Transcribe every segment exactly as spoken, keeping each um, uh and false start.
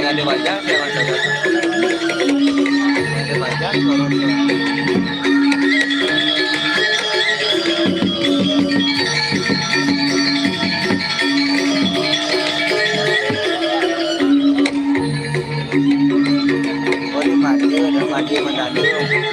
Dengan dibaca, saya baca. Dengan dibaca, suara saya. Oh, di mati, udah mati mendadak.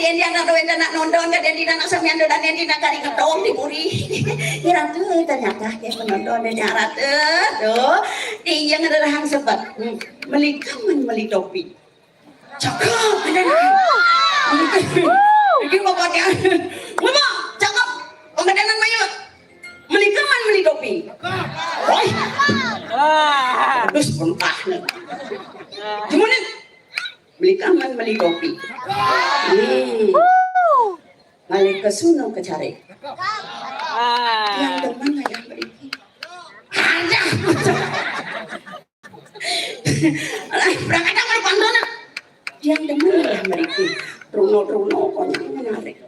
Yen dia nak duwe anak nonton, kadang dia nak samian dolan, yen dia nak kari ngetong di puri. Ya, Ratu, ternyata ya penonton dia, Ratu. Tuh, dia ngererahang sebab. Hmm. Meli kamen, meli topi. Cakep, bener. Iki bapaknya. Mama, cakep. Penggedenan mayut. Meli kamen, meli topi. Woi. Terus kontah nih. Gimana? Meli kamen, meli topi. Hmm. Balik ke sono ke cari. Yang demen lah yang beli. Ada. Lah, berangkat apa lu pantona? Yang demen lah yang beli. Truno-truno, konyol menarik.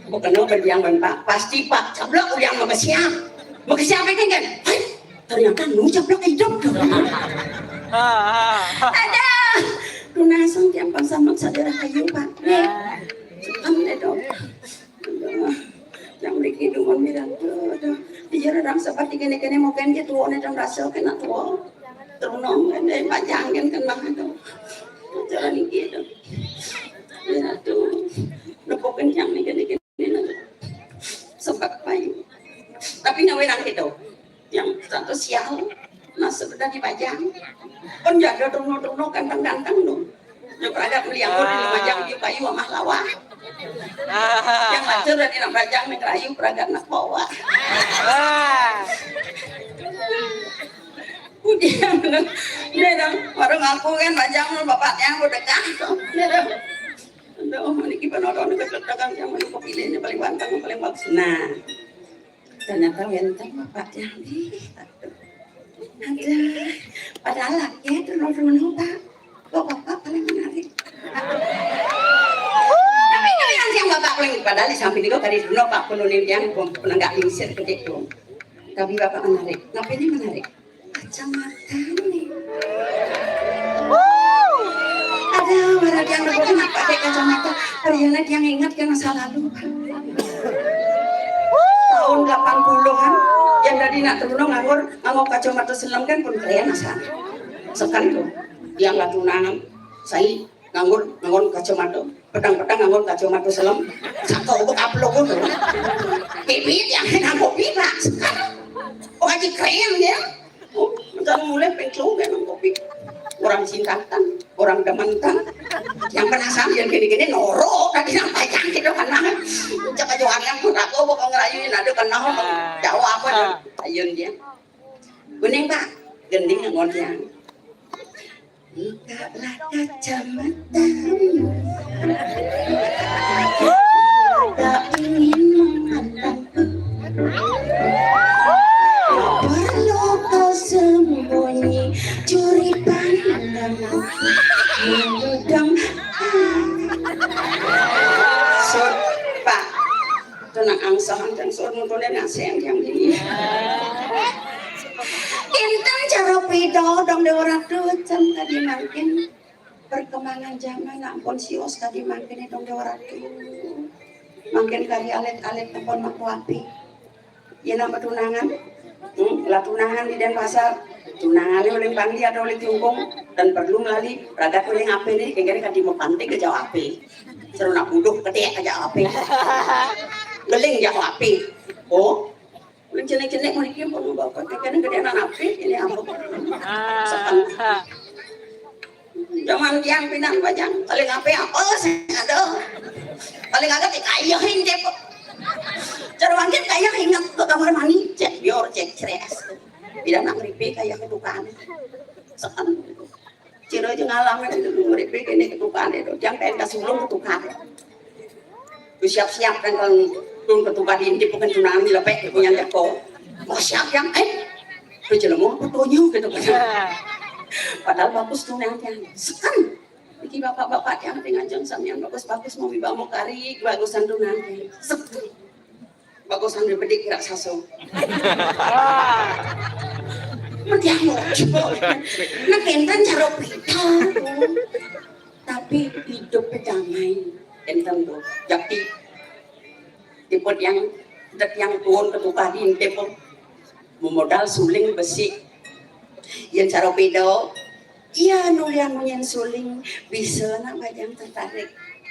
Bukan apa yang, Pak. Pasti, Pak. Ceblok uliang mau ke siap. Mau ke siap itu kan? Hai, ternyata nu ceblok hidup. Ada. Tunasang tiang pangsamak sadar hayu, Pak. Nih. Sukan deh, dong. Aduh, yang mriki dumun pirantu, aduh. Iya, orang seperti kene-kene mau kan dia tua nih, orang rasa kena tua. Terunung kan, deh, panjangin kan, Bang, aduh. Cara niki, aduh. Pirantu. Nepokin yang nih, kene-kene, aduh. Sempat payu. Tapi ngawe nang gitu. Yang status sial, nah, sebenarnya dipajang. Pun jaga terunung-terunung, ganteng-ganteng, dong. Yang agak meliang di lumajang, dia payu amah lawah. Yang lanjut dari nak bajang, nak rayu, peragat nak bawa. Udah, udah dong. Baru ngaku kan, bajang, bapak yang udah kah, tuh. Udah dong. Aduh, ini gimana orang dekat-dekat yang mana kepilihnya paling ganteng, paling bagus. Nah, ternyata wenten bapak yang di. Ada. Padahal lagi itu rono, Pak. Kok bapak paling menarik? Tapi kalian yang bapak paling, padahal di samping itu kali dulu Pak Puluh yang penegak lingsir gede tuh. Tapi bapak menarik. Kenapa ini menarik? Kacamata nih. Ada orang yang pakai kacamata. Ternyata yang ingat ke masa lalu, Pak. Tahun delapan puluhan, yang dari nak terunung nganggur, nganggur kacamata selam kan pun keren asal. Sekarang tuh, yang latunangan, saya nganggur, nganggur kacamata, petang-petang nganggur kacamata selam, saka ubek apa logo tuh. Bibit yang nganggur bibak, sekarang. Oh, aja keren ya. Oh, entar mulai penclong kan kopi. Orang singkatan, orang dementan. Yang penasaran yang gini-gini noro tadi sampai cantik dong kan. Cek aja orang yang pun aku bakal ngerayu yang ada kenal jauh apa dong. Ayun dia. Kuning, Pak, gending ngon yang. Bukalah kacamata. Tak ingin memandang. Perlu kau sembunyi curi pandang. Mengudang. Sut, Pak. Itu nak angsahan dan sut nontonnya ngasih yang ini. Intan cara pidol dong, Dewa Ratu, can tadi makin. Perkembangan zaman, ampun, sios tadi mangkene dong, Dewa Ratu. Mangkin kari alit-alit tempon maku api. Ya, nama tunangan. Hmm, lah tunangan di Denpasar. Tunangannya oleh Bangli atau oleh Tiungkong dan perlu melalui ragat oleh ngape nih, kengkene kan di mau pantai ke jauh api. Seru nak buduh, ketek aja api. Geling jauh api. Oh, ulun cenik-cenik mriki pun bapak kene gede anak api ini apa? Sepen. Zaman tiang pinang bajang, paling ape apa sih ada? Paling agak kayahin cek. Cara mangkin kaya ingat ke kamar mandi, cek bior, cek ceres. Bila nak ngripi kaya ketukan. Sepen. Ciro aja ngalamin itu ngripi kene ketukan itu. Tiang pengen kasih ulung ketukan. Lu siap-siap kan kalau ulun ketukan di, di bukan tunangan di lepek punya jeko. Oh, siap yang, eh, lu jelema apa tonyo gitu kan. Padahal bagus tuh yang tiang. Sepen. Iki bapak-bapak yang tinggal jeng samian bagus-bagus mau miba mau kari bagusan tuh nanti. Sepen. Bagusan di bedik gerak saso. Mentiang mau. Nah, kenten cara pita. Tapi hidup damai. Kenten tuh. Jadi, tipe yang, yang turun ke tukar di tipe memodal suling besi. Yang cara pita, iya, nulian munyen suling, bisa nak bajang tertarik.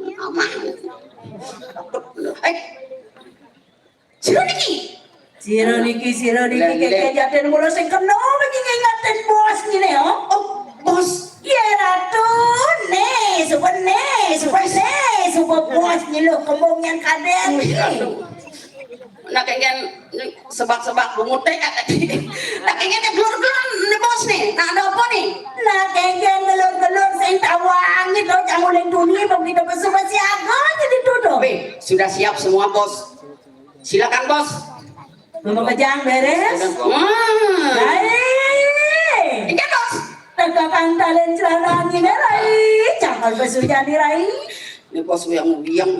Aman. Eh, sira niki. Sira niki, sira niki, lah, keke lah. Jaten mula sing kena bagi ngingetin bos ngene, ya. Oh, bos. Ya, Ratu, nih, suba nih, suba nih, suba bos nyeluk kembung yang kadang. Wih, nih. Ratu. Nah, kengken sebak-sebak bungut teh. Nah, kengken gelur-gelur nih, bos nih. Nah, ada apa nih? Nah, kengken gelur-gelur sing tawang gitu, jangan oleh dunia, bang kita bersama siaga aja dituduh. Weh, sudah siap semua, bos. Silakan, bos. Mama Kejang beres. Wah. Baik. Ikan, bos. Teka kantalin celana ngene, Rai. Jangan besujan nih, Rai. Ini bos yang yang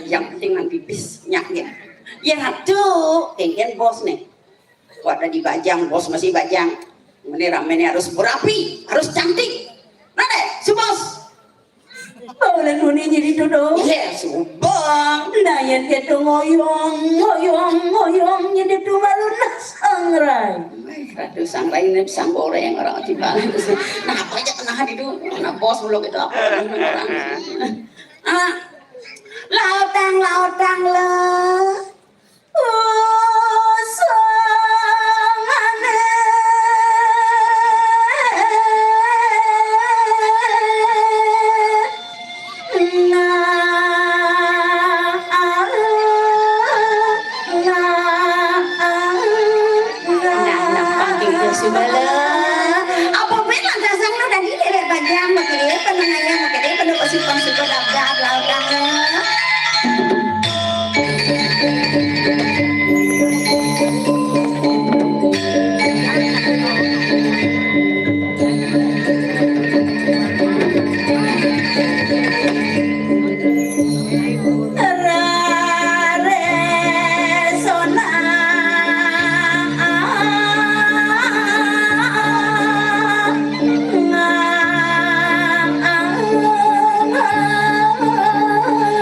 yang penting nang pipis nyak ya. Ya tuh, kengken bos nih. Kok ada di bajang, bos masih bajang. Ini rame nih harus berapi, harus cantik. Nah deh, si bos. Boleh kuning jadi duduk. Iya, subang. Nah, yang dia tuh ngoyong, ngoyong, ngoyong, jadi tuh malu nah sangrai. Wih, aduh, sangrai ini pisang goreng orang tiba. Nah, apa aja kena di dulu. Nah, bos belum itu apa orang. Ah, lautang, lautang lah. Apa ben lantasan lo dan ini lek panjang, makanya pernah nanya, makanya pernah pasti pang suka daftar, lautang.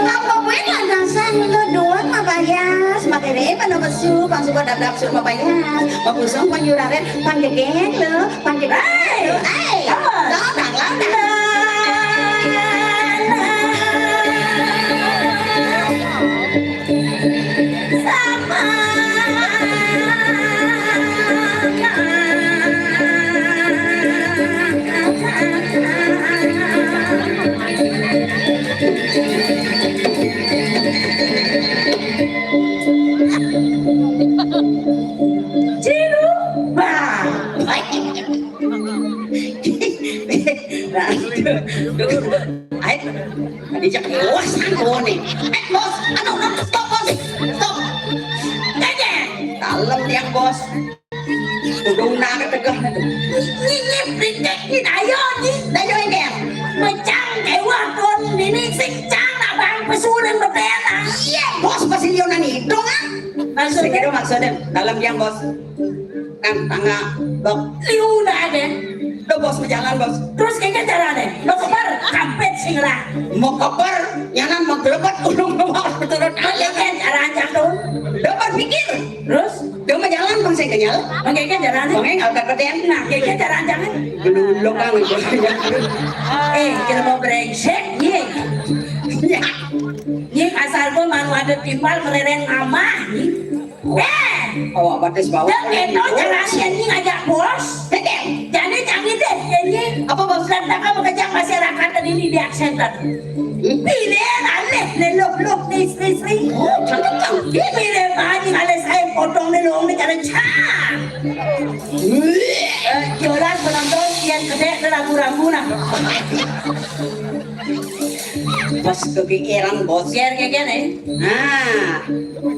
Apa kuwi lantas Semakin mana mesu, pang suka dadap suruh mabayar. Mapusung pang yuraren, pang gegeng lo, pang gegeng lo. Hei, apa? Lawan, lawan. Sama. Cilu, bah. Nah, ayo, dijak bos, anu nih. Eh, bos, anu, anu, stop, bos, stop. Kayaknya, dalam tiang, bos. Udah unang ketegah. Nyi, nyi, nyi, ayo, nyi. Ayo, ini. Mecang, kewah, kon, ini, sing, cang, nak bang, pesuren, beten, nah. Iya, bos, pasti lionan itu, kan? Maksudnya? Segitu maksudnya, dalam tiang, bos. Kan tangga, bos. Liu udah ada. Udah, bos, berjalan, bos. Terus kayaknya caranya, lo kebar, kampet sing lah. Mau kebar, nyanan mau gelebet, ulung mau turun. Kayaknya cara ancang tuh. Udah berpikir. Terus? Udah mau jalan, bang, saya kenyal. Bang, kayaknya caranya. Bang, enggak kepedean. Nah, kayaknya cara ancang. Belum, belum, bang. Eh, kita mau brengsek, nih. Ya. Nih, asal gua mau ada timpal, merereng mamah, nih. Eh, awak batis bawah. Dah, itu jalan, ya, ini ngajak bos. Betul. Jadi, jangan deh, ya, ini. Apa, bos? Lantakan mengejar masyarakat tadi ini di center. Pilih alih, lelok-lok, istri-istri. Oh, cakep, cakep. Pilih banyak alih saya potong lelok ni cara cak. Eh, jolas penonton, kian kedek, ragu-ragu, nah. Pas kepikiran, bos. Biar kayak gini. Nah,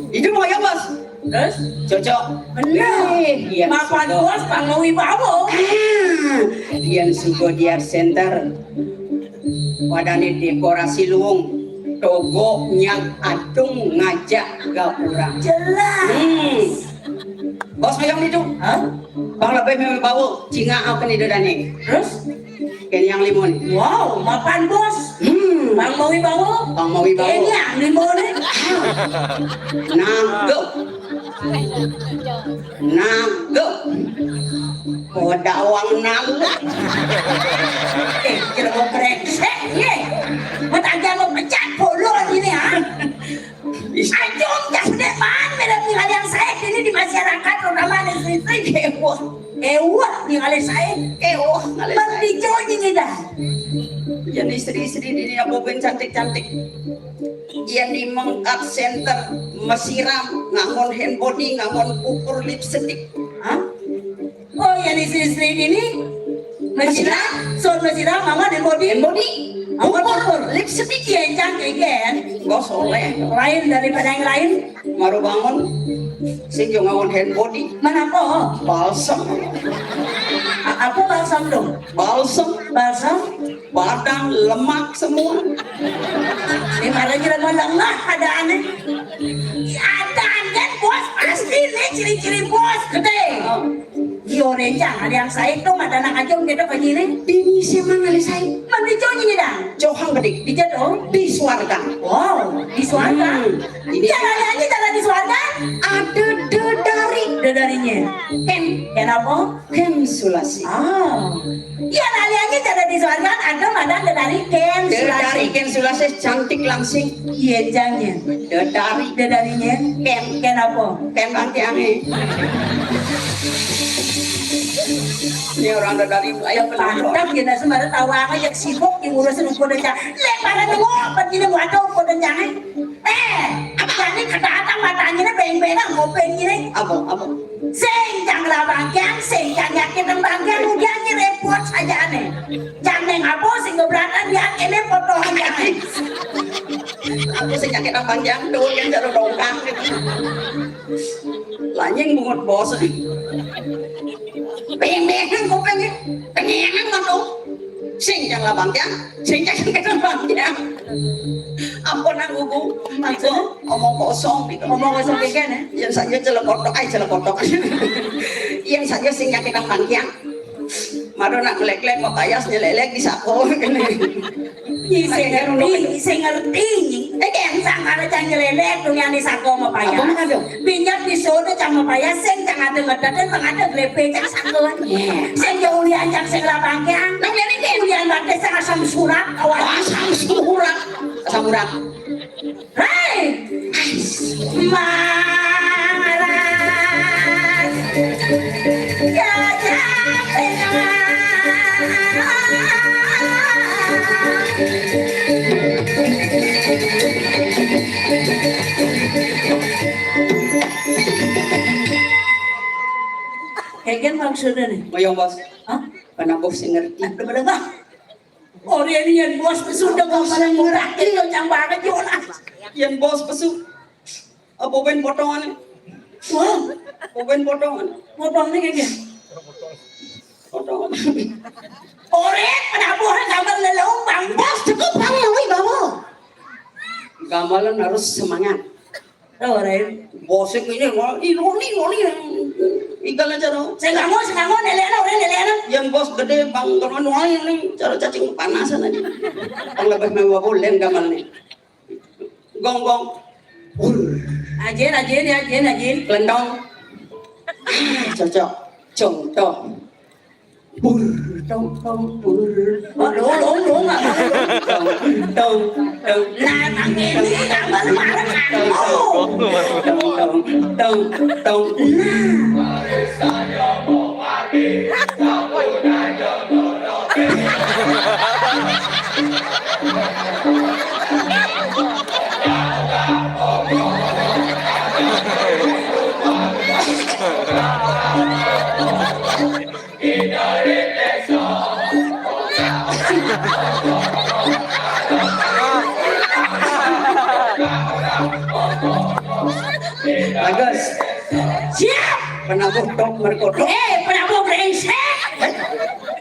itu mau ya, bos. Terus? Cocok. Bener. Eh, iya, mapan suka. Bos, pang mau wibawa. Ah, yang suka di art center. Wadahne dekorasi luung. Togo nyang adung ngajak gapura. Jelas. Hmm. Bos, mayang itu. Hah? Bang, lebih mau bawa. Cinga apa nih, dodane? Terus? Ken yang limun. Wow, mapan, bos. Hmm. Bang mau wibawa. Bang mau wibawa. Ken yang limun. Nanggup. Nanggup. Podawang nanggup. Eh, kira mau brengsek, ye. Mau tanya mau pecat polo ini, ha? Ajung, jas depan, merem nih, ada yang saya ini di masyarakat, terutama di istri-istri, kewah. Kewah, nih, ada saya. Kewah, ada saya. Bang Dijo ini dah. Yang istri-istri ini, yang mau cantik-cantik. Yang di mengkat center, mesiram, ngangon hand body, ngangon pupur lipstick. Hah? Oh, yang istri-istri ini mesiram, son mesiram, mama hand body. Hand body. Mama pupur, pupur. Lipstick. Iya, cantik, kan? Bos oleh. Lain daripada yang lain. Baru bangun, sing yo ngangon hand body. Mana apa? Balsem. A-, apa balsam dong? Balsem. Balsam? Badan, lemak semua. Ini malah kira mau lengah ada aneh. Ada aneh, bos, pasti nih ciri-ciri bos gede. Oh. Iyo, rencang, ada yang saik tuh, ada anak aja, kita begini. Ini siapa ngali saik? Mandi cowok ini dah. Johang bedik. Di jatuh. Di suarga. Wow, di suarga. Hmm. Ini cara nyanyi, cara di suarga. Ada dedari. Dedarinya. Ken. Ken apa? Ken Sulasi. Ah. Iya, naliannya cara di suarga, ada madan dedari Ken Sulasi. Dedari Ken Sulasi cantik langsing. Iya, jangan. Dedari. Dedarinya. Ken. Ken apa? Ken bangkiange. Ini orang dedari, ayo, kenapa? Pantas kita sembarang tawa aja, sibuk yang ngurusin ukur aja. Lebaran mau apa gini, mau ada ukur aja, eh? Eh, apa? Jadi kedatang matanya beng-beng, ngopeng gini. Apa? Apa? Sing cang labangkiang, sing cang yakin nang bangkiang, udah aja repot saja aneh. Cang neng apa, sing keberatan, dia ini potongan jangan. Aku sing yakin nang bangkiang, tuh, yang jarum dongkang gitu. Lanying bungut bos. Beng-beng ngopeng, tengengan mah tuh. Sing cang labangkiang, sing cang yakin nang bangkiang. Ampun, aku, Bu. Maksudnya? Omong kosong gitu. Omong kosong kayak gini? Yang saja celekotok, ay, celekotok. Yang saja sing yakin nang bangkiang. Mara nak nglek-lek mapayas, nyelelek di sako kéné. Nyi sing ngerti, sing ngerti nyi. Eh, kén sangkara cang nyelelek dunia di sako mapayas. Apa maksud? Binyet di sono cang mapayas, sing cang ada ngedet, sing ada glepe, cang sako. Iya. Sing jauh lian cang sing lapangkian. Nang ini kan ulian batis cang asam surat, awas. Asam surat. Asam urat. Hei! Maras! Gajah Tengah! Kéngkén maksudnya nih. Mayang, Bos. Hah? Panabuh sing ngerti. Aduh, bener, Bos. Orén yén bos pesu da gambaran murah, iya, cang banget, Jonas. Yén bos pesu. Apa ben potongan? Wah, apa ben potongan? Potongan kayak gini. Potongan. Orén panabuh gambar lelong, Bang. Bos, cukup, Bang, yang bawa. Gamelan harus semangat. Tuh, Ren. Bosik ini, wah, ironi, ironi. Igal aja dong. Sing nganggo, sing nganggo, nelekno, Ren, nelekno. Yang bos gedé, Bang, kalau nuai ini, cara cacing panasan aja. Yang lebih mewah boleh gamal nih. Gong, gong. Ajin, ajin, ya, ajin, ajin. Kelentong. Ah, cocok. Contoh. Bur, tong, tong, bur. Oh, lu, lu, lu, nggak mau, lu. Tong, tong, tong. Nah, emang ini tambah lu marah kan? Oh. Tong, tong, tong, tong. Nah. Bagus. Siap. Penabuh tok merkodok. Eh, penabuh brengsek.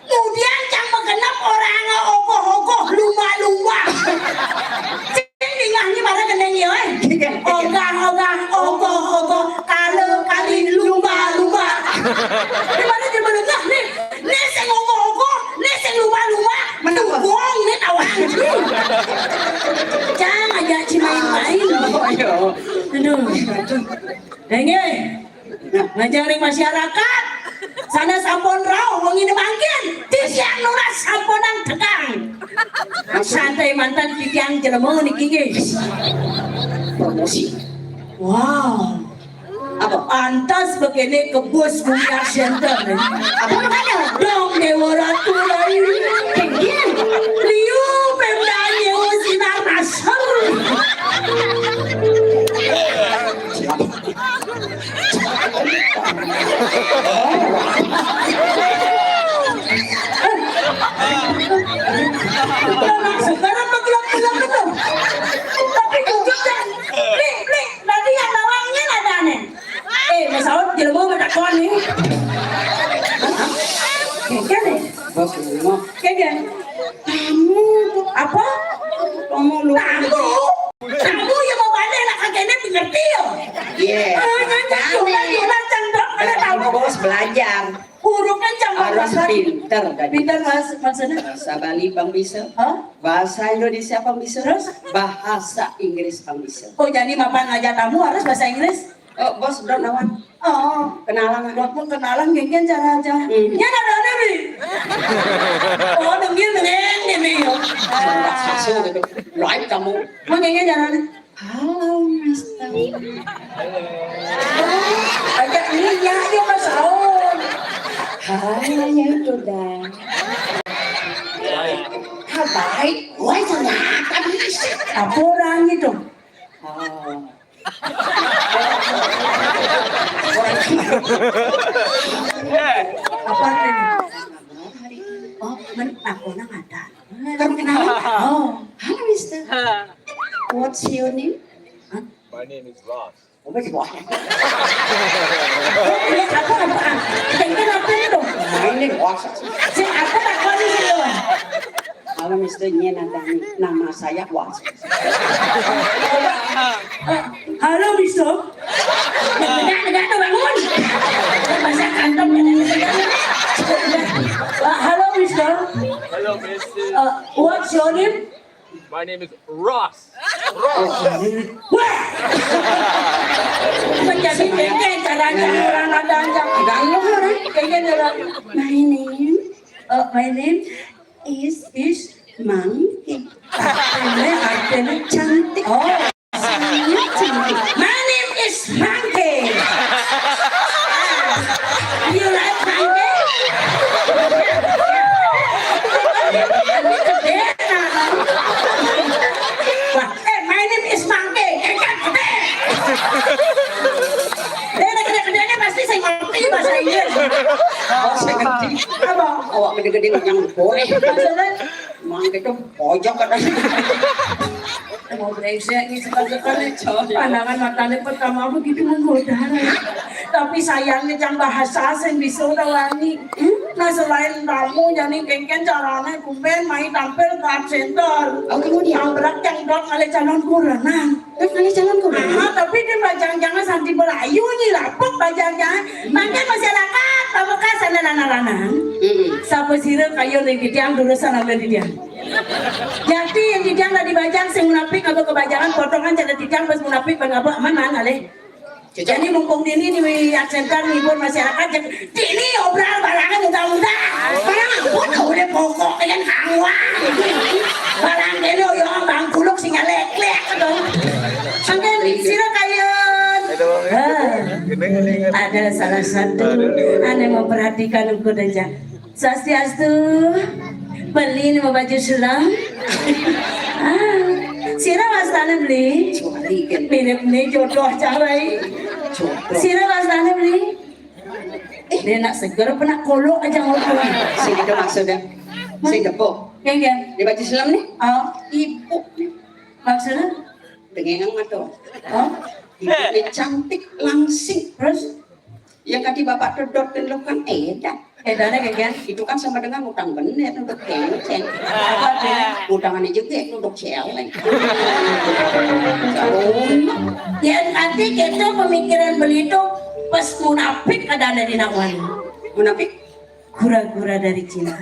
Kemudian cang magenep orang ogoh-ogoh lumba-lumba. Sing dingah ni pada keneng ya, eh. Ogah-ogah, ogoh-ogoh, kala-kali, lumba-lumba. Di mana dia menengah ni? Ni sing ogoh-ogoh, ni sing lumba-lumba. Mana, Bos? Tubong ni tawang. Cang aja ci main-main. Oh, iya. Aduh. Enggih. Nah, ngajarin masyarakat. Sana sampun rauh, wengi mangkin. Titiang nunas sampunang tegang. Santai mantan titiang jelema niki nggih. Promosi. Wow. Apa? Pantas begini ke bos Mulia Center. Apa namanya? Dong Dewa Ratu Rai. Iya. Liu Pemda Nyewa Sinar Nasr. Sekarang menggelap-gelap itu. Tapi kejutnya, bling, bling, nanti yang nawangnya ada aneh. Eh, Mas Aud, jelema betakon nih. Kayak nih. Bos, ini mah. Kayak gini. Tamu. Apa? Tamu lu. Tamu. Kamu yang mau balik lah, kagaknya ngerti ya? Iya. Eh, nanti Tahu juga nih. Juga cang dok, ada tamu. Bos belajar. Hurufnya cang Harus banget. Pinter tadi. Pinter, Mas, maksudnya? Bahasa Bali Bang bisa. Hah? Bahasa Indonesia Bang bisa. Terus? Bahasa Inggris Bang bisa. Oh, jadi mapan ngajak tamu harus bahasa Inggris? Oh, bos, udah nawan. Oh, kenalan. Buat pun kenalan, genggen cara aja. Hmm. Ya, ada, ada, Bi. Oh, denggir, denggeng, deh, Bi. Susu gitu. Lain kamu. Mau genggen cara aja. Halo, Mister. Ajak Nia, dia Mas Aun. Hai, ya itu dah. Hai, baik. Wah, ternyata bisa. Apa orang itu? Oh. Apa ini? Oh, men, aku nang ada. Kamu kenal? Oh, halo, Mister. What's your name? Hah? My name is Ross. Oh, my God. Ini apa, apa? Tengken apa itu? My name Ross. Si apa tak kau di situ? Halo, Mister, nyén ada nih. Nama saya Ross. Halo, Mister. Negak, negak tuh bangun. Bahasa kantong. Halo, My name is Ross. Wah! Menjadi kengkeng cara orang ada aja. Enggak ngeluh, eh. Kengkeng cara. My name, oh, my name is, is Monkey. Artinya, artinya cantik. Oh, sangat cantik. My name is Monkey. You like Monkey? Wah, eh, my name is Monkey. Eh, kan gede. Dia ada gede-gedenya pasti saya ngerti bahasa Inggris. Oh, saya ngerti. Apa? Awak gede-gede yang boleh. Maksudnya? Monkey itu pojok katanya. Mau brengsek nih, suka-suka nih. Pandangan matanya pertama begitu menggoda. Tapi sayangnya cang bahasa sing bisa udah wangi. Nah, selain kamu, jadi kengkeng caranya kumpen main tampil ke art center. Oh, kemudian? Tabrak cang dot kali calon kurenan. Terus kali calon kurenan? Ah, tapi dia bajang jangan santi belayu nih, lapuk bajang jangan. Makin masyarakat, pamekar sana lana-lana. Mm-mm. Sapa sira kayo ning titiang, durus salam ning titiang. Yakti yang titiang tadi bajang sing munafik apa kebajangan potongan cara titiang pas munafik bang apa aman man alih. Jadi mumpung dini di art center ngibur masyarakat, jadi dini obral barangnya mudah-mudah. Barang ampun, udah pokok dengan kamuan. Barang kene yo bang kuluk sing lek-lek dong. Mangkin sira kalian. Ah, ada salah satu ane memperhatikan ukur aja. Swastiastu. Beli nih mau baju sulam. Ah, sira wastane beli. Suwali kan. Mirip nih jodoh carai. Jodoh. Sira wastane beli. Eh, dia nak seger apa nak kolok aja ngomong. Sing itu maksudnya. Sing depo. Yang dia. Di baju sulam nih. Oh, ibu. Maksudnya? Dengan atau? Oh, ibu cantik langsing. Terus? Ya kati bapak tedot dan lo kan edan. Edannya kayak itu kan sama dengan utang bener untuk kenceng. Apa tuh? Utangannya juga untuk celeng. Ya nanti kita pemikiran beli itu pas munafik ada ada di nawan. Munafik? Gura-gura dari Cina.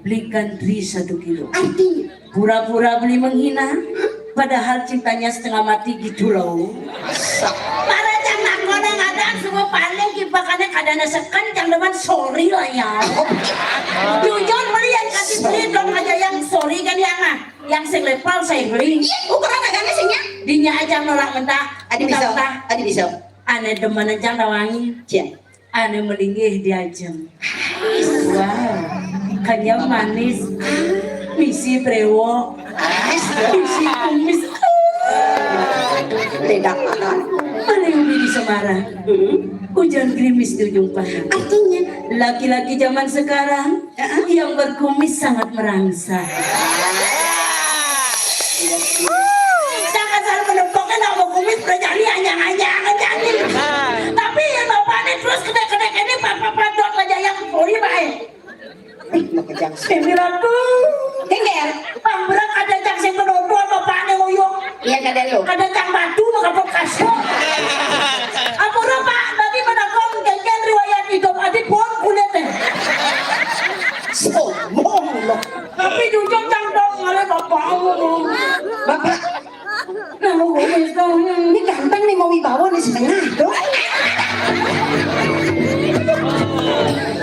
Belikan dri satu kilo. Artinya? Pura-pura beli menghina, padahal cintanya setengah mati gitu loh. Para cang nakon yang ada semua paling kibakannya kadana seken cang demen sorry lah ya. Jujur beli yang kasih beli dong aja yang sorry kan yang ah, yang sing level saya beli. Iya, ukuran agaknya singnya. Dinya aja nolak mentah. Adi bisa. Mentah. Adi bisa. Ane demen aja rawangi. Cie. Ane melinggih diajeng. Wow, kenyam manis. Misi brewok. Misi kumis. Tidak mahal. Mana yang di Semarang? Hmm? Hujan gerimis di ujung paha. Artinya? Laki-laki zaman sekarang yang berkumis sangat merangsang. Jangan selalu menempoknya nama kumis berjani anyang-anyang jadi. Tapi ya bapaknya terus kedek-kedek ini papa padot aja yang puri baik. Ini laku. Tinggal. Pambrek ada cang sing kenodo bapaknya uyuk. Iya kada lo. Kada cang batu maka kasih. Ampura Pak, tadi menakon kengkeng riwayat hidup adi pun kulitnya. Sombong lo. Tapi jujur cang dong ngale bapakmu. Bapak. Nah, ini ganteng nih mau wibawa nih setengah tuh.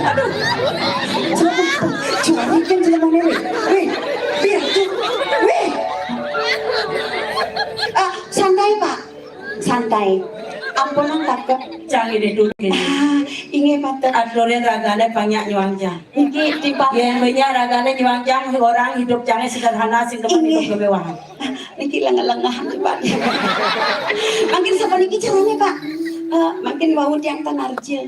Aduh. Cuma bikin cuma mau nih. Wih, biar tuh. Wih. Ah, santai Pak. Santai. Ampunang takut. Cang ini dulu ini. Ah, inggih patut. Aturin ragane banyak nyuang cang. Iki tiba. Yen banyak ragane nyuang cang orang hidup cangnya sederhana sing demen hidup kemewahan. Ah, iki lengah-lengah Pak. Mungkin seperti iki caranya Pak. Eh, mungkin mau tiang tanarja.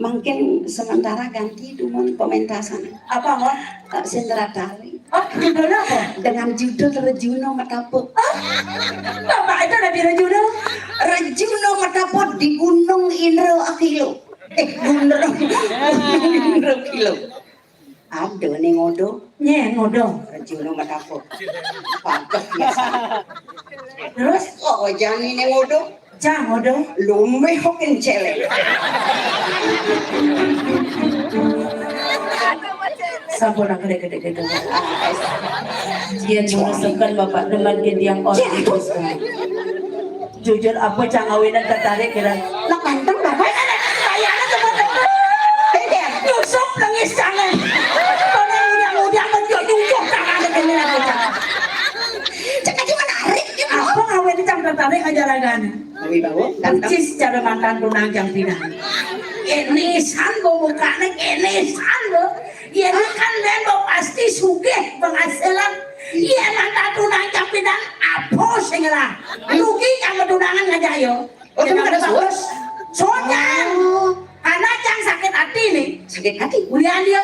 Mungkin sementara ganti dumun pementasan. Apa, Mbak? Eh, Sendratari. Oh, judulnya apa? Dengan judul Rejuno Metapuk. Oh, Bapak itu ada di Rejuno? Rejuno Metapuk di Gunung Indro Akilo. Eh, Gunung Indro Kilo. Ada nih ngodo. Nye, ngodo. Rejuno Metapuk. Pageh biasa. Terus? Oh, jangan ini ngodo. Cang, ngodo. Lumbe hokin celek. Sampun, gedé-gedé. Yén ngresepken Bapak demen ké tiang orti. Jujur, apa cang awinan tertarik kira? Lah, ganteng, Bapak. Bayangna teman-teman. Nyusup lengis cangé. Pada udah-udah menjuk-nyujuk tangan ini lagi, cang. Cek aja menarik gitu. Apa ngawin cang tertarik aja ragane? Wibawa, ganteng. Persis cara mantan tunang cang pinang. Ini san bo mukane, ini san bo. Yén kan ben bo pasti sugih penghasilan. Yén mantan tunang cang pinang, apa sing ngelah? Rugi cang tunangan ngajak yo. Oh, tapi kada suus? Suus cang. Oh. Karena cang sakit hati nih. Sakit hati? Ulian dia.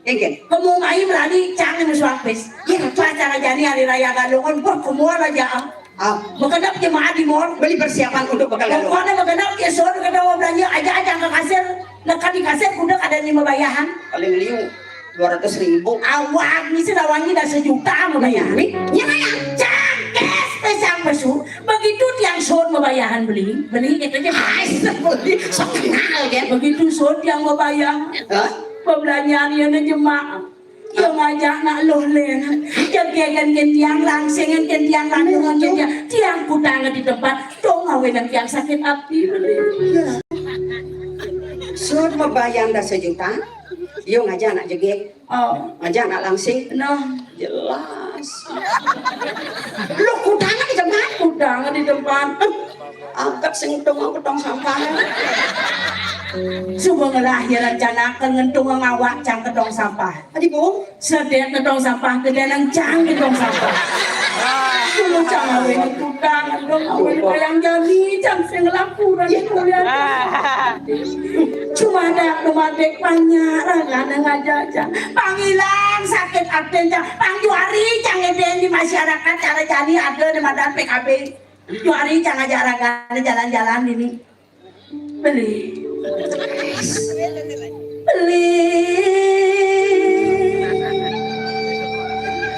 Engken. Kemu mai melani cang nu suapis. Iya, pacar aja nih hari raya Galungan, wah, kemu aja. Ah. Bekedap jemaah di mall. Beli persiapan untuk bekal Galungan. Pokoknya bekedap ya, suruh kita mau belanja aja, aja ke kasir. Nah, kan di kasir udah ada lima bayahan. Paling liu dua ratus ribu. Awak, misi lawangi dah sejuta mau bayar. Nih, ya, kayak cangkes, pesang pesu. Begitu tiang sun mau bayahan beli, beli gitu aja. Ai, beli, sok kenal, kan? Begitu sun tiang mau bayar. Hah? Pembelanjaan ya, jemaah. Yo ngajak nak loh len. Jagegan ké tiang, langsingan ké tiang, lantungan ké tiang. Tiang kutang di tempat, dong awenan tiang sakit hati. Sun mabayang dah sejuta. Yo ngajak nak jegeg. Oh. Ngajak nak langsing. Nah. Jelas. Lo kutang di tempat. Kutang di tempat. Angkat sing tong aku tong sampah. Coba ngelah ya rencana ke ngentung ngawak cang ke tong sampah. Adi, Bung? Sedet ke tong sampah, gedé nang cang ke tong sampah. Dulu cang awin kutang, dong awin kayang jani, cang sing laporan kuliah. Cuma ada pematik banyak, ragane ngajak cang. Panggilan sakit hati cang, pang juari cang ngedeni masyarakat cara jani ada di madan P K B. Juari cang ngajak ragane jalan-jalan ini. Beli. Beli.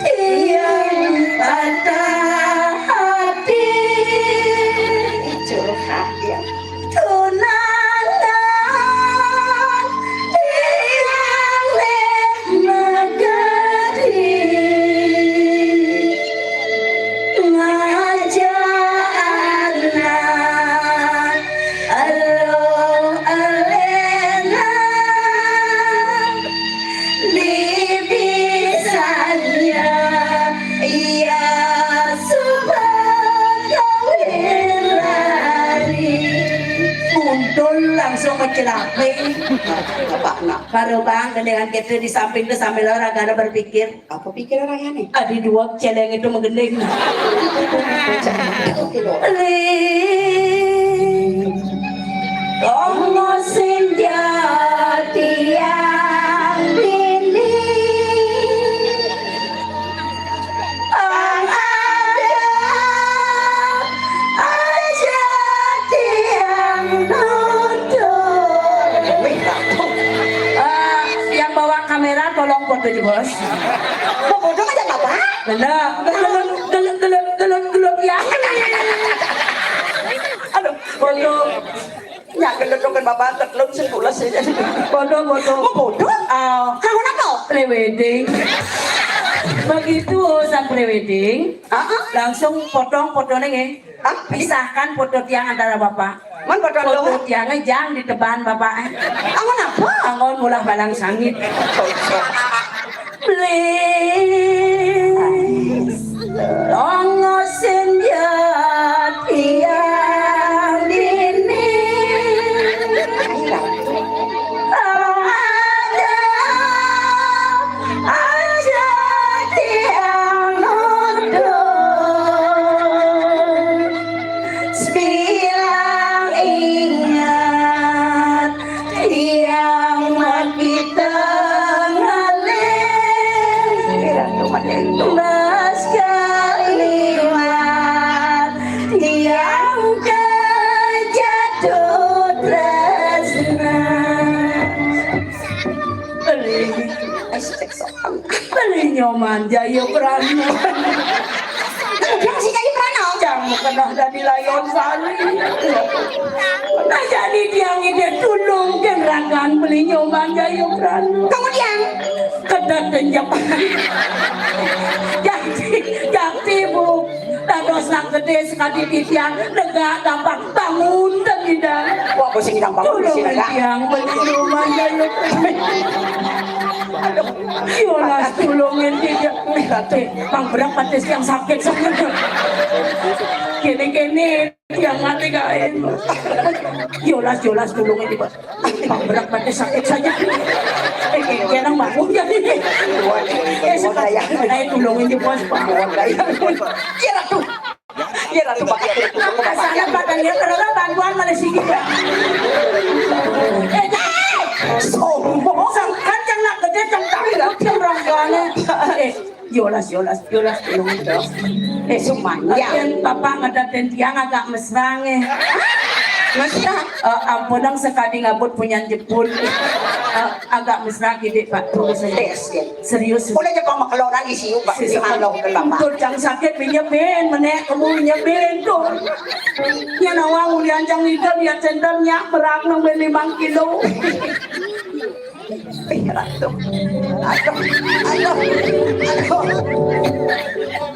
Tiang patah hati. Curhat ya. Tunangan tiang leh negeri. Ngajak anak Elo Elena, bibi saja ia suba kawin lari. Buntul langsung mencelak. Bapak nak. Karo bang, dengan kita di samping tu sambil olahraga berpikir. Apa pikir orang ini? Adi dua celeng itu menggending. Ling, Romo senja tiang dini. Ang ada aja tiang nuntut. Eh, yang bawa kamera tolong foto juga, Bos. Mau foto aja, Bapak? Bener. Gelap, gelap, gelap, gelap, gelap, ya. Aduh, foto. Ya, gelap dong, kan Bapak, tetlon sing pulas ini. Foto, foto. Mau foto? Ah. Kamu apa? Pre-wedding. Begitu urusan pre-wedding, langsung potong fotonya, nggih. Hah? Pisahkan foto tiang antara Bapak. Man foto lo? Foto tiangnya jang di depan Bapak, eh. Angon apa? Angon mulah balang sangit. Please. Longo senja tiang dini. Ada aja tiang nuntut. Sebilang ingat tiang makita ngalih. Mas kalimat tiang kejatuh tresna. Beli. Beli Nyoman Jayaprana. Kemudian si Jayaprana. Jang kenah dadi layon sari. Nah, jadi tiang ini tulung generakan Beli Nyoman Jayaprana. Kemudian? Kedaden jam. Jakti, jakti, Bu. Dados nak gedé sekadi titiang, negak gampang bangun ten Ida. Wah, pusing dang bangun, pusing dang. Tiang beli rumah ya, ya. Aduh, yolas tulungin Ida. Eh, Bang Brak patis yang sakit, sakit. Kene-kene. Yang mati gaen. Yolas, yolas, tulungin di bos. Pang berak mati sakit saja. Eh, kayak jarang bangun jadi. Eh, sekarang saya tulungin di bos, Pak. Iya, Ratu. Iya, Ratu, pakai. Saya pada lihat adalah bantuan mana sih kita. Eh, sombong. Kan yang nak gede, yang tak gede, yang orang gane. Eh, Yolas, yolas, yolas, tulung, yolas. Eh, sumanya. Bapak ngadatin tiang agak mesra, eh. Mesra? Eh, ampun, dong, sekali ngabut punya jepun. Eh, agak mesra gede, Pak. Terus aja. Serius, ya. Serius. Boleh aja, Pak, makeloran isi, Pak. Serius. Di mana, Bapak? Tuh, jang sakit, pinjemin, menek, kamu pinjemin, tuh. Ya, nawang, ulian, jang, itu, lihat senternya, berat, nambah lima kilo. Aduh, aduh, aduh.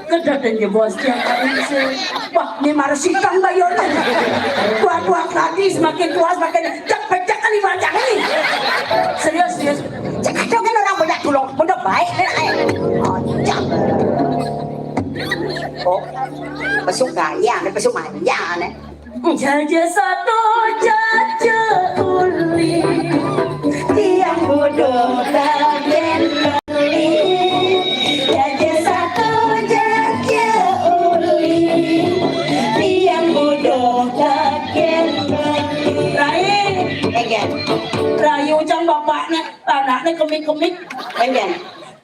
Kedaden ya, Bos, tiap hari sih. Wah, ini marah sikang bayarnya. Tua-tua tadi semakin tua semakin cek-cek kali macam ini. Serius, serius. Cek aja kan orang banyak dulu, udah baik nih, eh. Oh, cak. Oh, besuk gaya, nih, besuk manja, nih. Jaja satu, jaja uli. Tiang bodoh kagen beli. Jaja satu, jaja uli. Tiang bodoh kagen beli. Rai. Enggak. Rayu cang bapaknya, anaknya kemik-kemik. Enggak.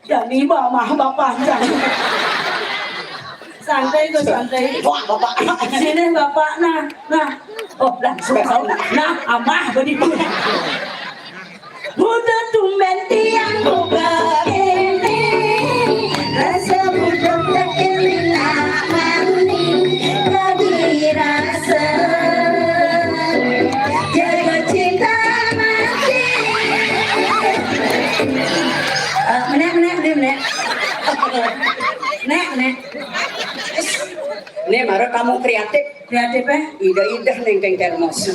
Jani mamah bapak jani. Santai tuh, santai. Wah, bapak. Sini bapak, nah, nah. Oh, langsung tahu. Nah, amah begitu. Muda tumben tiang buka ini. Rasa budak tak kena mani. Tadi rasa jaga cinta mati. Eh, menek, menek, menek, menek. Nek, nek. Nih, baru kamu kreatif. Kreatif, eh? Ida-ida neng keng termos.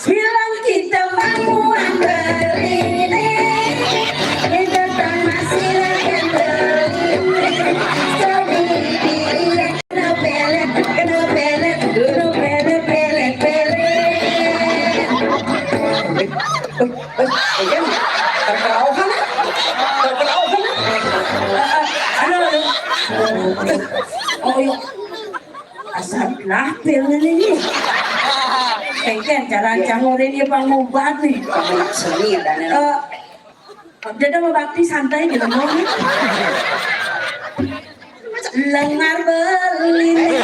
Bilang kita mau ambil ini. Kita tak masih akan beli. Jadi dia kena pelet, kena pelet, kena pelet, pelet, pelet. Eh, eh, eh, terperauhan. Terperauhan. Aduh, aduh. Oh, iya. Asal lapil ini. Kengken jalan cahurin ya pangubat nih. Kamu nak seni ada nih. Eh, jadi mau bakti santai gitu mau nih. Lengar beli.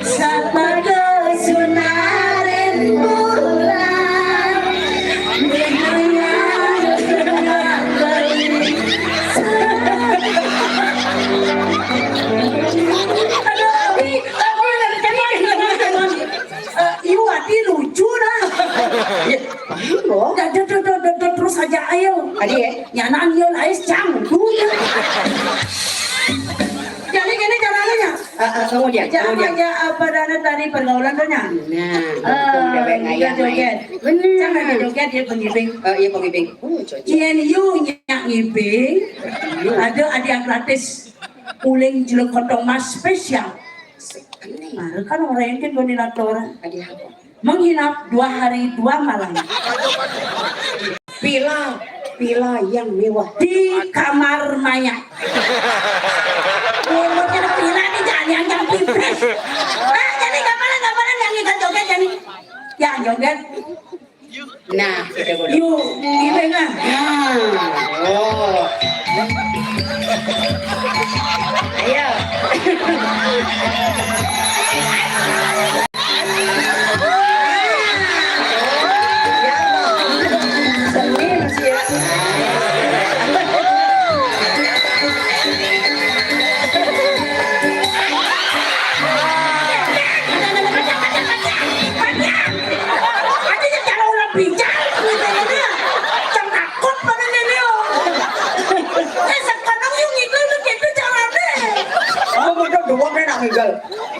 Sapa kesunarin bulan. Aduh, tapi, tapi, eh, Iwati lucu dah. Iya, paham loh. Dah, dah, dah, dah, dah, dah, terus aja, ayo. Tadi ya? Nyanan, iya, lais, cang, duh, ya. Jadi gini caranya. Ah, ah, kemudian, Aja kemudian. Aja apa dana tadi pergaulan tuh, nya? Nah, Eh, betul, bebek kita ngayam, joget. Main. Bener. Cang lagi joget, dia pengibing. Eh, iya, pengibing. Oh, cocok. Yen yu nyak ngibing, ada hadiah gratis. Uling jelek kotong mas spesial. Nah, kan orang yang kan dominator. Hadiah apa? Menginap dua hari dua malam. Villa, villa yang mewah. Di kamar mayat. Mulutnya udah pila nih, jangan yang, yang pipis. Ah, jadi gamelan, gamelan yang kita joget, jadi. Ya, joget. Nah, kita boleh. Yuk, ini kan. Nah. Oh. Ayo.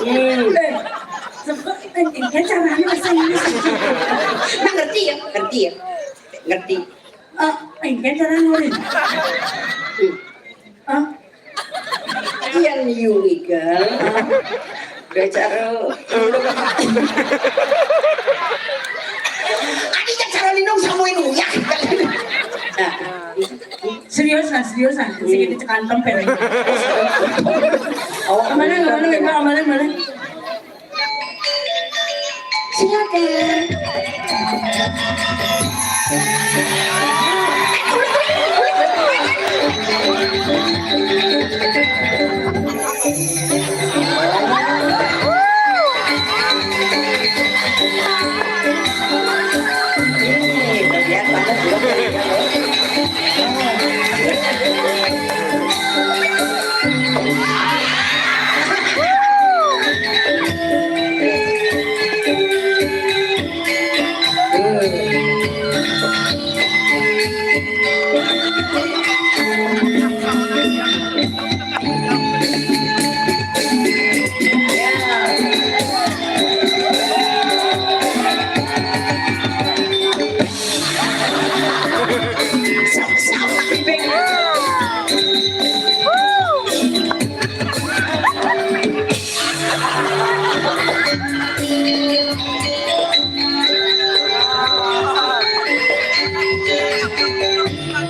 Eh, sebab kan, kan caranya bahasa Inggris. Nah, ngerti ya? Ngerti ya? Ngerti. Eh, kan cara nulis. Hmm. Ah, iya, New Legal. Udah cara. Adi cara lindung sama ini ya. Nah, serius lah, serius lah. Sing kita cekan tempel. Oh, mana, mana, mana, mana, mana? Silakan.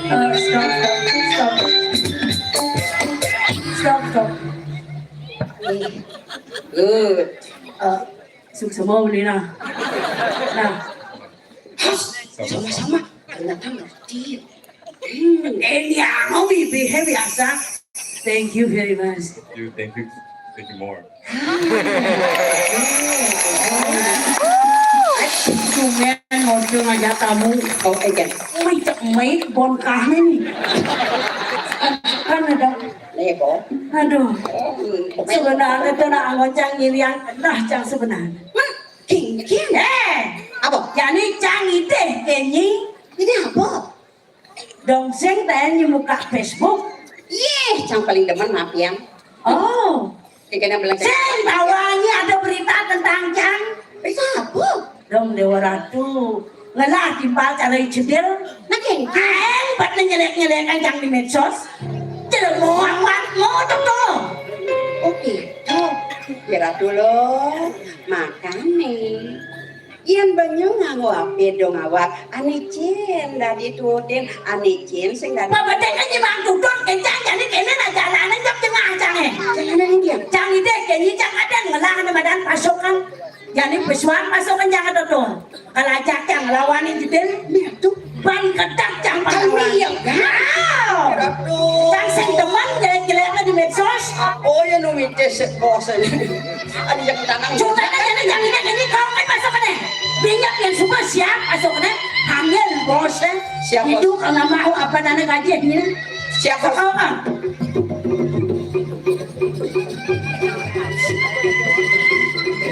Eh, stop, stop, stop. Stop, stop. Nih. Good. Eh, sukses mau beli nah. Nah. Hus, sama-sama. Ternyata ngerti. Hmm, eh, dia mau biasa. Thank you very much. Thank you, thank you, thank you more. Cuman model ngajak tamu. Oh, iya. Wih, cek main bon kahnya nih. Kan ada. Nih, kok. Aduh. Sebenarnya tuh nak ngocang ngirian. Nah, cang sebenarnya. King, king. Eh, apa? Jadi cang ideh kenyi. Ini apa? Dong sing tanya muka Facebook. Yeh, cang paling demen maaf yang. Oh. Tiga enam belas. Sing tawangi ada berita tentang cang. Berita apa? Dong Dewa Ratu. Ngelah timpal cara cedil. Nah, keng. Aeng buat nyelek-nyelek cang di medsos. Jelema awak mau tuh. Oh, gitu. Ya Ratu lo. Makane. Yen benyo nganggo H P dong awak, ane cen dadi tutin, ane cen sing dadi. Pabedek aja Bang Tutut, kencang jane kene nah jalane njok tengah cange. Jalanan ndi ya? Cang ideh kenyi cang adan ngelah ane madan pasokan. Jane pesuan pasokan jangan tutul. Kalau ajak cang lawanin jedel, nih tuh. Ban kedak cang pasokan. Iya, kan? Wow. Aduh. Cang sing demen jelek-jeleknya di medsos. Oh ya, nu mites bos. Ada yang tanang. Coba aja nih, jangan ini, ini kau kan masuk ke nih. Minyak yang suka siap masuk ke nih. Hamil bos ya. Siap, bos. Itu kalau mau apa nana gaji ini? Siap, bos. Kau kan.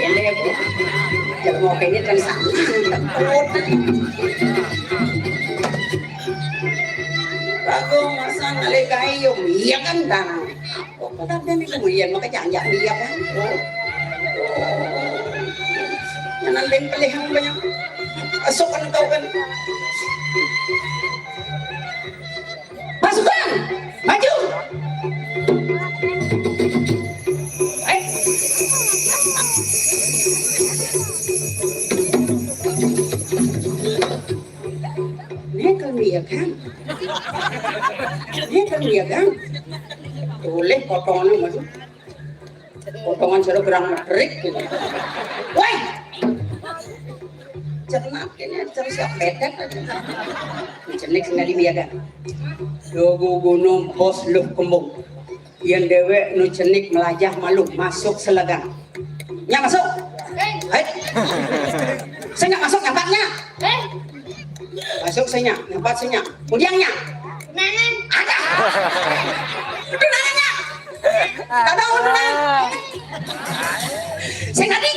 Ini ya, Bu. Jangan mau kayak ini kan sama. Ragu masa ngalih kayu, iya kan, tanang. Oh, kok tak ada nih, kemudian maka jangan dia kan. Oh. Nyanan ben pelihang banyak. Asok kan kau kan. Pasukan, maju. Eh. Ini kan dia kan. Ini kan dia kan. Boleh potongan maju. Potongan jero gerang medrik gitu. Woi. Cernak ini cernak siap betet aja. Cenik sing dadi miyaga. Yo gunung bos luh kembung. Yen dewek nu cenik melajah malu masuk selegang. Nya masuk. Hai. Sing nggak masuk nyampat nya. Masuk sing nya, nyampat sing nya. Kemudian nya. Ada. Tunangannya. Kada mau tunangan. Sing tadi.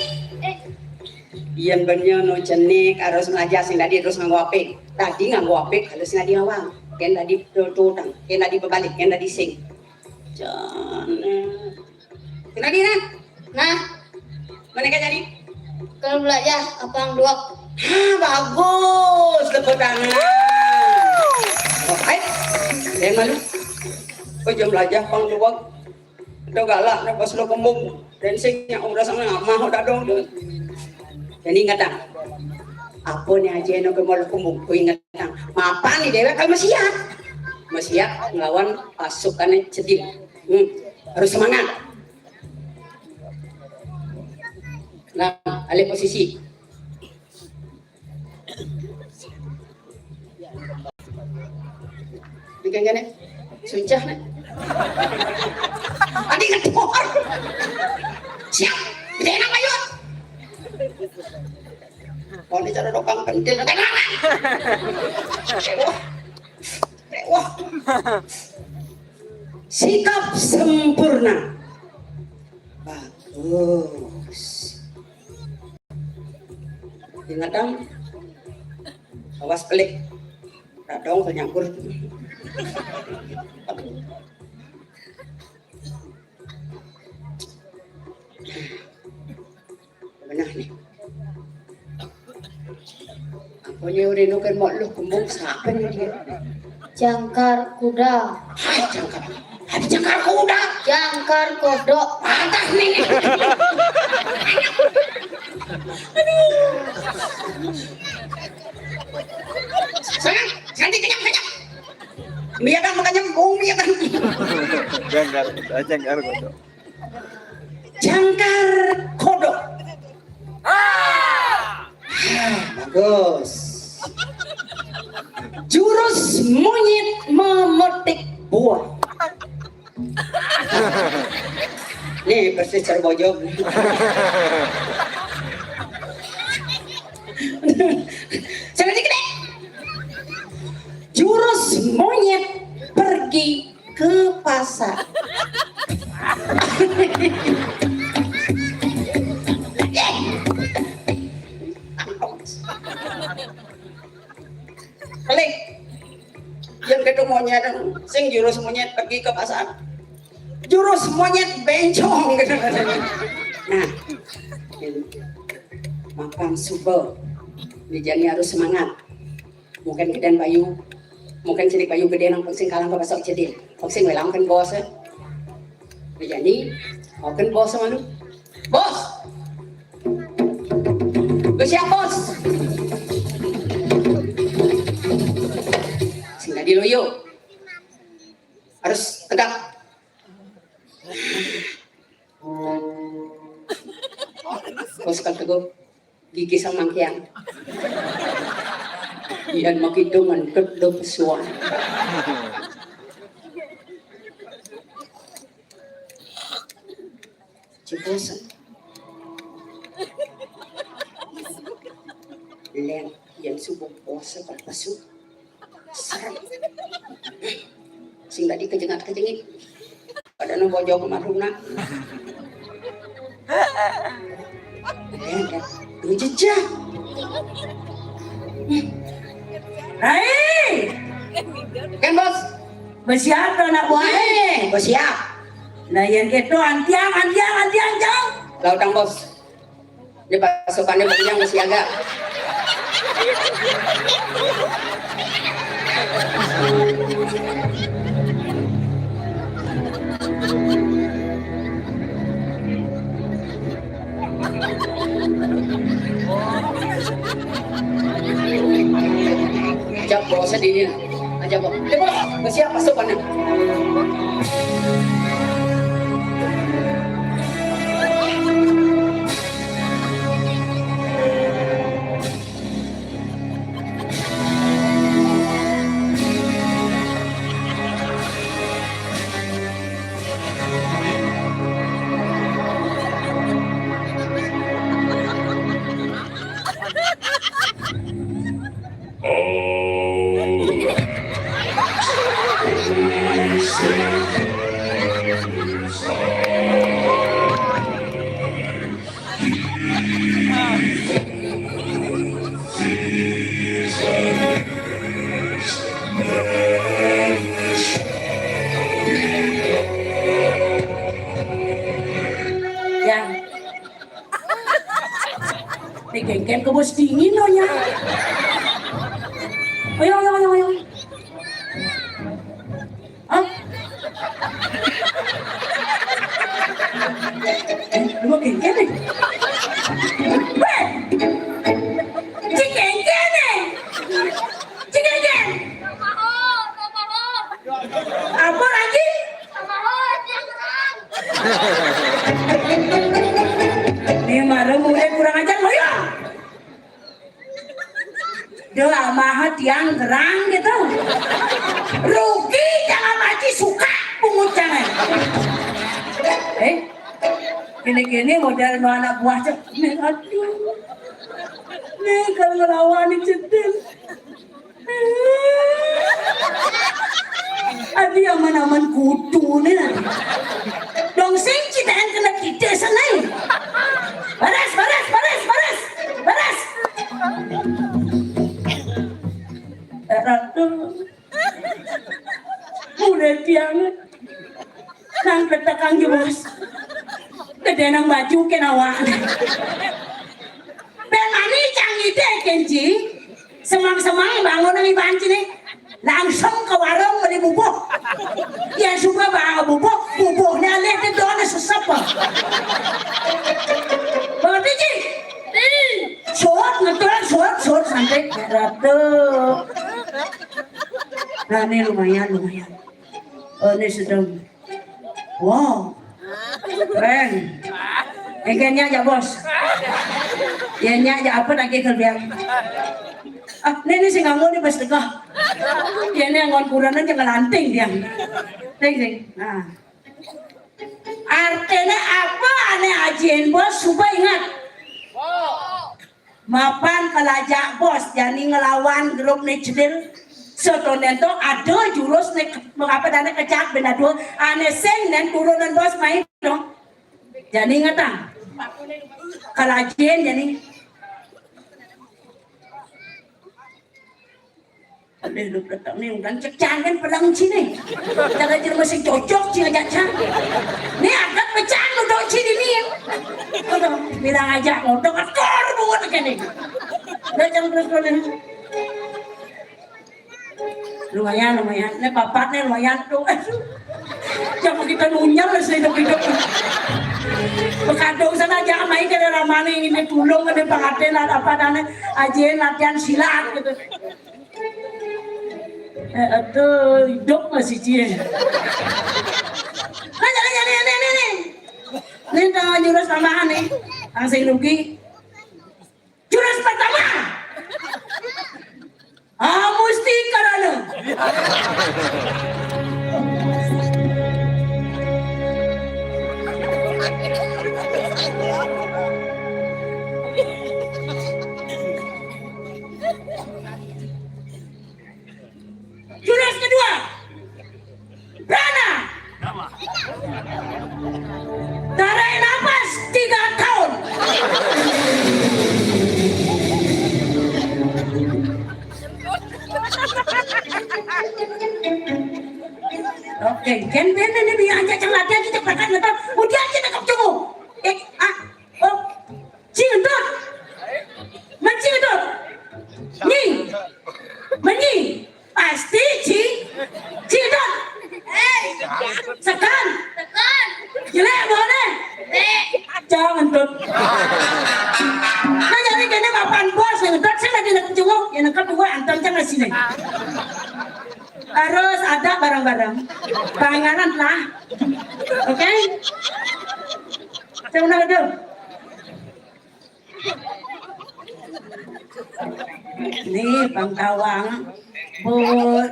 Yen benyo nu cenik harus melajah sing tadi terus nganggo apik. Tadi nganggo apik harus sing tadi ngawang. Yen tadi tututang, yen tadi bebalik, yen tadi sing. Jane. Sing tadi nah. Nah. Mana kan jadi? Kalau belajar apa yang dua? Ha, bagus, tepuk tangan. Oh, ai, jangan malu. Kau jangan belajar pang dua. Kau galak nak pas lo kembung. Dan sing yang udah sama ngamah udah dong tu. Jadi ingat dah. Apa ni aja nak kembung lo kembung. Kau ingat dah. Mapan ni dewek kalau masih ya. Masih ya ngelawan pasukan cedil. Hmm. Harus semangat. Nah, alih posisi. Ini kan, kan, eh? Suncah, nih. Adi ngetor. Siap. Gede enak, ayo. Oh, ini cara dokang pentil. Gede enak. Wah. Wah. Sikap sempurna. Bagus. Ingatang. Awas pelik. Radong penyakur. Benar nih. Apa ni urinu kan mau lu kembung siapa ni dia? Jangkar kuda. Hai, jangkar. Hai, jangkar kuda. Jangkar kodok. Patah nih. Aduh. Sana, nanti kenyang, kenyang. Mie kan makanya bung mie kan. Jangkar, jangkar kodok. Jangkar kodok. Ah, bagus. Jurus monyet memetik buah. Nih, persis cara bojog. Sana dikit deh. Jurus monyet pergi ke pasar. Klik. Yang kedua monyet, sing jurus monyet pergi ke pasar. Jurus monyet bencong. Nah, makan suba. Dijani harus semangat. Mungkin kedan bayu, mungkin cedik bayu gede nang pungsing kalang ke pasok cedil. Pungsing welang kan bos, eh. Dijani, mau kan bos sama lu. Bos! Lu siap, bos? Sing tadi lu yuk. Harus tegak. Bos kan teguh. Gigi sang mangkiang. Iyan makitu ngentut do pesuan. Ciposan. Leng, iyan subuh puasa papasu. Serem. Sing tadi kejengat-kejengit. Pada nu bojog maruna. Jejak. Rai. Kan bos. Bersiap dong anak buah. Eh, bersiap. Nah, yang gitu antiang, antiang, antiang jauh. Lautang bos. Ini pasukannya banyak masih agak. Ajak bos sendiri. Ajak bos. Dia bos, siap pasukannya. Kénkén ke bos dingin, oh, nya. Ayo, ayo, ayo, ayo. Hah? Eh, lu mau kénkén nih? Weh! Ci kénkén nih! Ci kénkén! Apa lagi? Nih, marah mulai kurang ajar, loyong. Dia mah tiang gerang gitu. Rugi jangan, Aji suka pungut jangan. Eh, gini-gini model no anak buah cek. Nih, aduh. Nih, kalau ngelawan nih, Cedil. Adi aman-aman kudu nih. Dong sing citakan kena kita senai. Baras, baras, baras, baras, baras. Ratu. Mulai tiang. Nang petakang jebos. Gede nang baju kenawa. Ben mani canggih deh, Kenji. Semang-semang bangun nang iban sini. Langsung ke warung beli bubuk. Ya suka bawa bubuk, bubuknya lihat itu ada sesep. Berarti, Ji? Suat, ngetul, suat, suat, sampai rata. Nah, ini lumayan, lumayan. Oh, ini sedang. Wow. Keren. Engkennya aja, Bos. Ya, nya aja apa lagi kerja? Ah, ini, ini sing nganggo nih pas tengah. Ya, ini anggon kurang aja ngelanting dia. Ting, ting. Nah. Artinya apa ane ajin, Bos? Coba ingat. Mapan kelajak bos, jani ngelawan grup ne Cedil. Soto nento ada jurus ne ke-, mengapa dana kecak benda dua. Ane sing nen turunan bos main dong. Jani ngetang. Kelajen jani. Aduh, lu petang nih, udah cek jangan pelang sini. Cara jelma sing cocok sih aja cang. Nih agak pecah lu dong sini nih. Aduh, bilang aja, udah ketor buat kayak nih. Udah jangan terus terus nih. Lumayan, lumayan. Ini papat nih lumayan tuh. Jangan kita nunyal lah sehidup-hidup. Bekadong sana jangan main ke daerah mana ini tulung ke depan ada apa dan aja latihan silat gitu. Eh, aduh, hidup masih cie. Nah, jangan, jangan, nih, nih, nih. Ini tengah jurus tambahan nih. Langsung rugi. Jurus pertama. Ah, mesti karena. Jurus kedua. Prana. Tarik nafas tiga tahun. Oke, kan ben ini biar aja cang latihan kita pakai nonton. Udah kita kep tunggu. Eh, ah, oh, cing entut. Mancing entut. Nyi. Menyi. Pasti ci. Ci entut. Eh. Sekan. Sekan. Jelek boleh. Jelek. Jangan entut. Nah, jadi kene mapan bos yang entut, saya lagi nak cunguk, yang nak kedua anton jangan sini. Harus ada barang-barang. Panganan lah. Oke? Saya udah ada. Nih, Bang Tawang. Bu,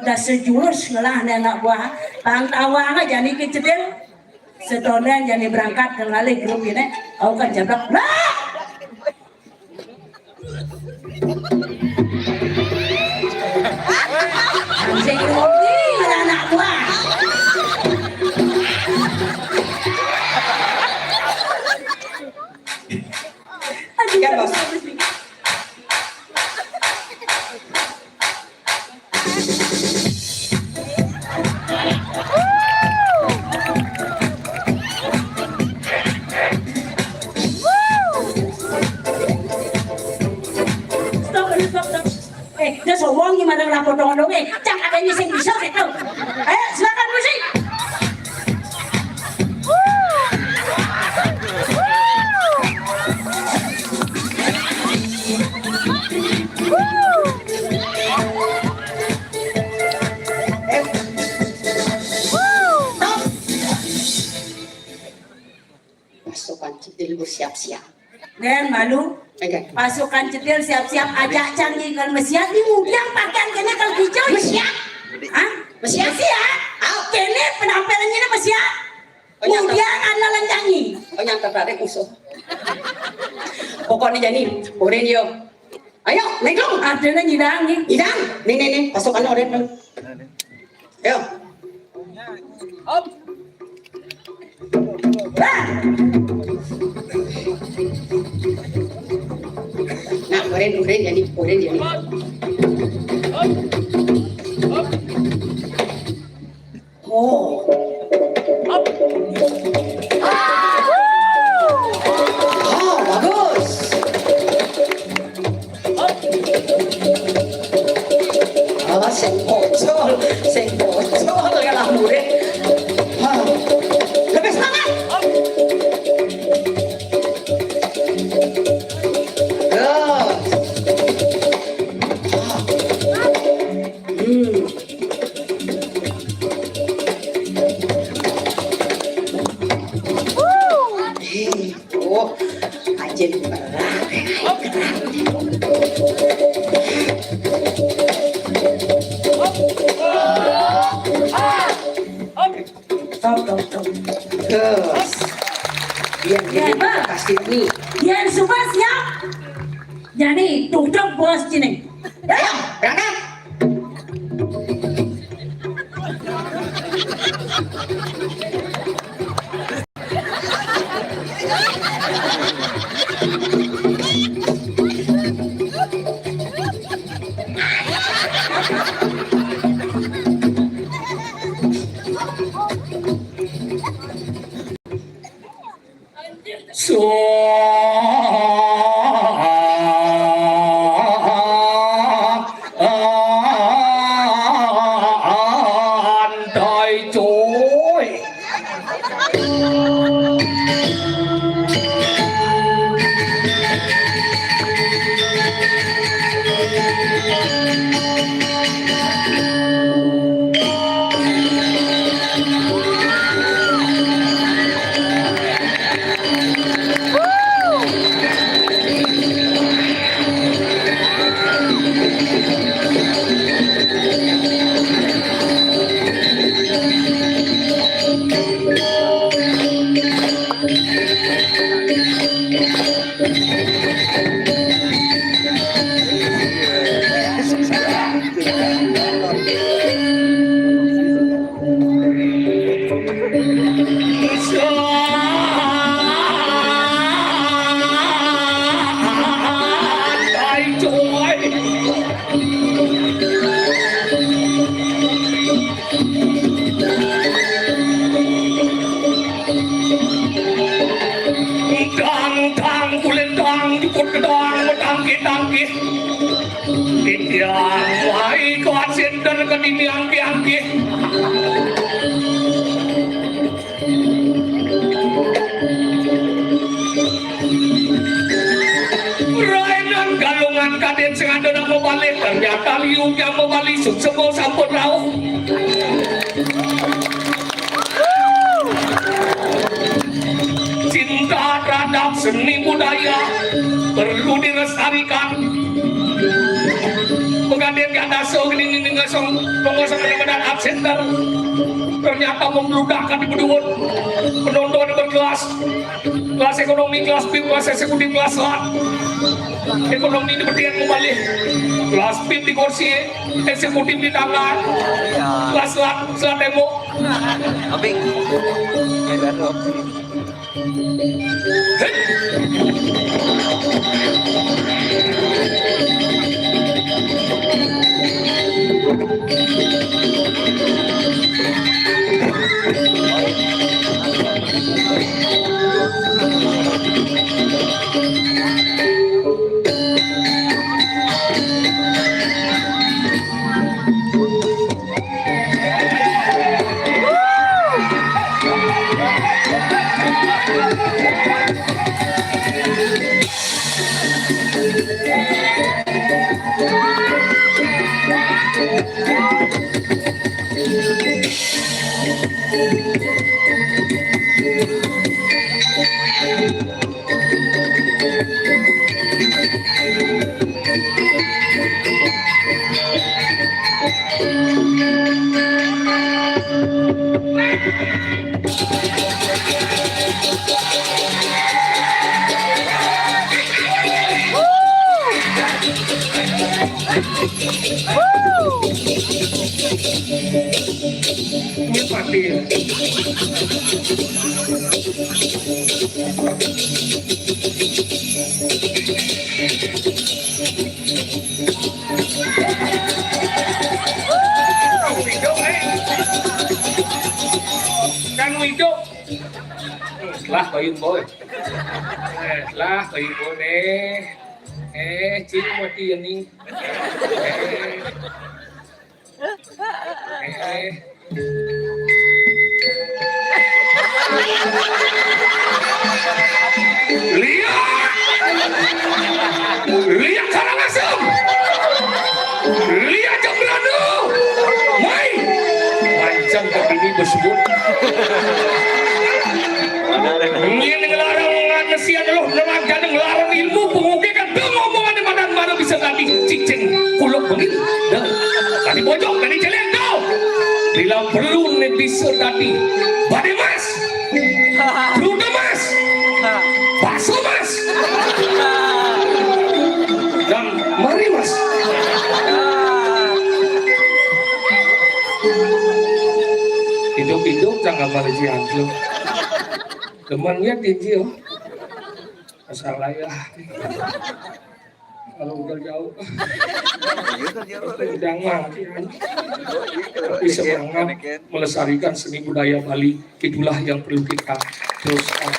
dah sejurus ngelah nih anak buah. Bang Tawang aja nih kecedil. Setonan jadi berangkat ke lali grup ini. Kau kan jablak. Lah! Sing rugi anak buah. Aduh, ya, Bos. Dia sombong gimana lah potongan dongeng. Cang katanya sing bisa gitu. Ayo, silakan musik. Pasukan Cedil bersiap-siap. Den, malu. Oke. Pasukan Cedil siap-siap, ajak Cang Ikan mesiat. Ini mudian pakaian kene kalau hijau. Mesiat? Hah? Mesiat? Mesiat? Ah. Kene penampilannya ini mesiat. Oh, nyata. Mudian ada lencangi. Oh, nyata tadi musuh. Pokoknya jadi, udah dia. Ayo, naik dong. Ada nang ngidang nih. Ngidang. Nih, nih, nih. Pasukan orang. Ayo. Nah, urin, urin, jadi, urin, jadi. Oh. Oh, bagus. Awas, sing pocol, sing pocol kalah murid. Hah. Lebih semangat. Gas. Hmm. Eh, oh, anjir berat. Stop, stop, stop. Gas. Biar dia pasti ini. Biar semua siap. Jadi, tutup bos sini. Ayo, berangkat. Santai, cuy. Dang, dang, kulit dang, jukut gedang, tangki, tangki. Titiang, wahai kawan sinten kedini angki-angki. Rainan galungan kadin sing ada nang mabali, ternyata liu yang mabali suksema sampun rauh. Cinta terhadap seni budaya perlu dilestarikan. Pegadaian gak daso gini, gini, ngosong, pengosong, benar-benar absen ter-, ternyata membludak kan di Beduen. Penonton berkelas, kelas ekonomi, kelas pip, kelas eksekutif, kelas selat. Ekonomi di Beduen kembali. Kelas pip di kursi, eksekutif di tangan. Kelas selat, selat tembok. Abing. Ini mati ya. Kan hidup. Lah, bayun boy. Eh, lah, bayun boy nih. Eh, cing mati ya nih. Eh. Eh. Lihat! Lihat Karangasem! Lihat Jembrana! Mai! Lancang ke bini besebut. Ingin ngelarang nganesian roh neraka dan ngelarang ilmu pengukikan. Dong omongan mana mana bisa tadi cicing kuluk bengil. Dah. Tadi bojok, tadi celeng, tau. Bila perlu nih bisa tadi. Badai mas. Rute mas. Bakso mas. Dan mari mas. Hidup-hidup jangan malah jian lu. Temannya tinggi, oh. Asal layah. Kalau udah jauh. Udah mati, kan? Tapi semangat melestarikan seni budaya Bali, itulah yang perlu kita teruskan.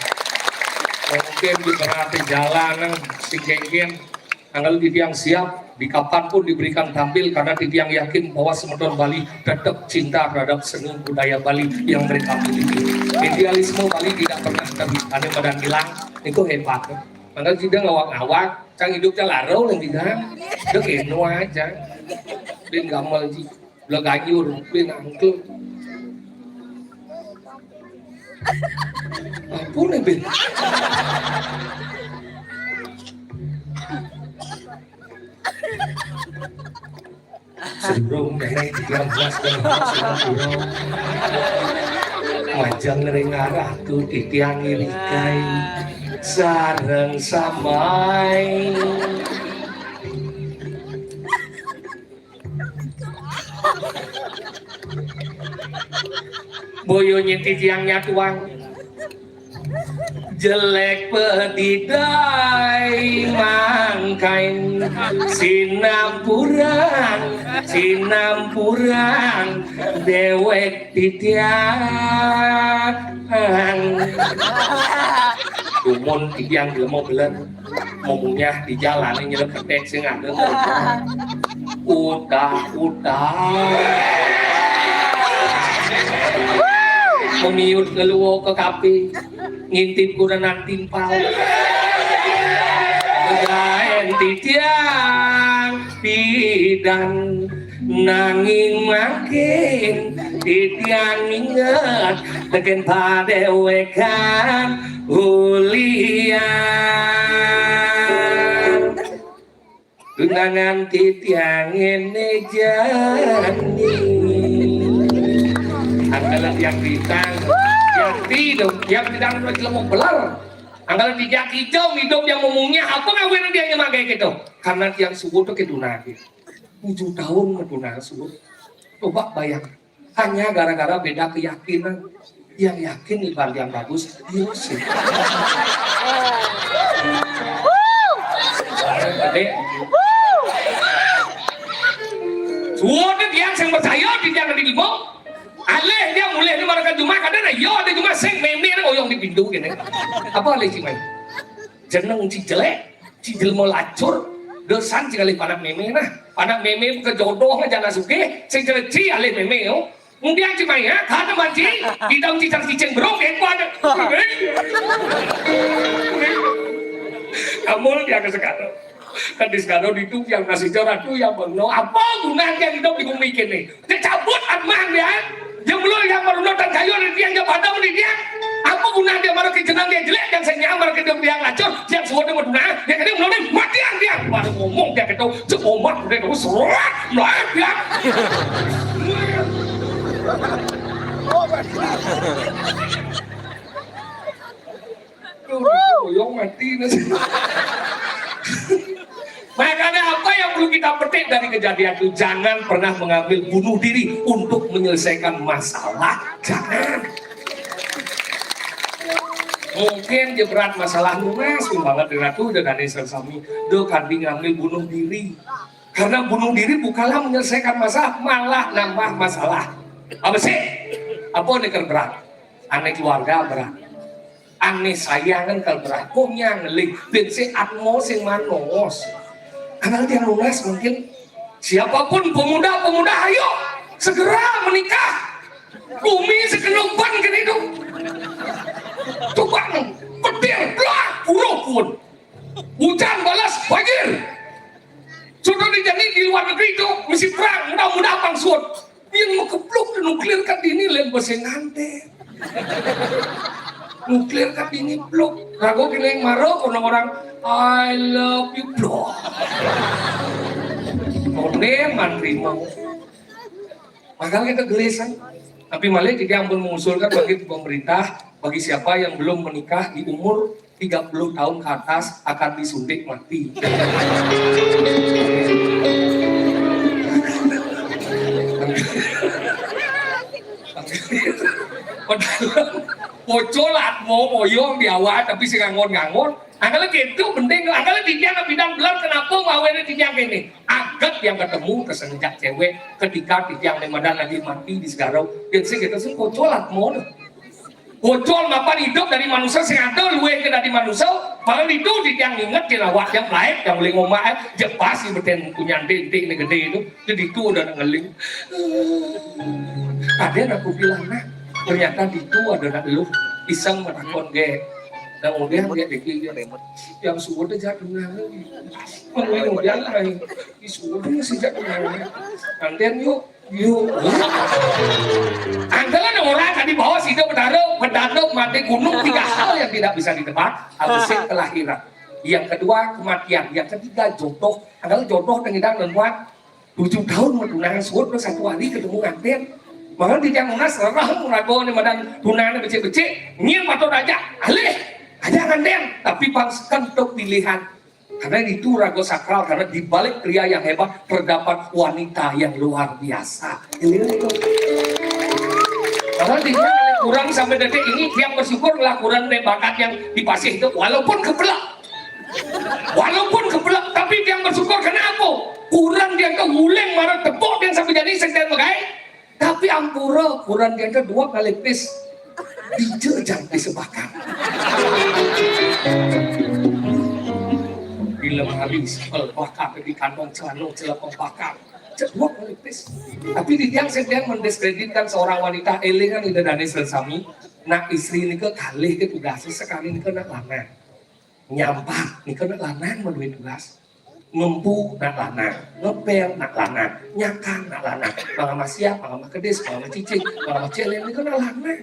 Mungkin di tengah perjalanan, si Kengken, tanggal titiang siap, di kapan pun diberikan tampil, karena titiang yakin bahwa semeton Bali tetap cinta terhadap seni budaya Bali yang mereka miliki. Idealisme Bali tidak pernah ter-, ada badan hilang, itu hebat. Maka kita ngawak-ngawak, cang hidup cang larau lagi dah. Dek eno aja. Bin gamal ji. Ulah ganyur, bin angkel. Ampun, eh, bin. Sedurung kene titiang belas dan belas. Majeng ring arah tu titiang irikai sareng samai. Boyonye titiang nyatuang. Jelek pedidai mangkain sinampuran, sinampuran dewek titiang. Dumun titiang gelem beler. Memunyah di jalané nyelep peték sing ada. Udah, udah. Memiut keluo ke kape, ngintip kurenan timpal. Gaen titiang pidan. Nanging mangkin titiang inget teken padéwékan ulian. Tunangan titiang ngéné jani. Angkala tiang bintang, tiang ti dong, tiang bintang udah jelema beler. Angkala tiang kijang hidup yang memunyah, apa ngawin dia nyemagai gitu? Karena tiang subuh tuh ketunangan. Tujuh tahun meduna suud. Coba bayangkan, hanya gara-gara beda keyakinan. Yang yakin ibarat yang bagus, iya sih. Gede. Suud dia yang percaya di dia di Bimo. Alih dia mulih di mereka Jumat, ada na yo ada Jumat sing meme na oyong di pintu gini. Apa alih cimai? Jeneng ci jelek, ci jelema lacur, dosan ci kalih panak meme nah. Panak meme kejodoh aja na sugih, sing jelek ci alih meme yo. Kemudian ci maya, kada manci, idam ci cang cicing berong, eh, kuat. Amul dia ke sekarang. Kan di sekarang itu yang masih jawab tuh yang bengno. Apa gunanya kita hidup di bumi ini? Dia cabut atmah dia. Yang belum yang baru nonton kayu di dia, yang padam di dia. Apa gunanya dia marah ke jenang dia jelek, yang saya nyamar ke dia yang lacur, yang suara dia berdua, dia kena belum mati dia. Baru ngomong dia kata, cek omak dia terus serak, melayang dia. Tuh, boyong mati nasi. Makanya apa yang perlu kita petik dari kejadian itu? Jangan pernah mengambil bunuh diri untuk menyelesaikan masalah. Jangan. Mungkin dia berat masalah lunas banget di ratu dan dari sami. Do kadi ngambil bunuh diri. Karena bunuh diri bukanlah menyelesaikan masalah, malah nambah masalah. Apa sih? Apa nih berat? Aneh keluarga berat. Aneh sayangan kalau berat. Kok nyang ngeling? Bin si atmo sing manos. Karena dia lunas mungkin. Siapapun pemuda-pemuda, ayo segera menikah. Bumi sekenupan ke itu. Tukang petir, belah, buruh pun. Hujan balas, banjir. Sudah dijadi di luar negeri itu, mesti perang, mudah-mudahan bangsun. Yang mau kepluk nuklir kan ini lain bahasa nganten. Nuklir kan ini pluk. Rago kena yang marah, orang-orang, "I love you, pluk." Kone manrimo. Makanya kita gelisan. Tapi malah kita yang pun mengusulkan bagi pemerintah, bagi siapa yang belum menikah di umur tiga puluh tahun ke atas akan disuntik mati. Padahal bocor lah, mau boyong di awal, tapi sing ngangon-ngangon. Angkala gitu penting, angkala tiga bidang belar, kenapa mau ini tiga ini? Agat yang ketemu kesenjak cewek ketika tiga yang madan lagi mati di Segarau. Dia sih gitu sih bocor lah, mau. Bocor mapan hidup dari manusia sing ada luwih ke dari manusia, padahal itu di yang inget di lawak yang lain yang boleh ngomong, eh, jepas di beten punya dentik ini gede itu, jadi itu udah ngeling. Ada yang aku bilang, nah, ternyata di itu ada nak lu iseng menakon ge. Dan kemudian dia dikit yang suruh dia jatuh nangis. Kemudian lain, disuruh dia sejak nangis. Nantian yuk, yuk. Angkala orang tadi bawa sida bedara, bedana mati gunung, tiga hal yang tidak bisa ditebak. Habis kelahiran. Yang kedua kematian. Yang ketiga jodoh. Angkala jodoh dengan hidang dan buat tujuh tahun mentunangan suut, terus satu hari ketemu nganten. Maka di yang unas rerah murago ni madan tunangan becik-becik, nyir mata raja, alih aja nganten. Tapi bangsakan untuk pilihan. Karena itu rago sakral, karena di balik pria yang hebat terdapat wanita yang luar biasa. Ini itu. Karena dia kurang sampai detik ini, dia bersyukur lah kurang dari bakat yang dipasih itu, walaupun kepelak. Walaupun kepelak, tapi dia bersyukur. Kenapa? Kurang dia ke uling marah tepuk dia sampai jadi sekjen bagai. Tapi ampura, kurang dia ke dua kali pis. Dija jangkis sebakar. Di lemari, sepel bakar, di kantong celana, celana bakar. Cek dua kali pis. Tapi di yang sedang mendiskreditkan seorang wanita, elingan ida dane sami. Nak istri ni ke kalih ke tugas, sekali ni ke nak lanang. Nyampah, ni ke nak lanang melalui tugas. Ngempu nak lanang, ngepel nak lanang, nyakan nak lanang. Manga masiap, manga makedis, manga macicing, manga maceleng ni ke nak lanang.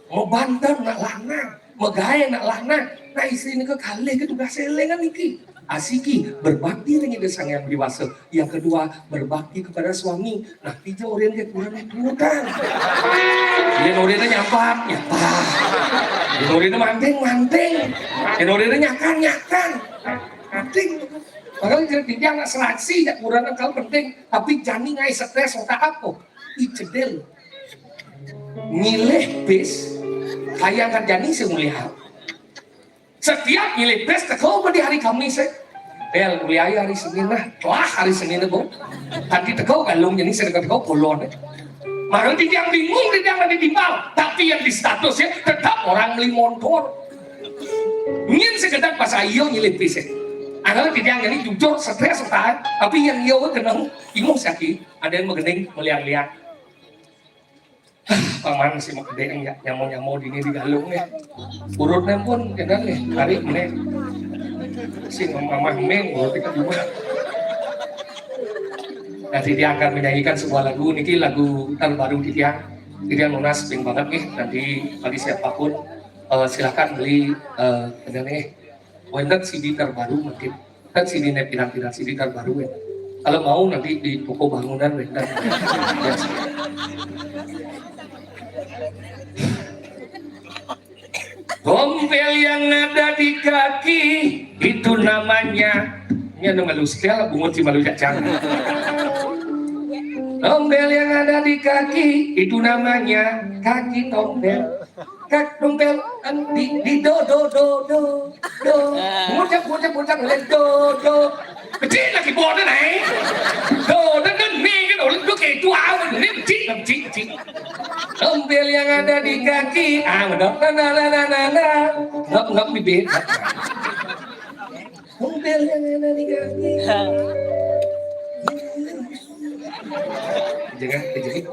Mebanten nak lanang, megae nak lanang. Nah, istri ni ke kalih ke tugas elingan niki. Asiki berbakti dengan Sang Yang Dewasa. Yang kedua, berbakti kepada suami. Nah, tiga orang dia kurang itu kan. Dia orang nyampah, nyampah. Dia orang manting, manting. Dia orang nyakan, nyakan. Penting. Makanya dia, dia nggak seleksi, nggak kurang kalau penting. Tapi jani ngai stres otak apa? Icedil. Milih bis, kayak nggak jani sih milih apa? Setiap milih bis, teko di hari Kamis, eh. Bel, mulai hari Senin lah. Telah hari Senin itu. Tadi teko galung, jadi saya teko kolon, eh. Makanya dia yang bingung, dia yang ada di timbal. Tapi yang di status ya, tetap orang beli motor. Ingin sekedar pas ayo nyelip sih. Adalah tidak yang ini jujur stres sekali, tapi yang iya kenal ingus sakit, ada yang menggening melihat-lihat. Paman si mau gede ya, nyamo-nyamo dini di galung ya. Urutnya pun kenal nih, tarik nih. Sing mamah meng, oh, kita cuma. Nah, titiang akan menyanyikan sebuah lagu. Niki lagu terbaru titiang. Titiang nunas ping banget nih. Nanti bagi siapapun, eh, silahkan beli, eh, ini nih. Wénten C D terbaru mungkin. Kan C D-nya pirang-pirang C D terbaru ya. Kalau mau nanti di toko bangunan wénten. Ya. Tompel yang ada di kaki itu namanya, ini ada malu sekali, bungut si malu cacang. Tompel yang ada di kaki itu namanya kaki tompel. Kak tompel, di, di do, do, do, do, do. Bungut, bungut, bungut, do, do. Kecil lagi bodoh nih. Do, do, do, nih kan, orang tuh kayak itu awal, ini kecil, kecil, kecil. Tompel yang ada di kaki, ah, benar, na, na, na, na, na, na. Ngap, ngap, bibir. Tompel yang ada di kaki. Jangan, jangan.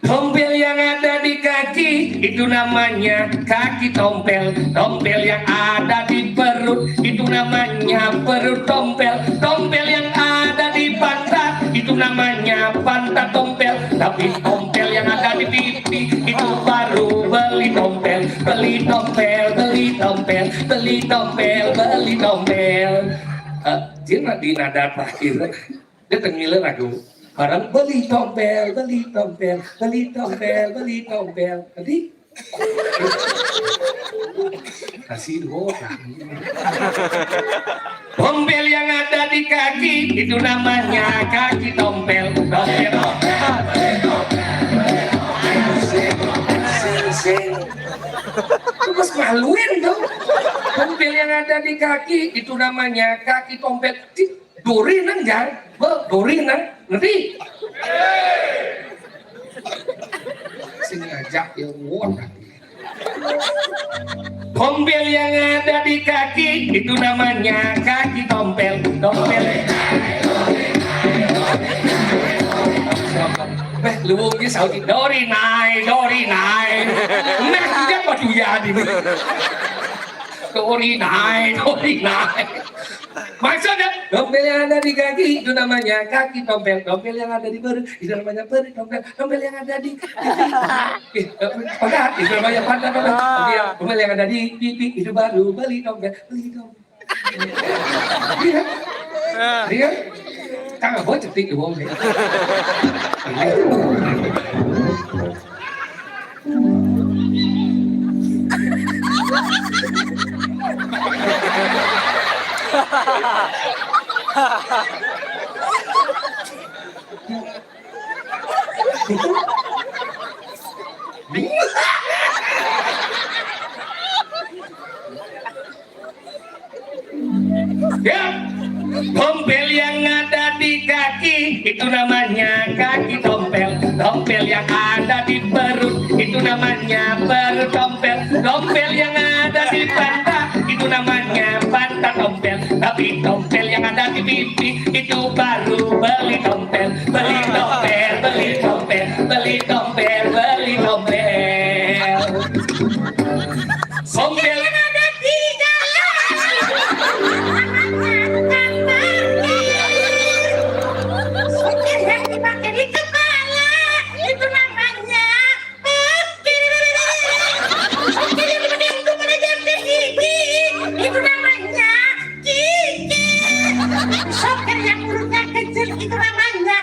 Tompel yang ada di kaki itu namanya kaki tompel. Tompel yang ada di perut itu namanya perut tompel. Tompel yang ada di pantat itu namanya pantat tompel. Tapi tompel yang ada di pipi itu baru beli tompel. Beli tompel, beli tompel, beli tompel, beli tompel. Eh, Jin di nada terakhir. Dia tengil lagu. Barang beli tompel, beli tompel, beli tompel, beli tompel. Tadi kasih dua orang. Tompel yang ada di kaki itu namanya kaki tompel. Tompel. Sing, sing. Terus maluin dong. Tompel yang ada di kaki itu namanya kaki tompel. Duri nang, Jang. Be, duri nang. Ngerti? Sing ngajak ya, wah. Tompel yang ada di kaki itu namanya kaki tompel. Tompel. Eh, lu mungkin saudi dori nai, dori nai. Nah, tidak pada ya di. Dori nai, dori nai. Maksudnya, tompel yang ada di kaki itu namanya kaki tompel. Tompel yang ada di perut itu namanya perut tompel. Tompel yang ada di pipi. Eh, pantat itu namanya pantat tompel. Tompel yang, tompel yang ada di pipi itu baru beli tompel. Beli tompel. Iya. Iya. Kang Abah cetik di wong. Ya, tompel yang ada di kaki itu namanya kaki tompel. Tompel yang ada di perut itu namanya perut tompel. Tompel yang ada di pantat itu namanya pantat tompel. Tapi tompel yang ada di pipi itu baru beli tompel. Beli tompel, beli tompel, beli tompel, beli tompel. Tompel yang ada di dalam. Tompel yang dipakai di kepala. Itu namanya. Tompel yang dipakai untuk menegangkan gigi. Itu namanya gigi. Tompel yang mulutnya kecil. Itu namanya.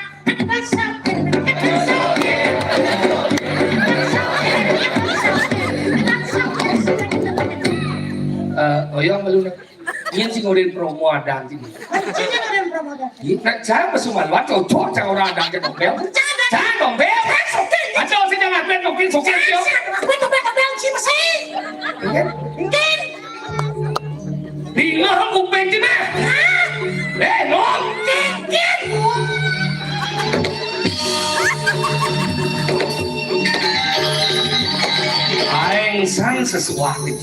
Eh, oyong malu nak. Nyén sing ngorén promo adang sini. Sing ngorén promo adang. Iya, nak cang masuk maluan, cocok cang orang adang ke tompel. Cang tompel. Ada sing jangan main mungkin sokir yo. Aku tompel tompel sih masih. Iya. Mungkin. Dingeh kuping cina. Eh, nom. Aing sang sesuatu.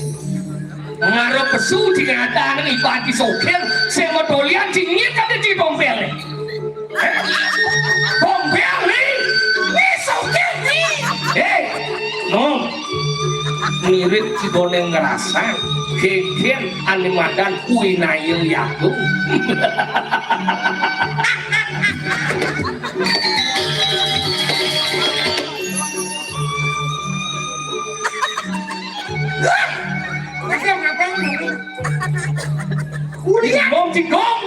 Ngarep pesu di ngadang ni bagi sokir, saya mau dolian dingin kan di tompel. Tompel ni, ni sokir ni. Eh, nom. Mirip Cigoneng ngerasa, geger ane madan kuwi nail yaku. Ada ngapain? Kuliah. Digong, digong.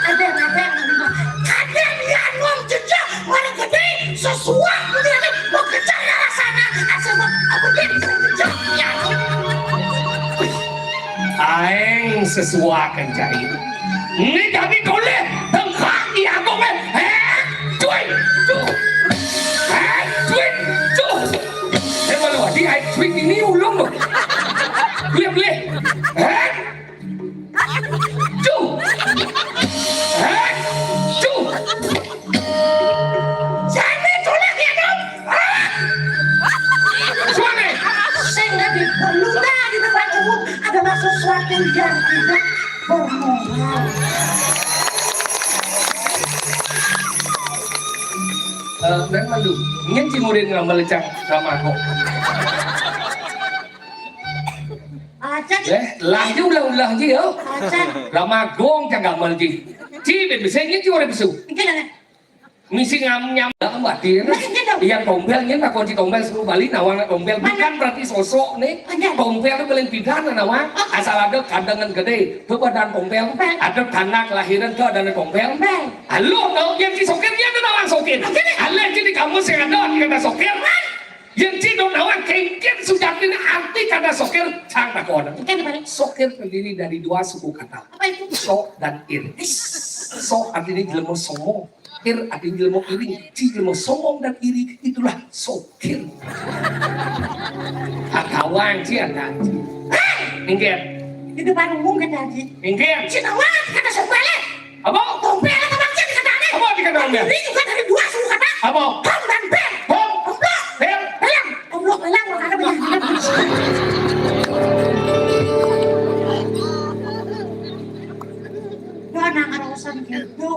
Ada ngapain? Ada yang ngomong jejak orang gede sesuatu dia mau kejar arah sana. Asal mau apa dia bisa kejar? Ya. Aeng sesuaken jahit. Ini kami toleh tengkak di agung, eh. Heh, cuy, cuh. Heh, cuy, cuh. Eh, malu di aeng cuy ini ulung loh. Beli, beli. Heh. Cuh. Heh, cuh. Jani toleh ya, Dok. Ah! Suami. Sing diperlu dah di tempat umum ada sesuatu yang tidak bermoral. Eh, memang lu, nyen cimurin ngamal cang sama kok. Aja. Eh, lah ji ulah-ulah ji, yo. Aja. Lama gong cang ngamal ji. Ci, ben bisa nyen cimurin bisu. Iki lah. Misi ngam nyam lah mati. Iya, tombel nyen tak kunci tombel sepuluh Bali nawang tombel. Bukan berarti sosok nih. Tombel itu paling pidana nawang. Asal ada kandangan gede, ke badan tombel. Ada tanah kelahiran ke ada tombel. Halo, tau yang si sokir nyen ada nawang sokir. Halo, jadi kamu sing ada di kata sokir. Yang ci dok nawang kengken sujatine arti kata sokir cang takon. Sokir terdiri dari dua suku kata. Apa itu? So dan ir. So artinya jelema sombong. Ir artinya jelema iri. Ci jelema sombong dan iri itulah sokir. Akawang ci ada ci. Inggih. Di depan umum kata haji. Inggih. Ci nawang kata sombale. Apa? Tompel apa maksud dikatane? Apa dikatane? Ini juga dari dua suku kata. Apa? Hom dan pel. Hom. Omplok. Pel. Pelang. Omplok pelang makanya banyak. Doa nang urusan gitu.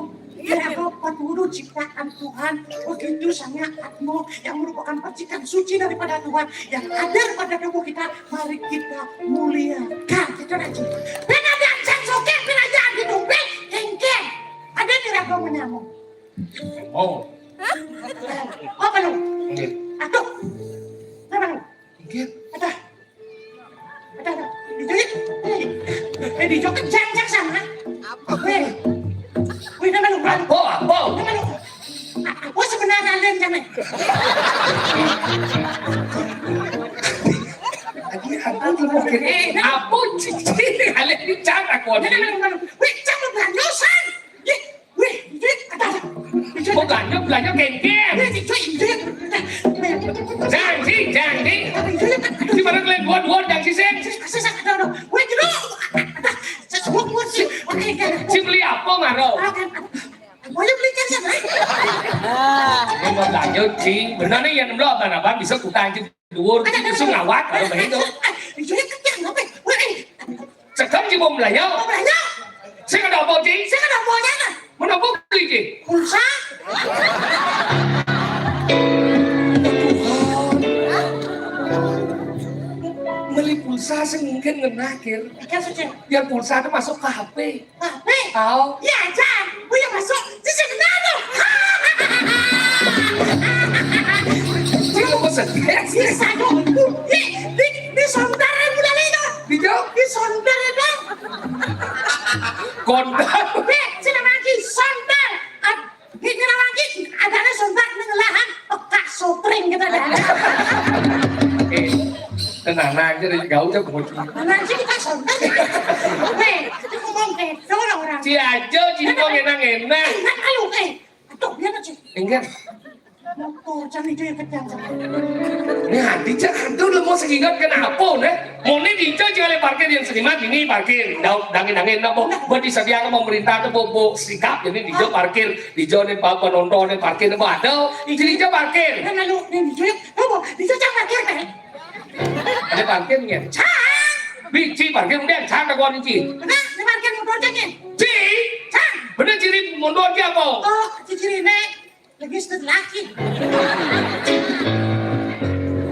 Kira apa dulu ciptaan Tuhan begitu sangat atmo yang merupakan percikan suci daripada Tuhan yang ada pada tubuh kita. Mari kita muliakan. Kita rajin. Pena dan sang sokir pena jangan ditumpil. Engke. Ada tidak kau menyambung? Oh. Apa lu? Aduh. Apa lu? Ada. Ada, ada. Dijahit. Eh, dijahit jangan sama. Weh. Weh, nama lu? Apa? Apa? Nama lu? Apa sebenarnya kalian sana? Lagi aku tuh mikir, eh, apa cici? Kalian ini cak aku. Nama lu? Weh, cak lu beranyosan. Wih, ini ada. Mau belanja, belanja kengkeng. Ini, ini, ini. Janji, janji. Di mana kalian buat, buat janji sih? Wih, dulu. Ada. Sesuatu sih. Oke, oke. Si beli apa, Maro? Ayo beli kan sana. Ini mau belanja, Ci. Benar nih, yang belum apa-apa bisa kutang, Ci. Dhuwur, ada, ada, sing ada. Ngawat, kalau begitu. Iya, kan yang apa? Wah, eh. Cekap, Ci, mau belanja. Mau belanja? Sing ada apa, Ci? Sing ada apa, ya? Mau apa beli, Ci? Pulsa. Beli pulsa sing mungkin ngenakir. Iya, suci. Biar pulsa itu masuk ke H P. Apa? Tahu. Iya, Jan. Gue yang masuk. Sisi kenal tuh. Dia mau pesen. Bisa dong. Di, di, di sontar yang mulai itu. Di jauh? Di sontar itu. Kontak. Be, sini lagi. Sontar. Ini lagi. Adanya sontar nengelahan. Peka sotring kita dah. Eh, tenang aja deh, gak usah bocor. Tenang sih kita sontar. Be, itu ngomong kayak orang-orang. Si aja, si ngomong enak-enak. Ingat ayo, eh. Aduh, dia kecil. Enggak. Motor, jangan itu yang kencang. Ini hati cak, aduh, lu mau segingat kenapa, nih? Mau nih di Ijo, jangan parkir yang seniman, ini parkir. Dau, dangin, dangin, apa? Buat disediakan pemerintah tuh, bu, bu, sikap, jadi di Ijo parkir. Di Ijo nih, pak penonton nih, parkir, apa ada? Di Ijo parkir. Kan lalu, nih, di Ijo, apa? Di Ijo jangan parkir, kan? Ada parkirnya. Cang! Biji parkir, kemudian cang, tak kuat, Ci. Nah, ini parkir motor, Cang, ya? Ci! Cang! Bener ciri mondor ki apa? Oh, ciri-ciriné lagi setelah ki.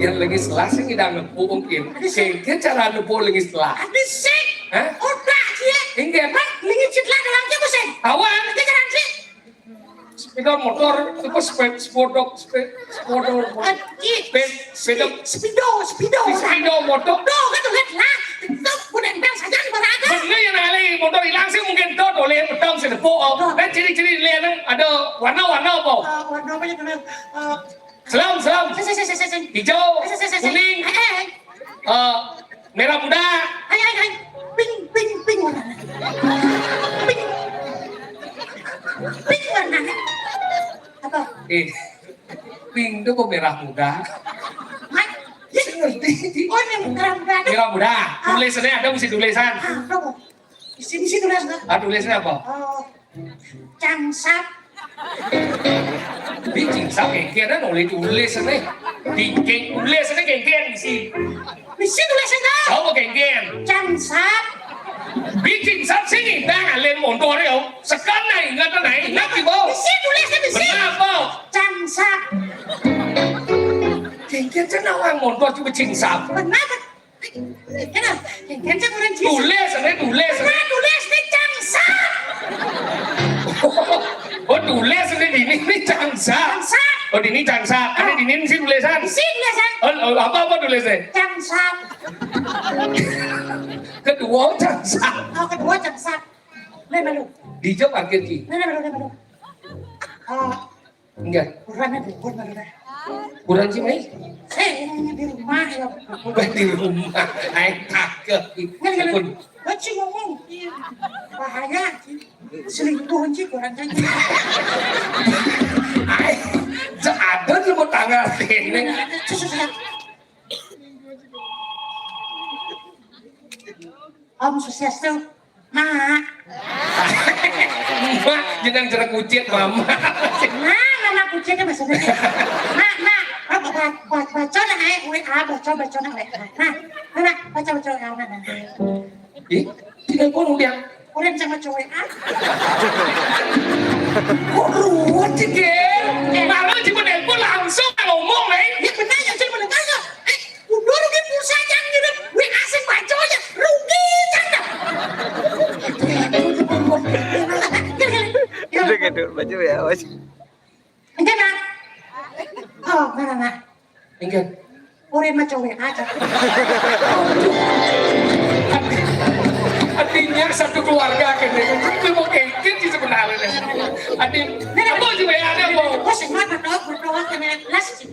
Yén lagi setelah sing ngidang nepuk mungkin. Sing cara nepuk lagi setelah. Ada sing. Hah? Otak ki. Inggih. Lagi setelah dalam ki apa sing? Awan. Lagi jalan sih. Sepeda motor, apa sepeda, sepodok, sepeda, sepeda, sepeda, sepeda motor. Doh, kan tuh lihat lah. Itu pun nempel saja di mana ada. Bener ya, nali motor hilang sih mungkin doh, oleh petang sih tepuk. Oh, kan ciri-ciri lihat ada warna-warna apa? Eh, warna apa ya, kenal? Eh, selam, selam. Sing, sing, sing, sing, sing. Hijau, sing, sing, sing, sing, kuning. Eh, eh, eh. Eh, merah muda. Ay, ay, ay. Pink, pink, pink warnanya. Pink. Pink warnanya. Apa? Eh, pink itu kok merah muda? Hah? Saya ngerti. Oh, ini merah muda. Merah muda. Ah. Tulisannya ada mesti tulisan. Ah, apa? Di sini sih tulis, nah. Ah, tulisannya apa? Oh. Cangsap. Di cingsap kéngkén oleh tulis né. Di kéng tulis né kéngkén isi. Isi tulis né. Apa kéngkén? Cangsap. Di cingsap sini dah alin mondor ya. Sekan nah ingat nah ingat ibu. Isi tulis né isi. Benar apa? Cangsap. Kéngkén cenah orang mondor cuma cingsap. Benar. Kenapa? Kan saya kurang jelas. Tulis, ini tulis. Nah, tulis ini cangsap. Oh, tulis ini dini ini cangsap. Cangsap. Oh, dini cangsap. Ini dini ini sih tulisan. Sih tulisan. Oh, oh, apa apa tulisnya? Cangsap. Kedua cangsap. Oh, kedua cangsap. Nah, malu. Dijawab akhir ki. Nah, nah, malu, nah, malu. Oh, enggak. Kurang ada pun ada. Kurang sih, Mai? Eh, ini di rumah ya. Bah, di rumah. Ai kagak. Enggak, enggak, enggak. Pun. Baca ngomong. Bahaya. Selingkuh sih kurang kan. Ai, ada lu mau tanggal ini. Susah, susah. Om Swastiastu. Mak. Mak, jenang jeruk kucit, Mama. Nah, Mama kucitnya maksudnya. Mak, Mak, oh, ba-, ba-, baca nah, eh, W A, baca, baca nah, W A. Nah, nah, nah, baca, baca, W A, nah, nah. Ih, tidak pun udah. Udah sama cowok, ah. Kok ruwet sih, Gel? Malah cuma nelpon langsung ngomong, eh. Ya benar, ya, cuma benar, ya. Eh, Udah rugi pulsa jangan ngirim W A sing baca aja. Rugi jangan. Udah gitu, baca W A aja. Enggak, Mak. Oh, mana, Mak? Enggak. Orang mah cowok aja. Artinya satu keluarga kan ya. Itu mau kengkit sih sebenarnya. Artinya, apa sih W A ada, Bo? Bos, yang mana, Dok? Berdoa ke nenek kelas sih.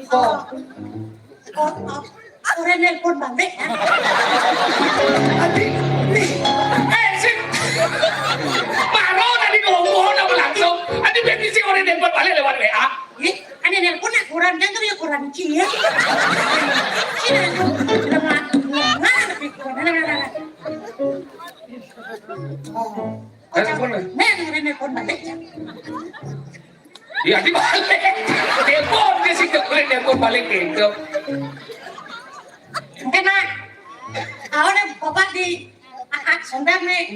Oh. Oh, oh. Orang nelpon balik. Adi, nih. Eh, sip. Baru tadi ngomong apa langsung. Adi, biar bisa orang nelpon balik lewat W A. Nih, ada nelpon nak kurang kan tuh ya kurang cia. Sini aku. Udah nggak, nggak, nggak, nggak, nggak. Oh. Nelpon, eh? Nih, ada nelpon balik ya. Iya, dibalik. Telepon dia sih, nggak boleh telepon balik gitu. Oke, Mak. Awalnya Bapak di Akak Sendang nih.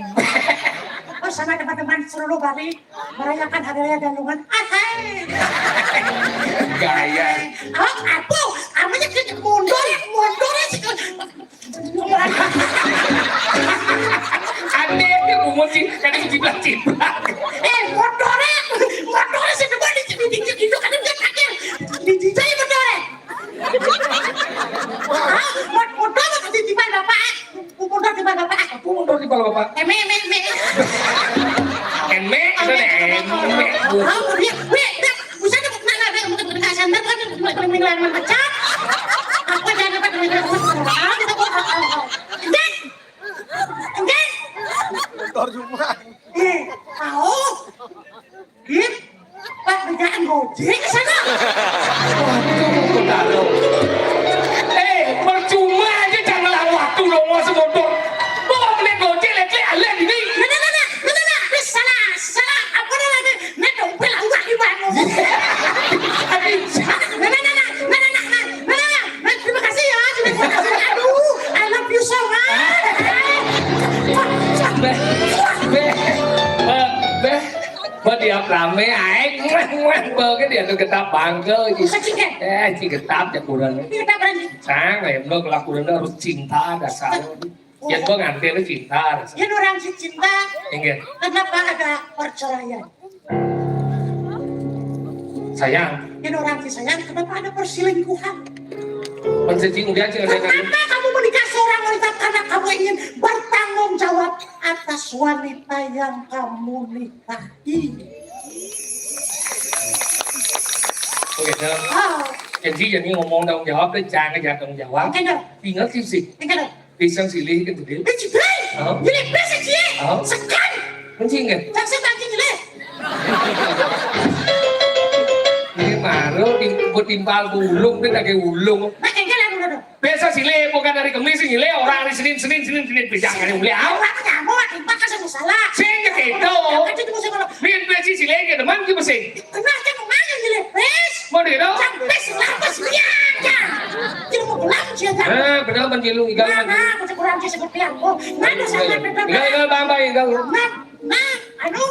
Oh, sama teman-teman seluruh Bali merayakan Hari Raya Galungan. Ah, hai. Gaya. Oh, apa? Amanya kita mundur, mundur sih. Aneh, dia bungut sih, kan dijiplak-jiplak. Eh, motornya, motornya sih, coba dijiplak-jiplak gitu, kan dia pakai. Dijiplak motornya. Ah, mot-, motor mau titipan bapak. Motor tiban bapak. Aku motor tiban bapak. Eme, eme, eme. Eme, itu deh, eme. Ah, dia, weh, dah, usah deh, nah, nah, nah, nah, santai, kan, mending, mending, mending, mending, pecah. Aku jangan dapat, mending, mending, mending, ah, kita bawa, ah, ah, ah. Enggak. Enggak. Motor cuma. Eh, tahu. Git, Pak, kerjaan Gojek ke sana. Waduh, tahu. Eh, percuma aja jangan waktu dong, mau semotor. Bawa beli Gojek, lek, lek, alih ini. Nah, nah, nah, nah, nah, nah, nah, nah, salah, salah, apa namanya? Nah, dompet awak di mana? Aduh, nah, nah, nah, nah, nah, nah, nah, nah, nah, nah, terima kasih ya, sudah. Tiap rame ae, muah, muah, bagi dia tuh getap bangke, Ji. Masa sih, Kak? Eh, Ji getap ya kurang. Ini kita berani. Sang, ya, lo kelakuan harus cinta dasar. Ya, gua nganti lu cinta. Yén orang sing cinta, Inggih. Kenapa ada perceraian? Sayang. Yén orang sing sayang, kenapa ada perselingkuhan? Menjadi kemudian sih ada. Kenapa kamu menikah seorang wanita? Karena kamu ingin bertanggung jawab atas wanita yang kamu nikahi. Oke, dah. Ah. Jadi, jadi ngomong tanggung jawab, dan jangan, jangan tanggung jawab. Oke, dah. Ingat sih, sih. Oke, dah. Pisang silih kan gedé. Eh, Jibril. Hah? Nyilih pés, Ji. Hah? Sekan. Kencing kan? Cak sing tangki nyilih. Ini baru tim-, buat timpal ulung, dia lagi ulung. Nah, enggal anu lho. Biasa silih, bukan hari Kamis nyilih, orang hari Senin, Senin, Senin, Senin, pisang hari mulai. Ora nyamuk, timpal kan sing salah. Sing gitu. Kan itu sing ngono. Min pesi silih ke teman ki mesti. Kenal kan mangan nyilih pés. Mau deh, dong? Sampai seratus ya, ya. Ilmu pulang, ya, ya. Eh, bener, Bang Jilu, igal, Bang Jilu. Nah, nah, kurang sih seperti aku. Nah, ada sama, iya. Igal, igal, Bang, Bang, igal. Nah, nah, anu.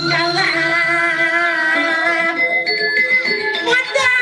Kalah. Wadah.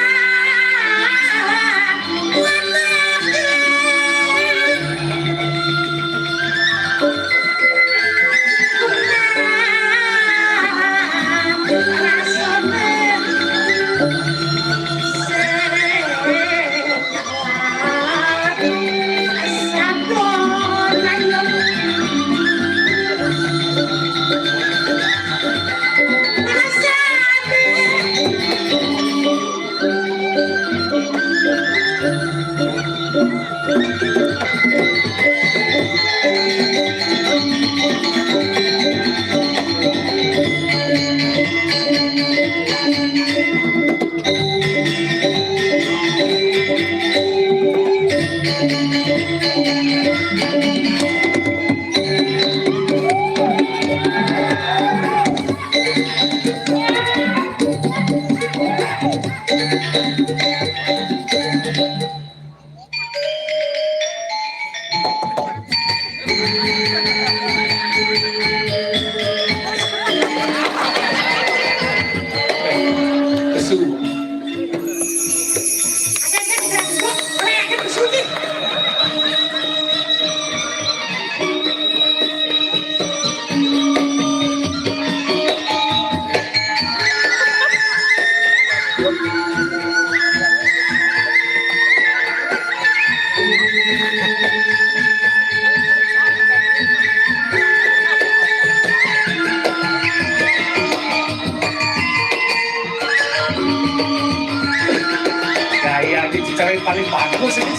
Gaya iki cewek paling bagus ini.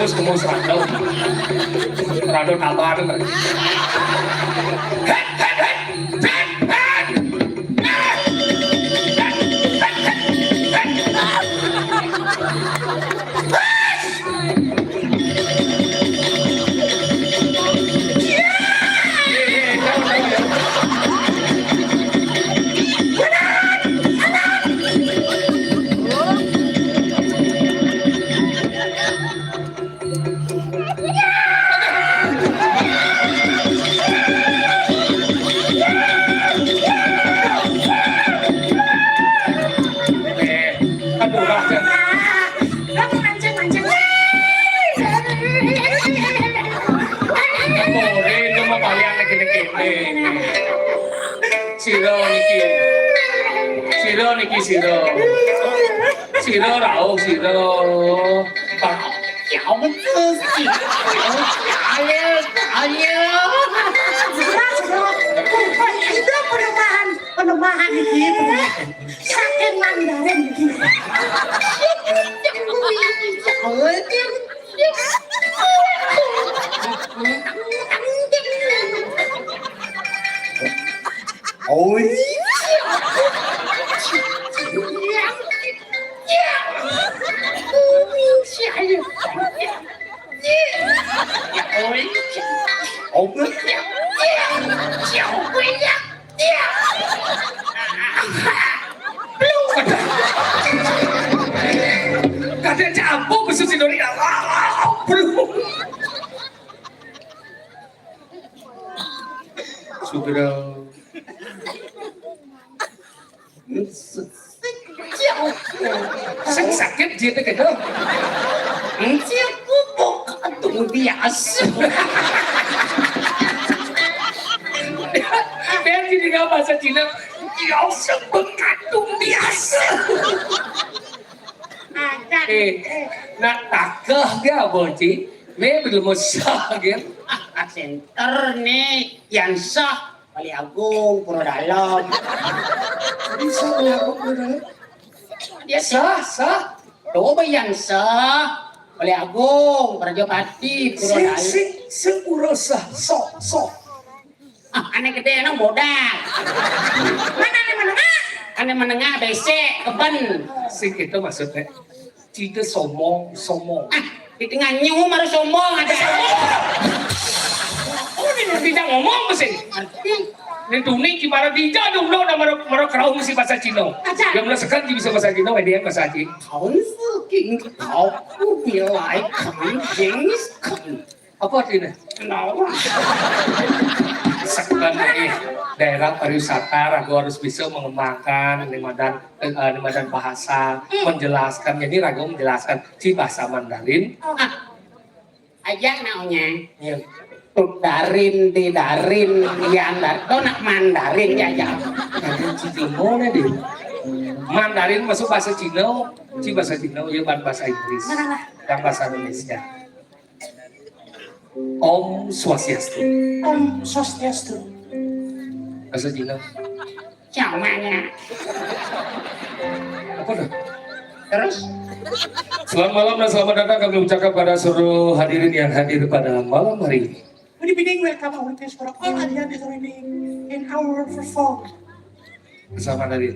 Kamu serandau. Serandau tabar. Aduh, Raja. Kamu mancing-mancing. Morin, kamu paling gini-gini. Sira niki. Sira niki sira. Sira rauh sira. Pak. Ya betul sih. Ayo, ayo. Sudah, sudah. Itu perubahan, perubahan iki, perubahan. Saking Mandarin iki. Oh, iya. Kadang cak apa besok si Dori. Belum. Sugro. Sing sakit dia tu kena. Encik pupuk kandung biasa. Dia jadi dengan bahasa Cina, biasa berkandung biasa. Ada. Eh, nak takah ke apa, Cik? Ni belum usah ke? Center ni yang sah. Bali Agung, Pura Dalam. Bisa Bali Agung, Pura Dalam? Dia sah, sah. Coba yang sah. Bali Agung, Prajapati, Pura Sing, Dalam. Sing, sing pura sah. Sok, sok. Ah, anak gede, anak modal. Mana anak menengah? Anak menengah, besek, keben. Sing itu maksudnya. Cita somong, somong. Ah, di tengah nyu baru somong ada. Oh, dia tidak ngomong mesti. Ini tuh nih gimana dia dulu nama nama kerau mesti bahasa Cina. Aja. Dia merasakan dia bisa bahasa Cina, dia bahasa Cina. Kau fucking kau bilai kan jenis kan. Apa artinya? Kenapa? Sebenarnya daerah pariwisata ragu harus bisa mengembangkan lima dan eh, lima dan bahasa, menjelaskan. Jadi ragu menjelaskan si bahasa Mandarin. Ah, aja naunya. Ya. Tuh darin di darin yang dari tuh nak Mandarin ya ya. Mandarin si Cina deh. Mandarin masuk bahasa Cina, si bahasa Cina ya bukan bahasa Inggris. Mana lah? Dan bahasa Indonesia. Om Swastiastu. Om Swastiastu. Bahasa Cina. Siapa ya? Apa dah? Terus? Selamat malam dan selamat datang kami ucapkan pada seluruh hadirin yang hadir pada malam hari ini. Good evening, welcome our request for all Alian is reading in our perform. Bersama dari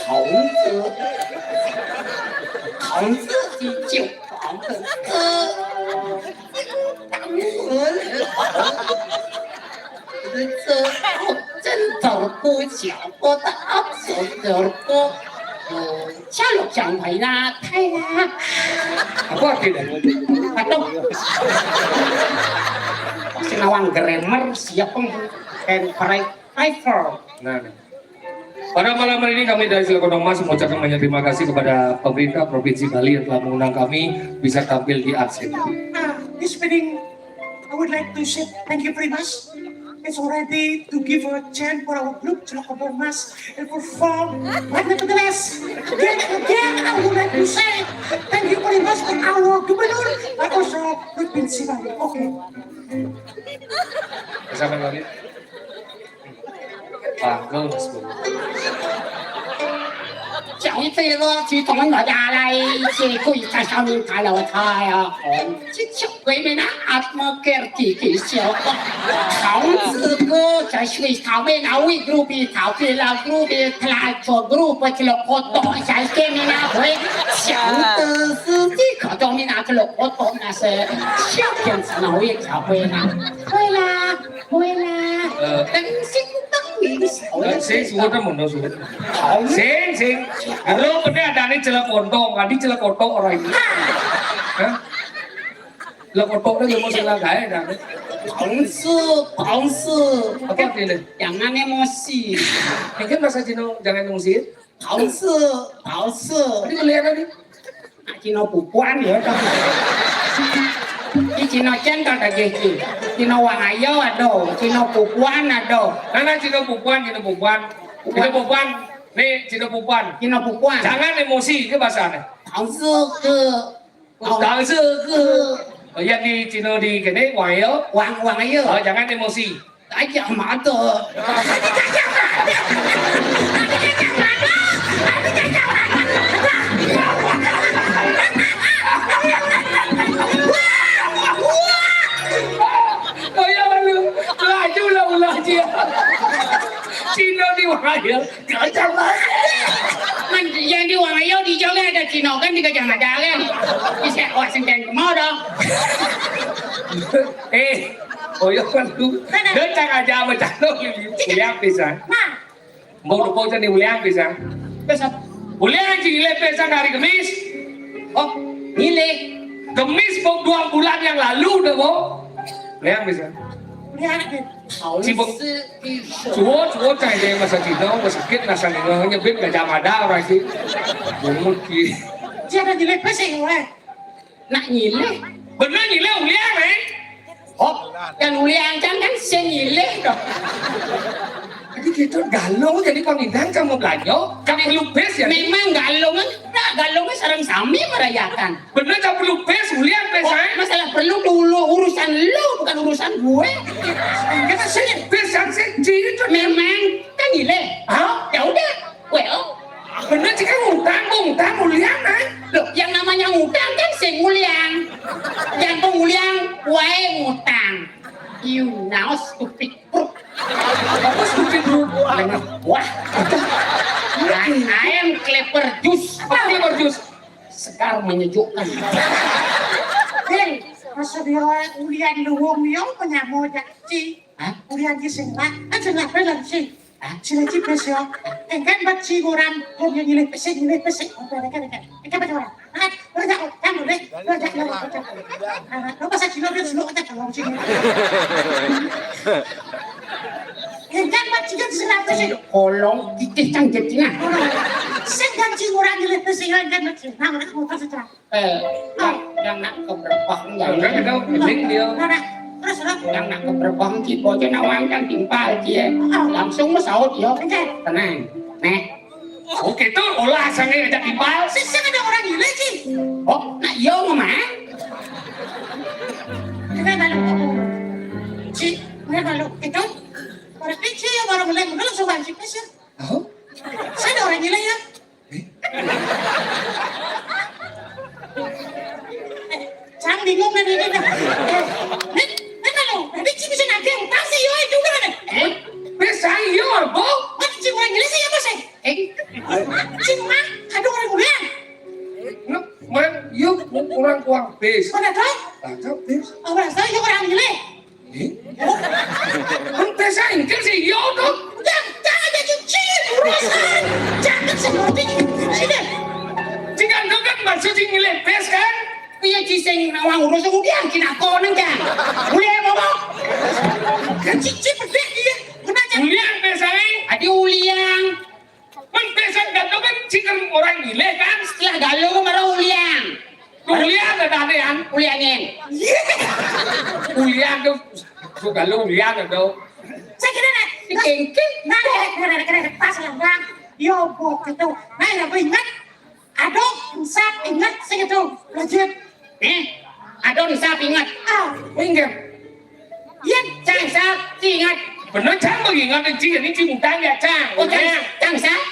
孔子，孔子的酒房的歌，当我人。这真头不巧，我的二手的歌。 Shalok jang baina thai na. Apa artinya? Aduh. Sing nawang grammar siap peng pen prai prai for. Nah, pada malam hari ini kami dari Silokodong Mas mengucapkan banyak terima kasih kepada pemerintah Provinsi Bali yang telah mengundang kami bisa tampil di Arts Center. Ah, this meeting I would like to say thank you very much. It's already to give a chant for our group, Celokobong Mas, and perform. But nevertheless, again, again, I would like to say thank you very much for our governor, but also Ruth Bin Sibali. Okay. Bersama kami. Bangga, Mas Bowo. 你这个去同我拿来，这个在上面看了我他呀，哦，这这回面那阿么个弟弟小，同志哥在水上面那位 grup 头，这老 grup 他做 grup 去了活动，在下面那回，想的是这个东西那去了活动那是小骗子那位才会啦，会啦，会啦，呃等心不等你的小呃，谁说这么多说？行行，kalau benda ada ni celah kontong, ada celah kotok orang ini. Hah? Lah kotok ni mau sila gaya dah ni. 同事，同事， Apa ni ni? Jangan emosi. Ini kan bahasa Cina, jangan emosi. 同事，同事， Ini kalian ni. Cina pupuan ya. Ini Cina centang dah gigi. Cina wang ayo ada, Cina pupuan ada. Mana Cina pupuan, Cina pupuan. Cina pupuan. Ni Cina pupuan. Cina pupuan. Jangan emosi ke bahasa ni. 同事个， Utang se ke. Oh, yang di Cina di kene wang ayo. 王王爷， Oh, jangan emosi. 哎呀妈的！ Kaya lu, laju lah ulah dia. Cina ni wahaya. Kacau lah. Yang di wang ayo di jauh ada Cina kan di Gajah Mada kan. Bisa awak sengkang kemau dah. Eh, oh ya kan lu. Dia tak ajar macam tu. Uliang pisang. Mau lupa macam ni uliang pisang. Pesan. Uliang cik ilai pisang hari Kemis. Oh, milih. Kemis pun dua bulan yang lalu dah mau. Uliang pisang. Lihat ni. Cibuk. Cuo, cuo cai deh masa Cina, masa sakit, masa ni nyebut Gajah Mada orang sih. Bungut ki. Dia ada milih pesan weh. Nak milih. Benar gila uliang eh. Oh, yang uliang kan kan sing milih dah. Jadi kita galung jadi pangidang kamu belanja, kamu lupis ya. Memang galungan, tak galungan sarang sami merayakan. Benar tak perlu pes uliang pes Oh, eh. Masalah perlu dulu urusan lu bukan urusan gue. Kita sih pes yang sih jadi tu. Memang kan milih. Hah? Ya udah, well, Benar cakap ngutang, ngutang uliang eh. Loh, yang namanya ngutang kan sing nguliang. Yang penguliang, wae ngutang. You now stupid. Apa stupid lu? Wah, I, I am clever juice. Apa clever juice? Segar menyejukkan. Ding, maksud dia ulian luwung yo penyamo jak ci. Hah? Ulian ci sing lah, kan sing lah pelan ci. Hah? Sila ci pes yo. Engkan bat ci orang pun yang nyilih pesik, nyilih pesik. Apa dekat dekat. Engkan bat orang. Ah, lo jak, kan boleh. Lo jak, lo jak. Ah, lo pasal cilo dia dulu kita kalau ci. Engkan bat ci kan sing lah pesik. Kolong titih kan jadinya. Sing kan ci orang nyilih pesik, engkan bat ci. Nah, nak mau kasih terang. Eh, yang, yang nak keberebah enggak? Enggak kita link dia. Nah, nah. Terus, terus. Yang nak keberebah ki bocah nawang kan timpal dia. Langsung mau saut ya. Oke. Tenang. Nih. Oke tuh olah sange aja timpal. Sing ada orang gila ci. Oh, nak yo ngomong. Ini malu. Ci, ini malu. Itu orang kecil yang baru mulai mulai langsung banci pes ya. Oh, Saya ada orang gila ya. Cang bingung kan ini dah. Nih, nih malu. Nanti ci bisa nagih utang sih yo juga nih. eh, pes saya apa? Mati ci orang gila sih ya bos eh. Eh, Ci mah ada orang gila. Nak main yuk orang kuang pes. Mana tahu? Tangkap pes. Orang saya orang gila. Eh? Kan pes saya kan sih yo tuh. Jangan, jangan jadi ci urusan. Jangan seperti ini. Sini. Jika itu kan maksud sih ngilih pes kan? Iya ci sing nawang urus kemudian kina kono kan. Boleh apa kok? Kan ci ci pedek dia. Kena jangan. Uliang pes saya. Adi uliang. Kan pesan kata kan cikal orang gile kan? Istilah Galuh mara uliang. Uliang ada ada yang Uliangin. uliang tu. Tu kalau uliang ada. Saya kira nak. Dikengkeng. Nah, kena kena kena pas lah bang. Yo bok itu. Nah, aku ingat. Aduh, insap ingat sih itu. Lanjut. Eh, aduh insap ingat. Ah, Ingat. Iya, cang sap ingat. Benar cang bagi ingat cing ni cing utang ya cang. Oh, cang, cang sap.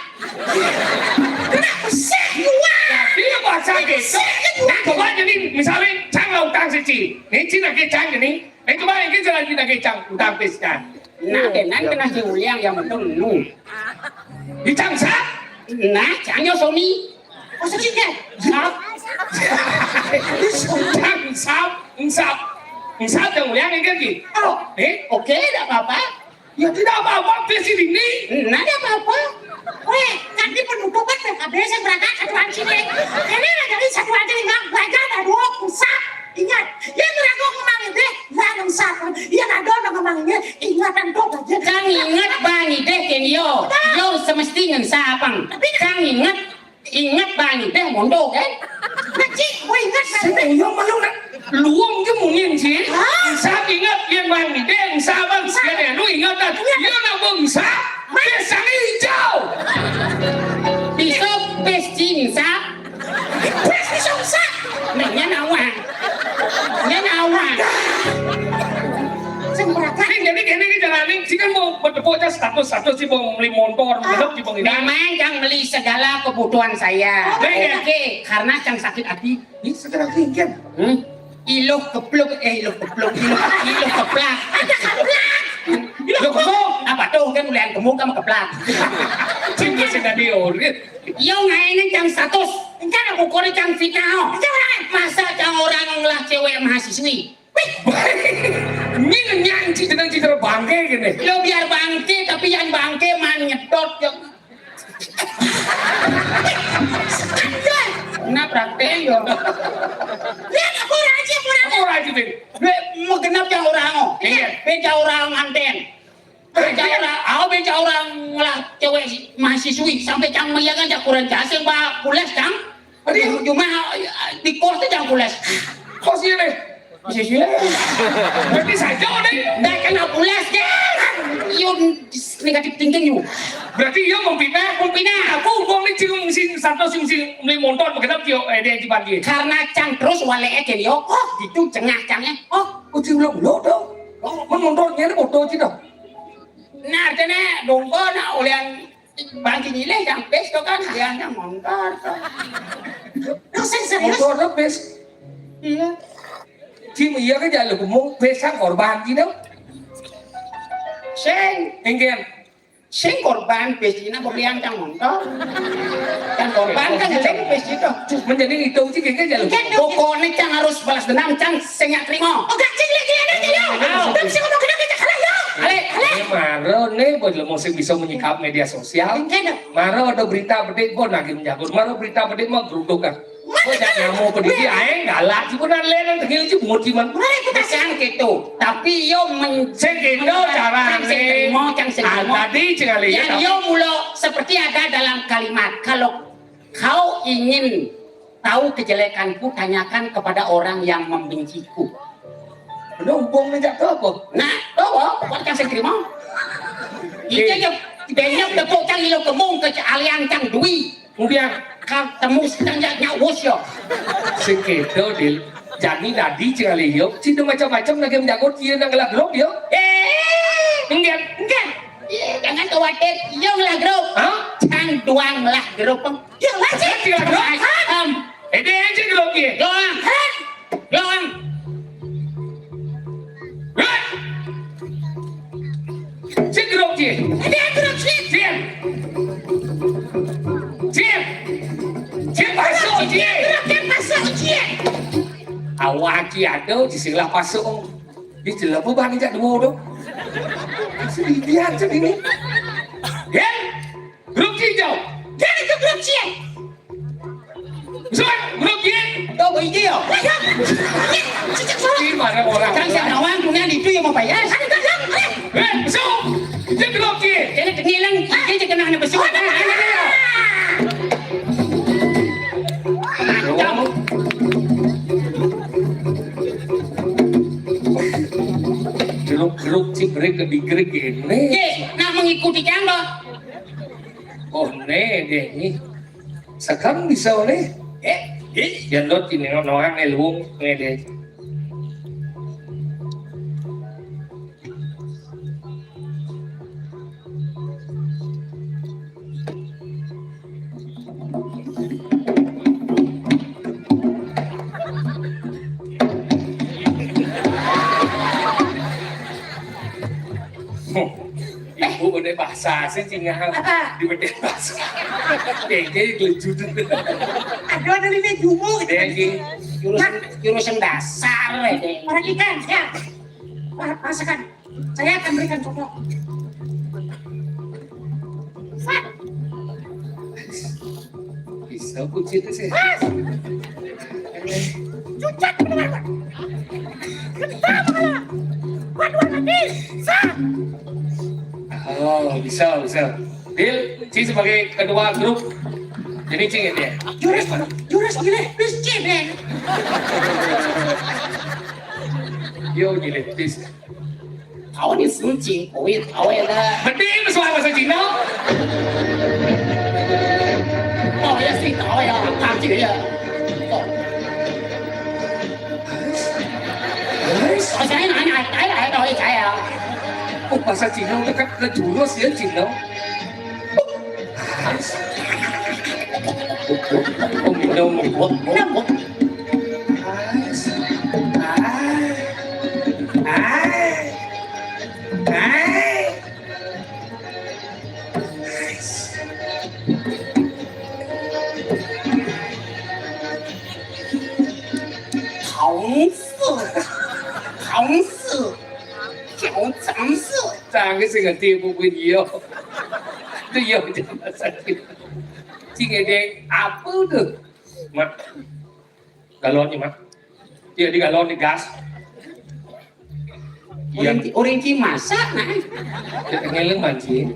Kena besik juga. Tapi apa sakit? Besik juga. Nah, coba jadi misalnya cang lah utang siji. Nih cina ke cang ini. Nih coba ini jalan cina ke cang utang pesta. Nah, dengan kena si uliang yang betul nu. Di cang sap. Nah, cang yo Sony. Oh, sejengkal. Sap. Sap, sap, sap. Sap yang mulia nih kan, Ki? Oh, eh, oke, tidak apa-apa. Ya, tidak apa-apa, Ki, sini. Nah, tidak apa-apa. Weh, kan di penutupan P K B saya berangkat satu anjing. Ini lah jadi satu anjing, nggak belajar ada dua pusat. Ingat, yang ragu kemarin deh, nggak ada satu. Yang ada orang kemarin deh, ingatan tuh aja. Cang ingat bang ideh kan yo. Yo semesti ngensa apang. Tapi cang ingat. Ingat bang ideh mondo kan? Kecik, gue ingat bang ideh. Sing yo malu nak. Luang je mungin sih. Hah? Sap ingat yang bang ideh, sap bang. Sap. Yang lu ingat kan? Iya. Iya nak bang sap. Pisang hijau. Pisau pes cinsa. Pes pisau sap. Nanya nawang. Nanya nawang. Sing berangkat. Nih, jadi gini nih jalan nih, sih kan mau bertepuk aja status-status sih mau beli motor, mau beli bang ini. Memang cang beli segala kebutuhan saya. Oh, oke, karena cang sakit hati. Ini segera tinggi. Hmm? Iluh kepluk, eh iluh kepluk, iluh, iluh keplak. Iluh kepluk. Apa tuh kan ulian kemuk sama keplak. Cing masih tadi orit. Yo ngainin cang status. Enggak aku kori cang fitnah. Masa cang orang ngelah cewek mahasiswi? Ini nyanyi dengan citra bangke gini. Lo biar bangke tapi yang bangke man nyedot yo. Nah praktek yo. Lihat aku rajin kurang. Aku rajin deh. Dek mau genap yang orang oh. Iya. Beca orang anten. Beca orang, aku beca orang ngelah cewek mahasiswi sampai cang mayangan cak kurang jaseng pak kules cang. Aduh, cuma di kos tuh cang kules. Kos ini. Masih sih. Berarti saja nih. Nggak kena pulas deh. Yun negatif thinking yuk. Berarti iya mempina, mempina. Aku uang nih cium si Santos cium si beli motor berkedap yo eh dia di pagi. Karena cang terus wale aja yo. Oh, itu cengah cangnya. Oh, kucing lo lo dong. Oh, menontonnya ini foto sih dong. Nah, artinya dongko nak ulian Bang Cinilih yang pes to kan dia yang motor to. Lu sing serius? Motor to pes. Iya. Cim iya kan jalan ngomong pes kan korban gitu. Sing. Enggak. Sing korban pes ini pembelian yang motor. Yang korban kan sing pes itu. Menjadi itu sih kayaknya jalan. Pokoknya yang harus balas dendam, cang sing terima. Oh, gak cing lagi ada dia. Tapi sih ngomong kenapa cak kalah ya? Ale, ale. Maro nih, bos lo mesti bisa menyikap media sosial. Maro ada berita bedik pun lagi menjagur. Maro berita bedik mau geruduk kan. Kok jangan mau peduli ae galak sih pun ada yang tegil sih buat sih man. Bukan gitu. Tapi yo men sing gitu cara nih. Mau cang sing tadi cing ale ya. Yang yo mulo seperti ada dalam kalimat kalau kau ingin tahu kejelekanku tanyakan kepada orang yang membenciku. Bener hubung ngejak tuh apa? Nah, tuh apa? Buat cang sing terima. Iya ya. Banyak depok cang ilo kemung ke alian cang dui. Kemudian kau temu sedang nyak nyak wus yo. Sing kedo dil. Jadi tadi cing ale yo, cing macam-macam lagi menjago dia nang gelak grup yo. Eh, enggak, enggak. Iya, jangan khawatir, yo ngelah grup. Hah? Cang doang ngelah grup. Yo lah cing. Cing ngelah grup. Em. Eh dia aja grup dia. Doang. Loang. Hah? Cik gerok cik. Ada gerok cik. Cik. Cik. Cik masuk cik. Gerok cik masuk cik. Awak cik ada di sebelah pasuk. Di sebelah apa bang cak dua tu? Sedih dia macam ini. Ya. Grup hijau. Jangan ke grup C. Zon, grup Y. Kau ke hijau. Di mana orang? Kan saya nawang punya itu yang mau bayar. Eh, besok. Dia grup Y. Jadi kenyalang, dia je kena anak besok. Jeruk-jeruk cik gerik ke digerik ini. Ye, nak mengikuti kan, Bang? Oh, ne deh ni. Sekarang bisa oleh. Eh, eh, dia lot ini orang ni luung ni deh. Ibu udah bahasa sih, cingah. Apa? Di bedah bahasa. Dengke gelucut. Aduh, ada lima jumu gitu. Dengke. Jurusan, jurusan dasar ya, Deng. Perhatikan, ya. Wah, masakan. Saya akan berikan contoh. Bisa kunci itu sih. Cucat benar. Kenapa? Waduh, nanti. Sah. Oh, bisa, bisa. Dil, Ci sebagai ketua grup. Jadi Ci ya? Jurus, jurus gila, terus Ci deh. Yo, gila, please. Kau ni suci, kau ni, kau ni lah. Betul, suara bahasa Cina. Oh, ya sih, kau ya, kau sih ya. Oh. Guys, guys. Oh, saya nanya, saya, saya tahu saya. Oh, bahasa Cina udah kan, udah jurus ya, Cina. Guys. Oh, minum. Guys. Guys. Guys. Council. Council. Council. Tangis dengan dia bubuin yo. Itu yo jangan sakit. Sing ada apa tu? Mak. Galon ni, Mak. Iya, di galon ni gas. Iya. Orang, orang Cina masak, nah. Kita ngeleng mancing.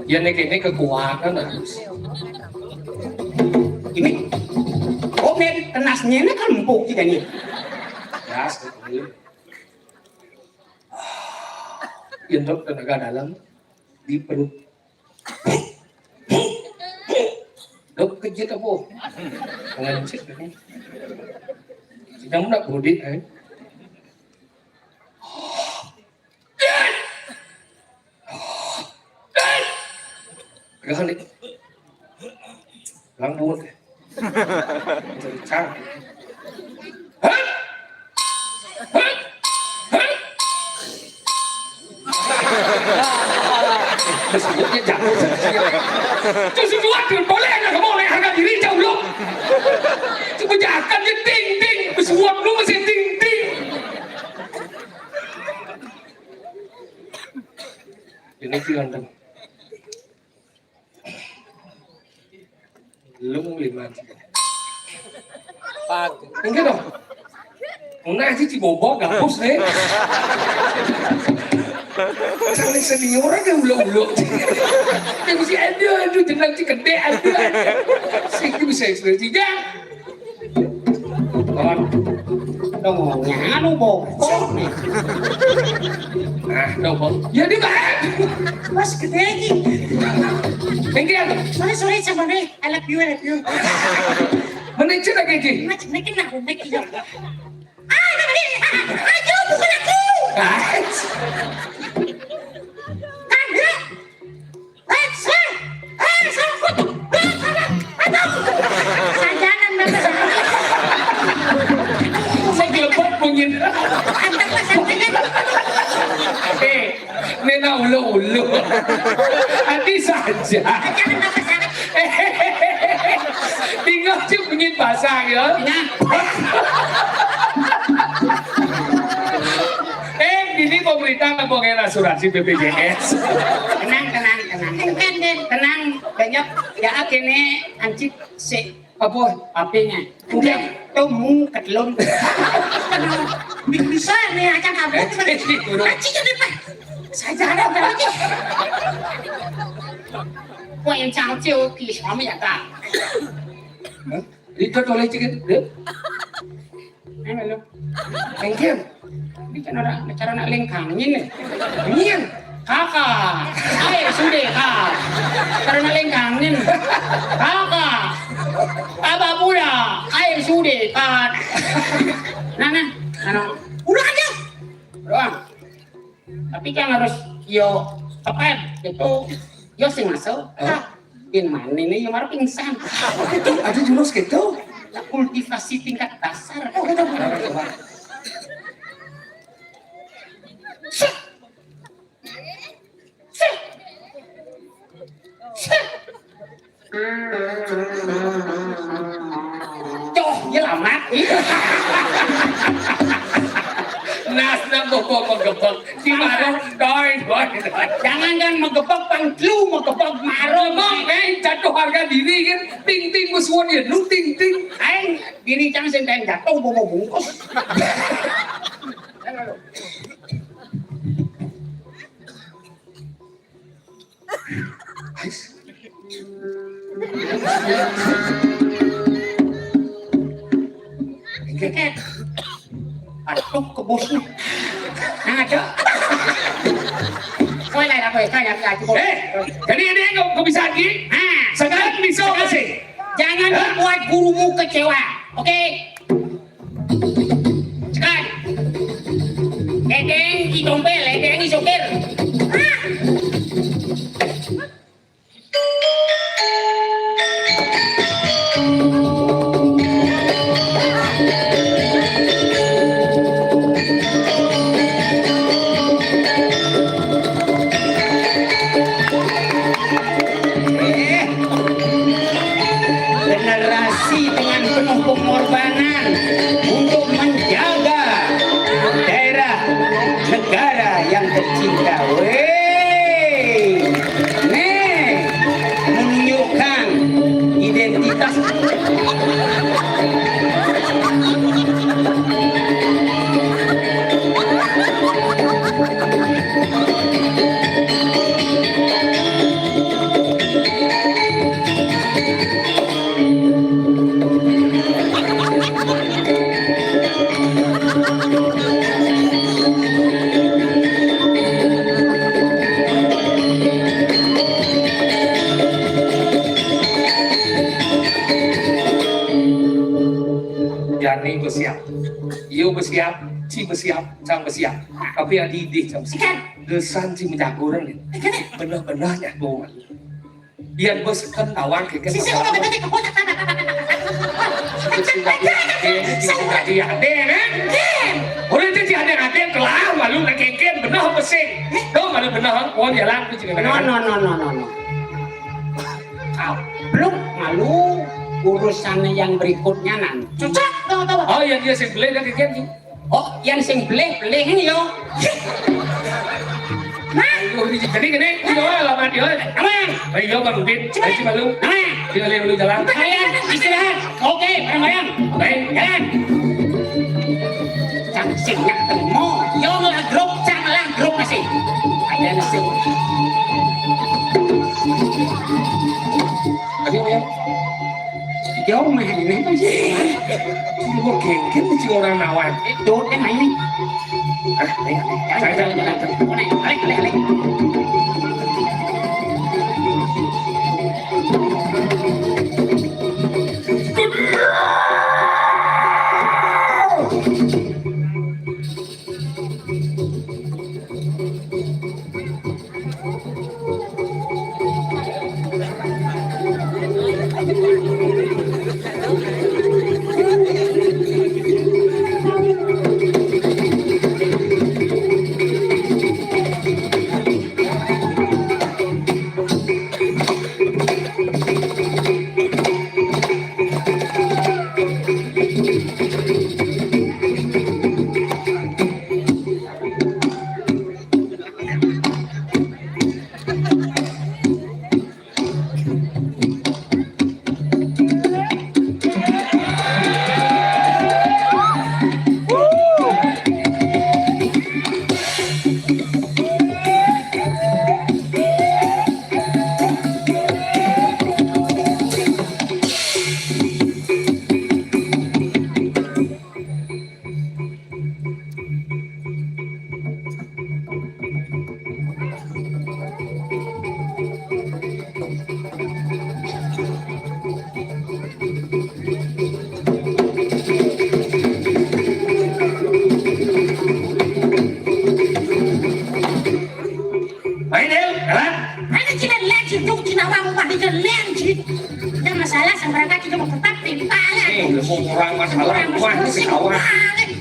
Ya, nek ini kekuatan, nah. Ini, oh, nek tenasnya ini kan empuk juga nih. Gas, ini. Untuk tenaga dalam di perut. Dok kejut apa? Pengencit ini. Sedang nak bodit, eh. Pegang ni. Pegang buat. Kencang. Hah? Hah? Hah? Terus dia jatuh. Terus dia boleh anak kamu oleh harga diri jauh lu. Itu penjahatkan dia ting ting. Terus buat lu masih ting ting. Ini sih ganteng. Lu mau lima aja. Pag. Enggak dong. Enggak sih, Cibobok gabus nih. Sampai senior aja ulo-ulo. Yang mesti ada, aduh, jenang Cikede, aduh, aduh. Sih, itu bisa ekspresi juga. Kawan. Dong, nganu bokok nih. Nah, dong, bok. Ya, di mana? Mas gede iki. Minggir. Sorry, sorry, sama nih. I love you, I love you. Manajer lagi, Ji. Mas, naikin aku, naikin aku. Ah, ini, ah, ayo, bukan aku. Ah. Ada. Eh, eh, eh, sangkut. Eh, aduh, aduh. Sajanan, Bapak. Saya gelepot mungkin. Antar Pak Santrinya. Eh, nena ulu-ulu. Hati saja. Sajanan, Bapak Santrinya. Tinggal cuma mungkin basah ya. Nah. Eh, ini pemerintah nggak pakai asuransi B P J S. Tenang, tenang, tenang. Tenang, tenang. Tenang, banyak. Ya, akhirnya anjing si apa? Apanya? Udah, tuh mu ketelun. Bisa nih, aja kamu. Eh, eh, eh, udah. Anjing jadi apa? Saya jangan ada lagi. Kok yang cangcil, ki suami ya, Kak? Hah? Ribet oleh cikin, deh. Ayo, lo. Engkin. Ini kan orang cara nak lengkangin nih. Nyin. Kakak. Ayo, sudah, Kak. Cara nak lengkangin. Kakak. Apa pula? Ayo, sudah, Kak. Nah, nah. Anu. Udah aja. Doang. Tapi kan harus yo apa itu yo sing masuk. Hah? Yang mana ini yang baru pingsan? Itu ada jurus gitu. Kultivasi tingkat dasar. Oh, gitu. Set. Coh, ya lamat. Nas nang boko magebek. Di mana? Doi, doi. Jangan kan magebek, pang telu magebek marung. Ngomong, eh, jatuh harga diri kan. Ting ting musuhan ya, lu ting ting. Aing diri cang sing pengen jatuh bawa bungkus. Aduh, kebusnya. Nah, ada. Kowe lah, apa ya? Kayak, kayak, Eh, jadi ini kok, kok bisa lagi? Nah, sekarang bisa kasih. Jangan Hah? Membuat gurumu kecewa, oke? Cekat. Ledeng di tompel, ledeng di sopir. Generasi dengan penuh pengorbanan untuk menjaga daerah negara yang tercinta. Weh, nih menunjukkan identitas. Yani besiap, iyo besiap, ci besiap, cang besiap. Tapi adi idih cang besiap. Desan ci menjago nih. Bener-bener nyago. Biar bos kan tawang ke kan. Sisi orang betul ke kotak tanah. Sisi sudah diaden, sisi sudah diaden, eh? Udah itu diaden-aden kelah, malu nak kengken, benar apa sih? Tuh, malu benar, oh, jalan tuh juga. No, no, no, no, no, no. Ah, belum, malu urusan yang berikutnya nanti. Cocok, tahu, tahu. Oh, yang dia sing beli dan kengken. Oh, yang sing belih-belih ini yo. Nah, jadi gini, yo, alamat yo. Aman. Ayo, Bang Udin, ayo, Bang Lu. Aman. Kita lihat dulu jalan. Kalian istirahat. Oke, bareng-bareng. Baik. Jalan. Cang sing nak temu. Yo, ngelah grup, cang ngelah grup masih. Ada nasi. Ayo, ya. Jauh mah ini tuh sih. Gua kengken si orang nawan. Eh, dot yang ini. Ah, ayo, ayo, ayo, ayo, ayo. Balik, balik, balik. Ayo, Del, jalan. Mana kita lagi dong, kita mau mah kita lagi. Ada masalah sama mereka, kita mau tetap timpal. Eh, udah mau kurang masalah, kurang wah, pusing, kawan. Pusing.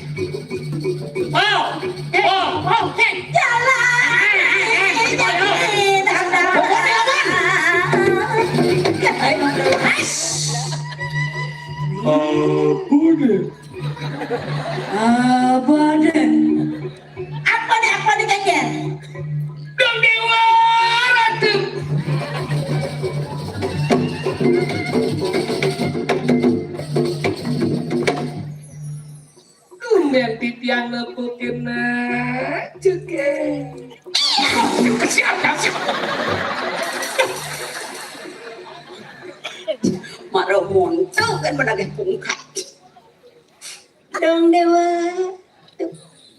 Oh, oh, oh, eh, jalan. Eh, eh, eh, eh, eh. Pokoknya, Bang. Ya, ayo. Apa deh? Apa deh, apa deh, Keken? Dong Dewa Ratu. Tumben titiang nepukin aja, Kek. Siap, siap, siap. Mara monto kan menagih pungkat. Dong Dewa.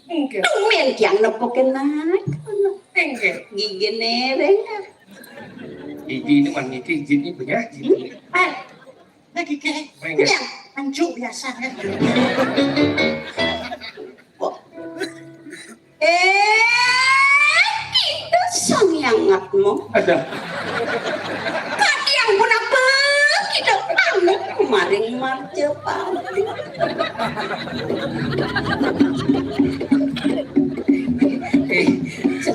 Enggak. Tumben tiang nepukin aja. Enggak. Gigi nereng. Gigi ini mah gigi, gigi punya, gigi. Eh, Nah, Kiki, Mengke. Iya, ancu biasa kan. Wah. Eh, kita sangiangatmu. Ada. Kaki yang pun apa? Kita pamit kemarin marca pamit. Eh,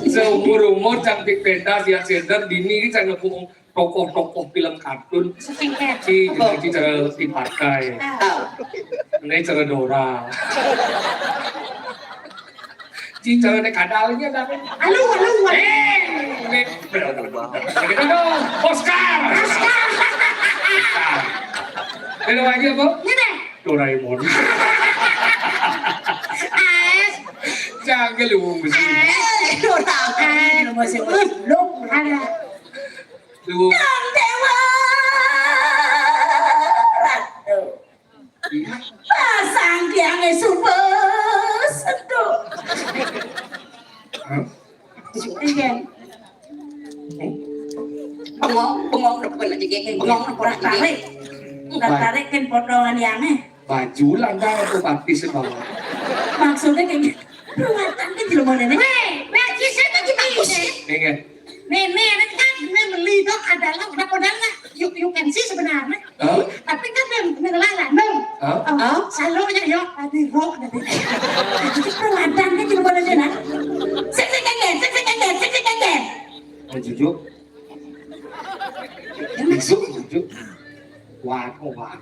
seumur-umur cantik beda, siap seder, dini ini saya ngepung tokoh-tokoh film kartun. Saking kecil. Ci, ci cara dipakai. Ah. Ini cara Dora. Ci cara nek kadalnya dah. Aduh, aduh, aduh. Eh, ini bener-bener. Kita dong, Oscar. Oscar. Film aja, Bu. Ini deh. Doraemon. Jangan lu besi. Eh, Doraemon. Lu ada. Lu. Kang Dewa Ratu. Pasang tiangnya sumpah seduk. Hah? Iya. Bengong, bengong, udah bukan lagi gini. Bengong, udah tarik. Enggak tarik kan potongan tiangnya. Baju lantaran aku baptis bawa. Maksudnya kayak gitu. Lu ngatain kan jelema nenek. Weh, weh, kisah kan gitu. Iya. Nih, nih, ini kan, ini beli itu adalah, udah modalnya. You, you can see sebenarnya. Hah? Tapi kan yang mengelola, no. Hah? Oh, selalu aja, yo, tadi roh, tadi. Itu perwadannya jelema nenek, nah. Sik, sik, kengken, sik, sik, kengken, sik, sik, kengken. Mau jujur? Jujur, jujur. Wah, oh, wah.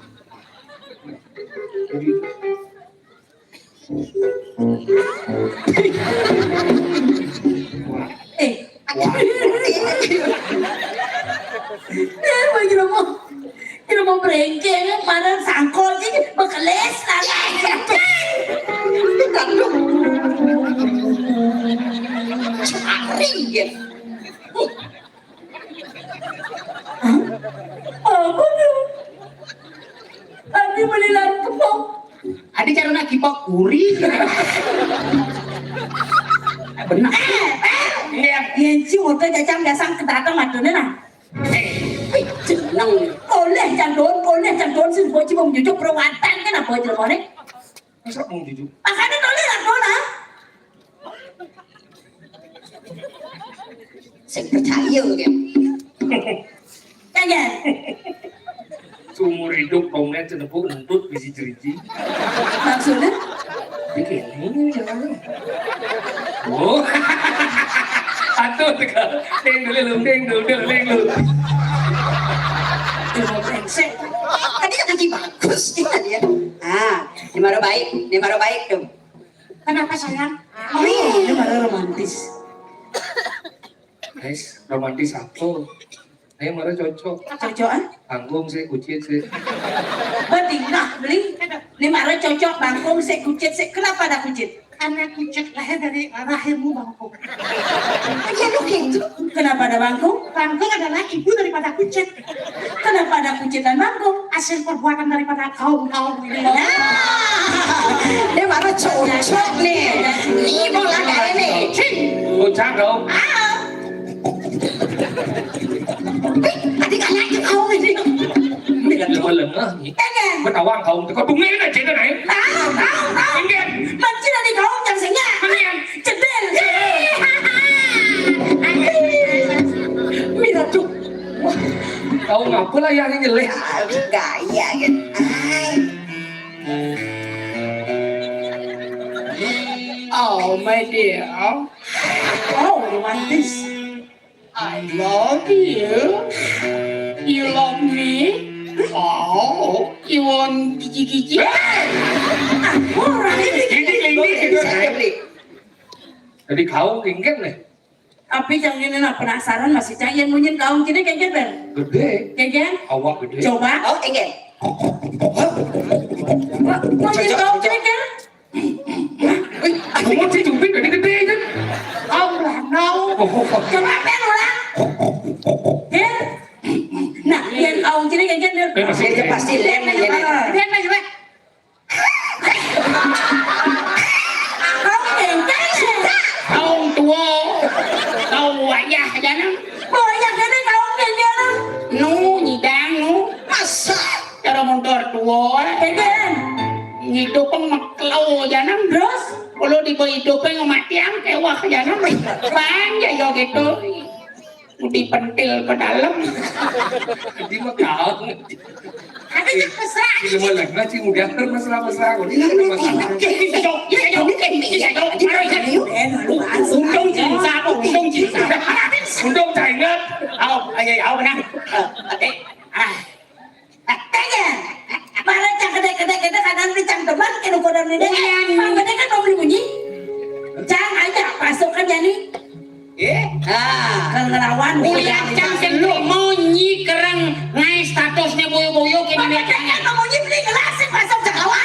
Eh, wah. Eh, bagi romo. Kira mau brengkeng, mana sangkol sih, bekeles, tangan. Aduh. Cari, ya. Hah? Apa tuh? Adi beli lampu. Adi cara nak kipok kuri. Benar. Eh, eh. Iya. Iya, Ci, motor jajang biasa kedatang matune nah. Eh, eh, jeneng. Oleh jandon, oleh jandon sing bocil mau jujuk perawatan kan apa jelemone? Masa mau jujur? Makanya toleh lah, toleh. Saya percaya, ya. Kagak. Seumur hidup, Romen cenepuk, entut, bisi jeriji. Maksudnya? Bikin ini, jangan. Oh. Aduh, tegal. Deng dulu, deng dulu, deng dulu. Ilmu brengsek. Tadi kan lagi bagus, dia, dia. Ah, di mana baik, di mana baik tuh. Kenapa, sayang? Oh, iya, ini malah romantis. Guys, romantis apa? Ayo, malah cocok. Cocokan? Tanggung sih, kucit sih. Betingkah, beli. Ini malah cocok, bangkung sih, kucit sih. Kenapa ada kucit? Karena kucit lahir dari rahimmu, bangkung. Iya, lu gitu. Kenapa ada bangkung? Bangkung adalah ibu daripada kucit. Kenapa ada kucit dan bangkung? Hasil perbuatan daripada kaum-kaum ini. Nah, dia baru cocok nih. Ini mau lagi nih. Cing. Bocah dong. Ah. Eh, tadi kan lagi kaum ini. Ini kan lemah-lemah nih. Iya, kan? Ketawa kaum teko dungin aja kan, eh. Tahu, tahu, tahu. Iya. Mancing ada kaum yang senya. Iya. Cedel. Mira tuh. Kau ngapa lah yang nyeleh? Gaya kan. Ay. Oh, my dear. Oh, romantis. I love you. You love me. Oh, iwon kiki-kiki. Ora. Ini, ini, ini. Jadi kau kengken nih. Tapi cang ini nah penasaran masih cang yang munyin kaum kini kengken ber. Gede. Kengken? Awak gede. Coba. Oh, kengken. Munyin kaum kengken. Wih, aku mau si Jupin gede-gede kan. Kau lah, nau. Coba ber orang. Ya. Nah, yang kaum kini kengken ber. Eh, masih gede. Pasti lem aja nih. Lem aja, Pak. Kau kengken. Kaum tua. Kau wayah aja nang. Wayah gede kau kengken. Nu, nyidang, nu. Masa? Cara mundur tua. Kengken. Ngidup peng maklo aja nang. Terus? Kalau di hidup peng mati ang kewah aja nang. Bang, ya, ya gitu. Udah pentil ke dalam. Di Mekah. Tapi tak mesra. Di mana? Ngaji mudah mesra-mesra. Ini ada masalah. Untung cinta, untung cinta. Untung tak ingat. Au, ayo, au, nah. Eh, ah. Tanya. Mana cang kedek-kedek, kedek, kadang di cang teman, kena kodam ini. Iya, nih. Mana kan mau beli bunyi? Cang aja, pasukan jadi. Eh? Ah, kalau ngelawan, ulian cang sing trimo nyi kereng ngai statusnya boyo-boyo kene. Makanya kan mau nyi beli gelas sing masuk Jawa.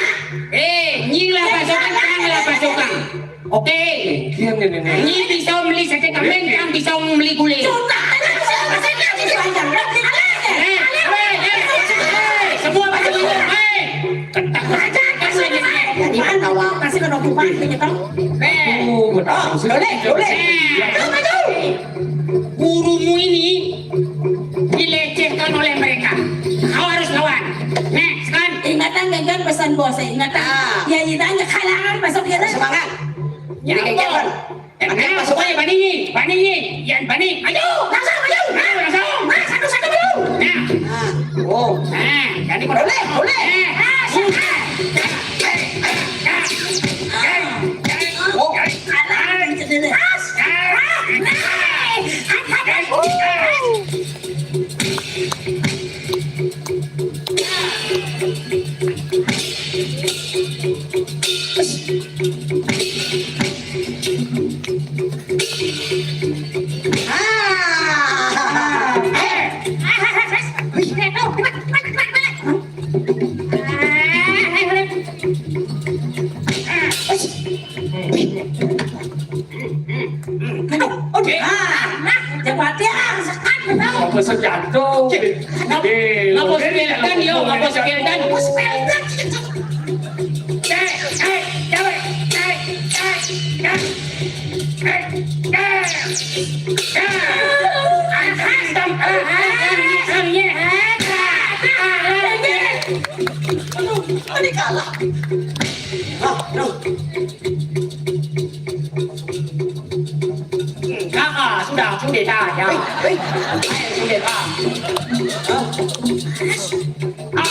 Eh, nyi lah pasukan, cang lah pasukan. Oke. Iya, nih, nih, nih. Nyi bisa beli sate kambing, cang bisa beli gulai. Sudah, ada sih, masih ada sih, panjang. Eh, eh, eh, eh, semua pada minum, eh. Jadi ketawa. Kasih ke dokumen, gitu. Eh. Oh, betul. Boleh, boleh. Eh. Maju, maju. Gurumu ini dilecehkan oleh mereka. Kau harus lawan. Next, kan? Ingatan, ingatan pesan bos, ingatan. Ah. Ya, ingatan, kalangan, masuk kira. Semangat. Ya, jadi kau. Ayo, pasukan. Bandingi, bandingi. Yan, banding. Maju, langsung, maju. Maju, langsung. Nah, satu-satu dulu. Nah. Ah, oh. Nah, jadi boleh, boleh. Nah. Ah, siap. Oh. Ah, ah, nah. Aduh, aduh. Ah, nah, jangan mati, ah, sekat, tahu. Apa sejantung? Cik, ngapa, eh, ngapa lo ini sepeldan, yo? Ngapa sepeldan? Ngapa sepeldan? Cek, cek, cek, cek, cek, cek. Cek, cek, cek. Aduh, ini kalah. Ah, aduh. Kakak sudah kudeta ya. Hei, hei. Kudeta. Ah, ah.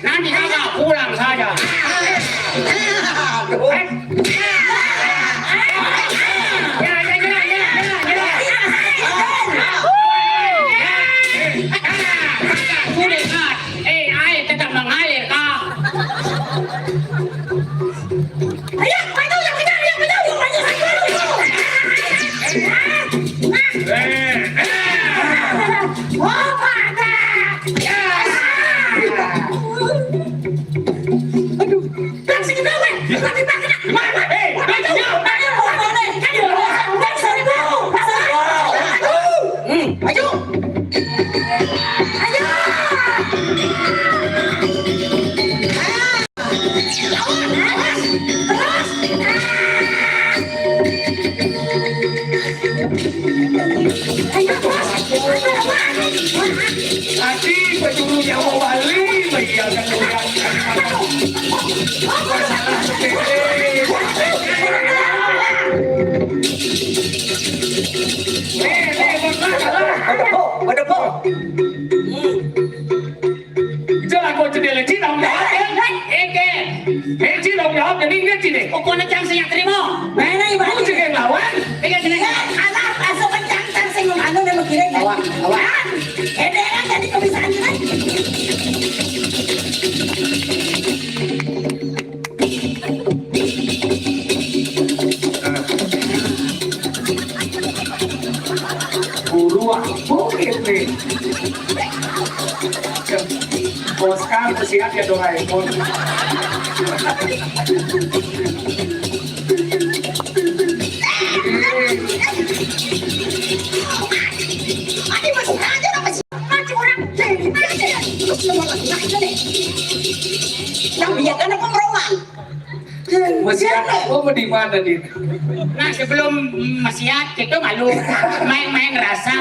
Nanti kakak pulang saja. Aduh. Ya, ya, ya, ya, ya, ya. Kakak kudeta. Eh, air tetap mengalir, Kak. Ayo, maju, yang kejar, yang kejar, yang kejar, yang kejar. Oh, pada. Aduh, kan segitu, weh. Lagi pakai. Mana? Eh, maju, maju, maju, maju. Ayo, maju, maju, maju. Hmm, maju. Ayo. Tadi pencuri nyawa Bali, bagi yang kemudian masalah sepele. Eh, eh, masalah. Pada po, pada po. Ija lagu jendela Cina, Om Jawab, ya? Ege. Eh, Cina, Om Jawab, jadi ingat, Cina. Pokoknya cang sing terima. Mana ibu? Aku juga yang lawan. Ege, sini. Ya, anak, masuk ke cang, cang sing anu, dia mau kira, ya. Lawan, lawan. Kan? Ede kan jadi kebiasaan, kan? Oscar, kesian ya Doraemon. Ada masih aja apa sih? Macam orang dari mana? Terus lu mau lagi aja deh. Yang biar kan apa meroman? Masih ada, oh, di mana dia? Nah, sebelum masih ada, kita malu main-main rasa.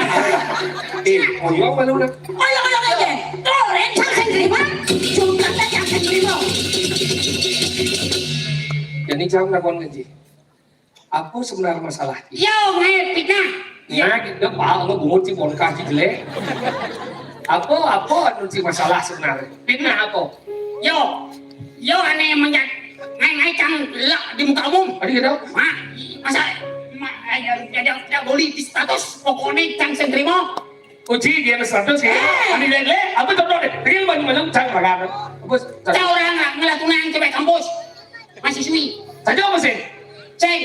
Eh, oh, iya, malu lah. Ayo, ayo, ayo. Tuh, rencang sing terima. Jumlah yang sing terima. Jadi, jawab nakon ngaji. Apa sebenarnya masalah? Yo, ngai fitnah. Nah, kita paham lo bungut si bongkah si jelek. Apa, apa anu si masalah sebenarnya? Fitnah apa? Yo, yo, aneh menjat. Ngai, ngai cang lak di muka umum. Tadi kita? Mak, masa, mak, ayo, tidak, tidak boleh di status. Pokoknya cang sing terima. Uji dia ke status ya. Eh. Kami lihat le, apa contoh deh? Real banyak macam cang makan. Apa? Cang orang nggak ngelah tunang cewek kampus. Mahasiswi. Saja apa sih? Ceng.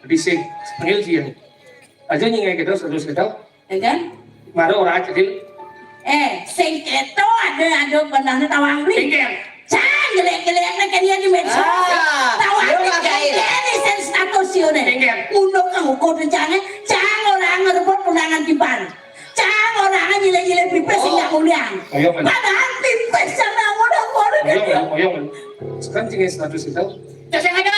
Di sing, panggil sih ya. Aja nyingai kita status kita. Ya kan? Mara orang kecil. Eh, sing keto ada ada benarnya tawang beli. Tinggal. Cang jelek-jeleknya kan dia di medsos. Ah, tawang dia beli pakai. Ini sing status yo ne. Tinggal. Unduk ke hukum rencana, cang orang ngerebut undangan tiban. Cang orang nyile-nyile pipis sing nggak mulian. Ayo, men. Padahal pipis yang mau udah mau Ayo, men. Ayo, men. Sekarang tinggal status kita. Cang sing ada.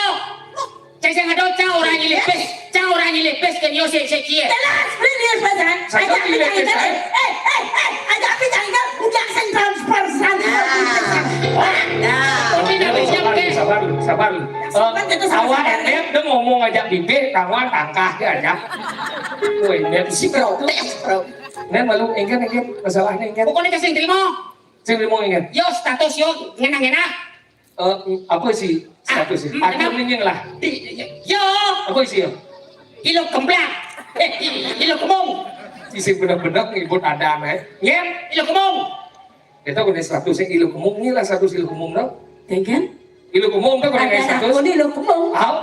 Cang sing ada, cang orang nyile pis. Cang orang nyile pis kan yo sik sik cie. Jelas, beli dia pesan. Saya ajak nyile pis, kan? Eh, eh, eh, ajak pi jangan udah sing transfer sana. Nah. Tapi ndak bisa sabar, sabar. Sabar, kita sabar. Awak dia ngomong aja bibir, kawan tangkah dia aja. Woi, dia si protes, bro. Nen malu engken engken masalahnya engken. Pokoknya kasih terima. Sing terima engken. Yo status yo ngena-ngena. Eh, apa sih status sih? Aku ini lah. Yo. Apa sih yo? Ilo kemblak. Eh, ilo kemung. Isi benar-benar ngibut ada aneh. Ngen, ilo kemung. Kita punya status yang ilo kemung ni lah status ilo kemung tau. Engken? Ilo kemung tu kena ada status. Aku ni ilo kemung. Au.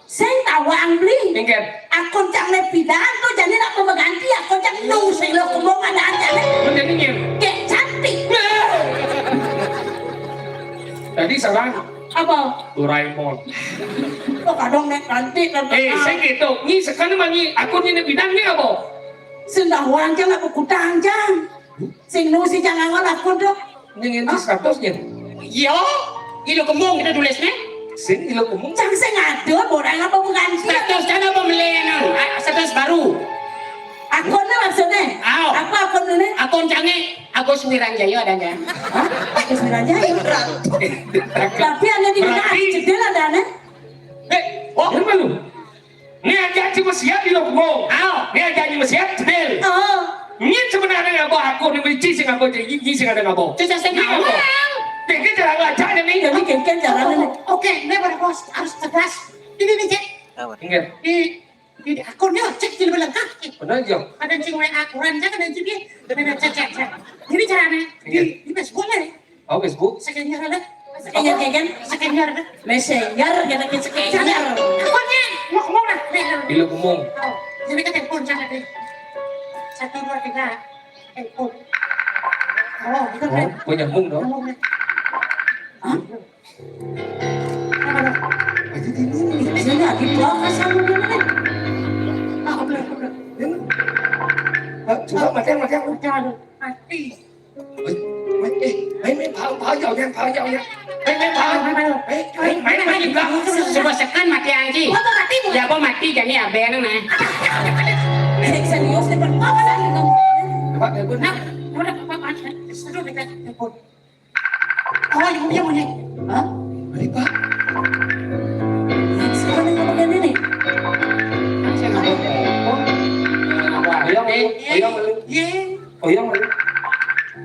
Sing tawang beli. Engken. Akun cang le pidan tu jadi nak pemengganti akun cang nu sing lo kemong ada aja le. Mun jadi nyen. Dek cantik. Tadi salah. Apa? Doraemon. Kok kadang nek cantik kan. Eh, sing gitu. Ni sekali mangi akun ni pidan ni apa? Sing tawang cang aku kutang cang. Sing nu si jangan ngelakuin dok. Ning ini statusnya. Iya, ilo kemung kita tulisnya. Sing ilo kemung. Cang sing ada, borang apa bukan? Status kan apa melenan? Ah, status baru. Akunnya maksudnya? Aw. Apa akunnya? Akun cange Agus Wiranjaya ada nggak? Hah? Agus Wiranjaya. Tapi ada di mana? Berarti cedil ada nih. Eh, oh, apa lu? Ni aja cuma siap di lokmo. Aw. Ni aja cuma siap cedil. Oh. Ni sebenarnya ngapa aku ni benci sing apa jadi ni sing ada ngapa? Cuma sing ngapa? Tega cara ngajak ni. Jadi kengken cara ni. Oke, ini pada bos harus cerdas. Ini nih cek. Ingat. Di di akunnya cek jadi lengkap. Benar jo. Ada cing W A kurang cek ada cek dia. Ada cek cek cek. Ini caranya di di Facebook nih. Oh, Facebook? Messenger ada. Messenger, ya kan? Messenger ada. Messenger, kita ke Messenger. Pokoknya, mau mau lah. Nih, nih. Di lu umum. Oh, jadi kita telepon sana deh. Satu, dua, tiga. Telepon. Oh, gitu kan? Oh, kok nyambung dong? Nyambung deh. Hah? Apa dong? Aja di sini. Sini, di bawah sama dia nih. Ah, bener, bener. Coba matian, matian. Udah, aduh, mati. เฮ้ย เฮ้ย เอ๊ะ เฮ้ย ไม่เผา เผาเหยาะยัง เผาเหยาะยัง เฮ้ย ไม่เผา ไม่เผา เฮ้ย เฮ้ย ไม่ ไม่ ไม่ Coba sekan mati aja. Apa mati, Bu? Ya, apa mati, jadi abang nang, nah. Serius, serius. Apa lagi kamu? Coba telepon. Nah, udah, apa, apa, apa? Seru, kita telepon. Oh, yang punya, punya. Hah? Ada, Pak. Siapa yang ngomongin ini? Saya nggak tahu. Oh. Ayo, ayo, ayo. Iya. Oh iya, Mari.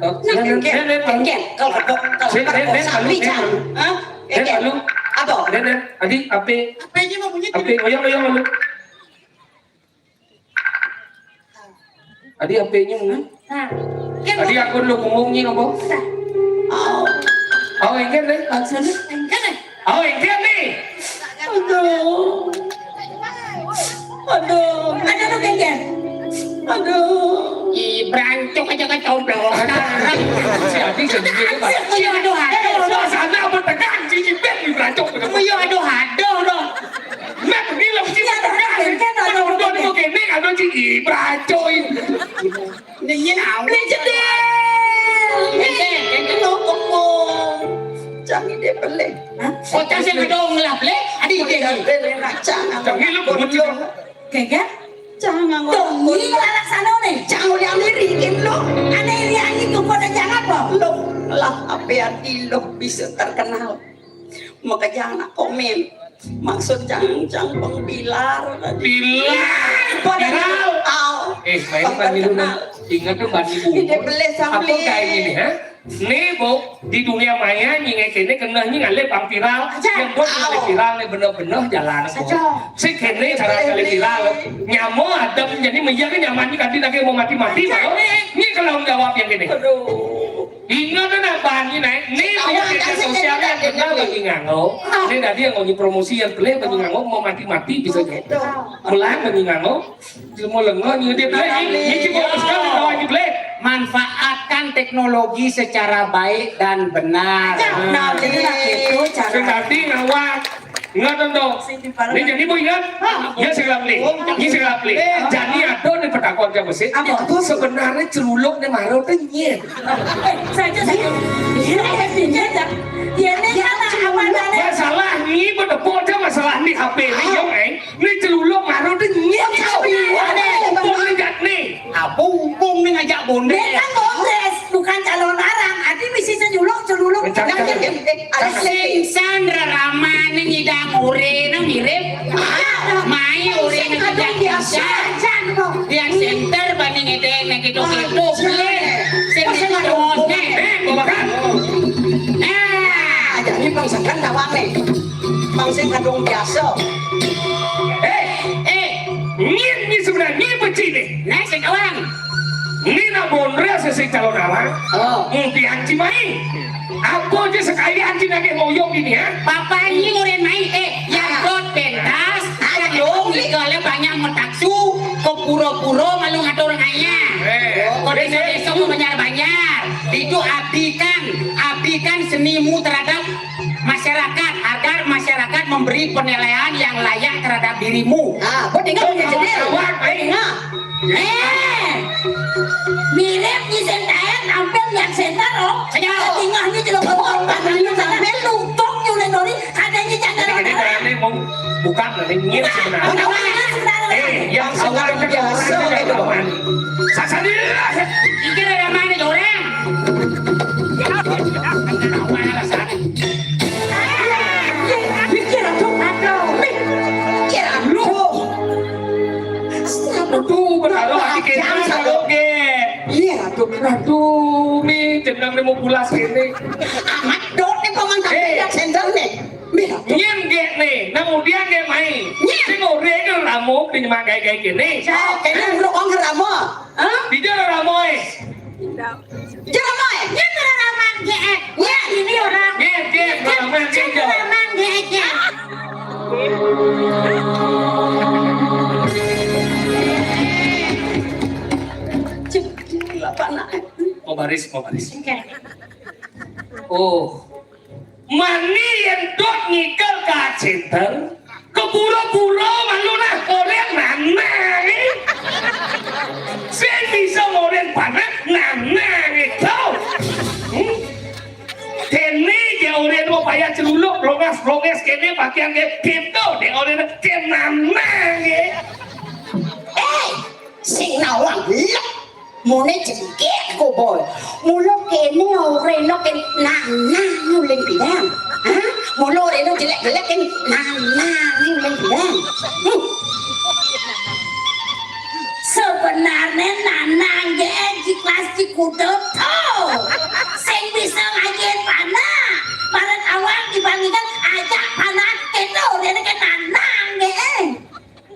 Eh, nah, Nen, Nen, Nen, Nen, Nen, Nen, kalau kebok, kalau Nen, Nen, kebok Nen, sapi, Nen, Cang. Nen. Hah? Nen, Nen. Apa? Nen, Nen, adi, ape? Apa aja mau bunyi? Ape, oyong, oyong, oyong. Adi, ape nyi, hmm? Nah, kan adi, mau aku lu ngomong nyi, apa? Nah. Oh. Oh, engken, Nen. Maksudnya? Engken, Nen. Oh, engken, Nen. Aduh. Aduh. Ada tuh, engken. Aduh. Ih, Brancok aja kecoblosan. Si Adi sendiri itu kan. Iya, aduh, aduh, aduh. Suasana apa tegang, si Ipin di Brancok. Iya, aduh, aduh, aduh. Mat, ini lo sih tegang. Penonton mau kene, kalau si Ipin Brancok ini. Ini, ini, ini. Beli jedel. Ente, ente lo kok. Jangan dia beli. Hah? Kok cang sing gedong lah, beli? Adi, adi, adi. Jangan lu. Kagak? Jangan ngomong. Dong, ini ngelaksana nih. Jangan udah lirikin lo. Ada yang nyanyi tuh pada jangan apa? Lo lah, apa hati lo bisa terkenal? Makanya anak komen. Maksud jangan, jangan pengbilar tadi. Bilar. Pada viral. Tahu. Eh, main pemilu. Terkenal. Ingat tuh, Mbak Ibu. Ini beli. Apa sambil kayak gini, ha? Nih, Bu, di dunia maya nyingai kene kena nying ale bang viral. Aja. Yang buat ale viral nih bener-bener jalan, Bu. Aja. Si kene cara ale viral. Nyamo adem jadi meja kan nyaman nih, kanti lagi mau mati-mati, aja, Bang. Nih. Ini kalau jawab yang gini. Aduh. Ingat kan apa nih, Nek? Nih, tahu punya media sosial yang kenal bagi nganggo. Ini tadi yang mau promosi yang boleh bagi nganggo mau mati-mati bisa jawab. Betul. Belang bagi nganggo. Cuma lengo nyuci beli, ini cuma sekali lawan nyuci beli. Manfaatkan teknologi secara baik dan benar. Nah, jadi lah gitu cara. Sing tadi ngawak. Ingat dong. Ini jadi mau ingat? Ya, sing lapli. Ini sing lapli. Jadi ada di petakon ke masjid. Apa? Sebenarnya celuluk nih maro tuh nyet. Eh, saja, saja. Ini kan pinjam, ya. Ya, ini kan apa namanya? Masalah ini, betul aja masalah ini H P ini, yo, eh. Ini celuluk maro tuh nyet. Apa hubungan? Apa hubungan nih ngajak bonde? Dia kan bondes, bukan calon arang. Adi misi celuluk, celuluk. Sing san rerama nih nyidang ure nih mirip. Mai ure nih nyidang biasa. Dia center banding ede nih gitu-gitu. Sing itu bonde. Eh, bawa kan? Nah, jadi bangsakan tawang nih. Bang sing kadung biasa. Eh, eh, ngin ni sebenarnya ngin peci ni. Nah, sing kawan. Ni nak bonres si calon awak. Oh. Mungkin anci mai. Apa je sekali anci nak ngoyong ini, ha? Papa ini murid mai, eh, yang kot pentas, yang dong, kalau banyak metaksu, kok pura-pura malu ngatur ngaya. Eh, kok desa-desa mau banyak-banyak. Itu abdikan, abdikan senimu terhadap masyarakat, agar masyarakat memberi penilaian yang layak terhadap dirimu. Ah, buat tinggal punya jedil. Tinggal. Eh, mirip ni sentayan, hampir yang sentar, oh. Tinggal ni jelok. Sampai luntong ni oleh Dori, katanya jangan. Ini mau buka nanti nyir sebenarnya. Eh, yang saudara biasa itu. Sasa dia. Pikir ada mana orang? Mikir atuh. Mikir atuh. Aduh, berharap hati kita. Iya, atuh. Aduh, mi, jenang nemu pulas ini. Amat dot nih paman, tapi sendal nih. Nyén gé né, nang udiang gé mai. Nyén. Sing oré né ramo di nyemak gaé-gaé kéné. Oh, kéné uruk wong ramo. Hah? Dija ramo é. Jero mai. Nyén ramo gé. Nyén ini orang. Nyén, nyén, ramo, nyén, nyén. Ramo gé, gé. Cek, cek, apa nak? Mau baris, mau baris. Oke. Oh. Mani yén dot ngikel ka center, kepura-pura malu nah orén nanang, eh. Sing bisa orén panak nanang itu. Hmm? Kéné gé orén mau payah celuluk, blongas-blonges kéné pakaian gé kéto dé orén ké nanang, eh. Eh, sing nawang lek. Mone jengkit kobol. Mula kéné oréna kén nanang uling bidang. Hah? Mula oréna jelék-jelék kén nanang uling bidang. Hmm. Sebenarnya nanang gé di kelas di kuda to. Sing bisa ngajiin panah. Bareng awak dibandingkan ajak panah kéto oréna kén nanang gé.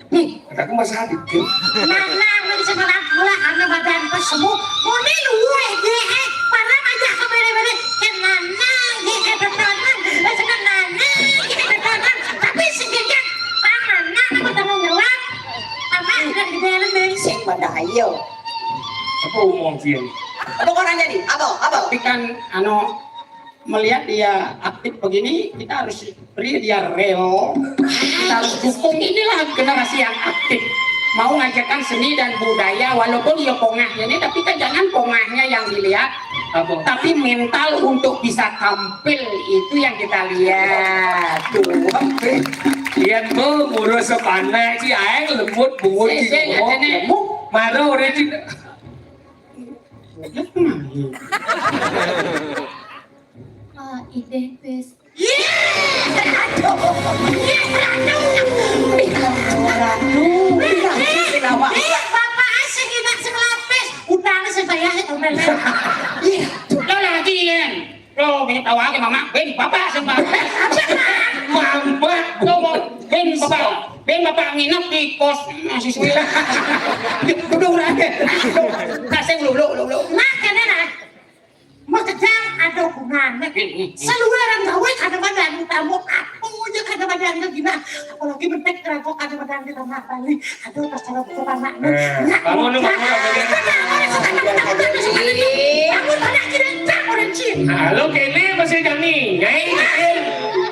Hmm, aku Mas Adit, ya. Nah, nah, aku bisa makan pula karena badan pas sembuh. Muni luwih, eh, eh, parang aja aku bere-bere. Kan nah, nah, eh, eh, betonang. Eh, suka nah, nah, eh, betonang. Tapi sedikit, paman, nah, aku tanggung jawab. Paman, udah di dalam, nih. Sing pada ayo. Apa umum sih? Apa kurang jadi? Apa? Apa? Tapi kan, anu, melihat dia aktif begini, kita harus beri dia rel. Kita harus dukung. Inilah generasi yang aktif. Mau ngajarkan seni dan budaya, walaupun ya pongah ini, tapi kan jangan pongahnya yang dilihat, apa? Tapi mental untuk bisa tampil itu yang kita lihat. Tuh, oke. Yen mbok ngurus sepanek, ci aeng lembut bungut. Sing, sing, ngomong. Ajane. Maro ora ci. Ah, ide wis. Iya, aduh. Iya, aduh. Aduh, aduh. Iya, sing awak. Iya, bapak sing enak sing lapis. Utang sing bayar sing omelnya. Iya. Lo lagi, Yen. Lo banyak tawa ke mama. Ben, bapak sing bayar. Mama. Lo mau, ben, bapak. Ben, bapak nginep di kos mahasiswa. Udah, udah, udah. Kasih dulu, dulu, dulu. Nah, kene nah. Makejang ada gunane. Hmm, hmm, hmm. Saluaran gawe kadang-kadang tamu apa aja kadang-kadang gina. Apalagi bentek kerangkok kadang-kadang di tanah Bali. Aduh, pas kalau butuh anak. Eh, bangun lu, bangun lu, bangun lu. Aku anak kita cang orang cin. Nah, lo kene masih jani. Nyai,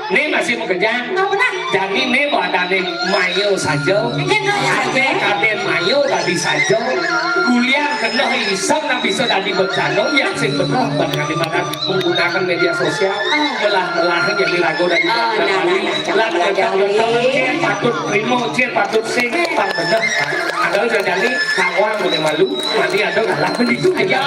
ini masih mau kerja. Apa dah? Jani ini badane mayo saja. Iya, iya, iya. Ate kaden mayo tadi saja. Kuliah kena iseng nang bisa tadi bercanda yang sing bener ban Kalimantan menggunakan media sosial. Ah. Melah-melah jadi lagu dan ah, nah, nah, nah, nah, lah jangan, jangan, jangan, jangan. Cil patut terima, cil patut sing, pan bener. Ada udah jadi kawan boleh malu, mati ada kalah begitu aja.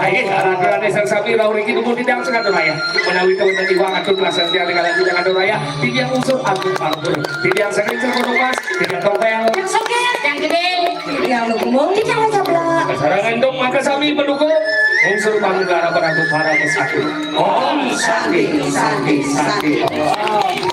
Ayo, saran berani sang sapi, rau riki, tubuh tidak sengaja raya. Menawi kau tadi wang atur kelasan dia dengan tidak ada raya. Tidak usur aku pangkur. Tidak sakit sekono mas. Tidak topel. Yang sokir, yang gede. Yang lumbung, tidak sablak. Sarangan dong, maka sami pendukung. Unsur panggung arah beratu para pesatu. Om Santi, Santi, Santi. Om.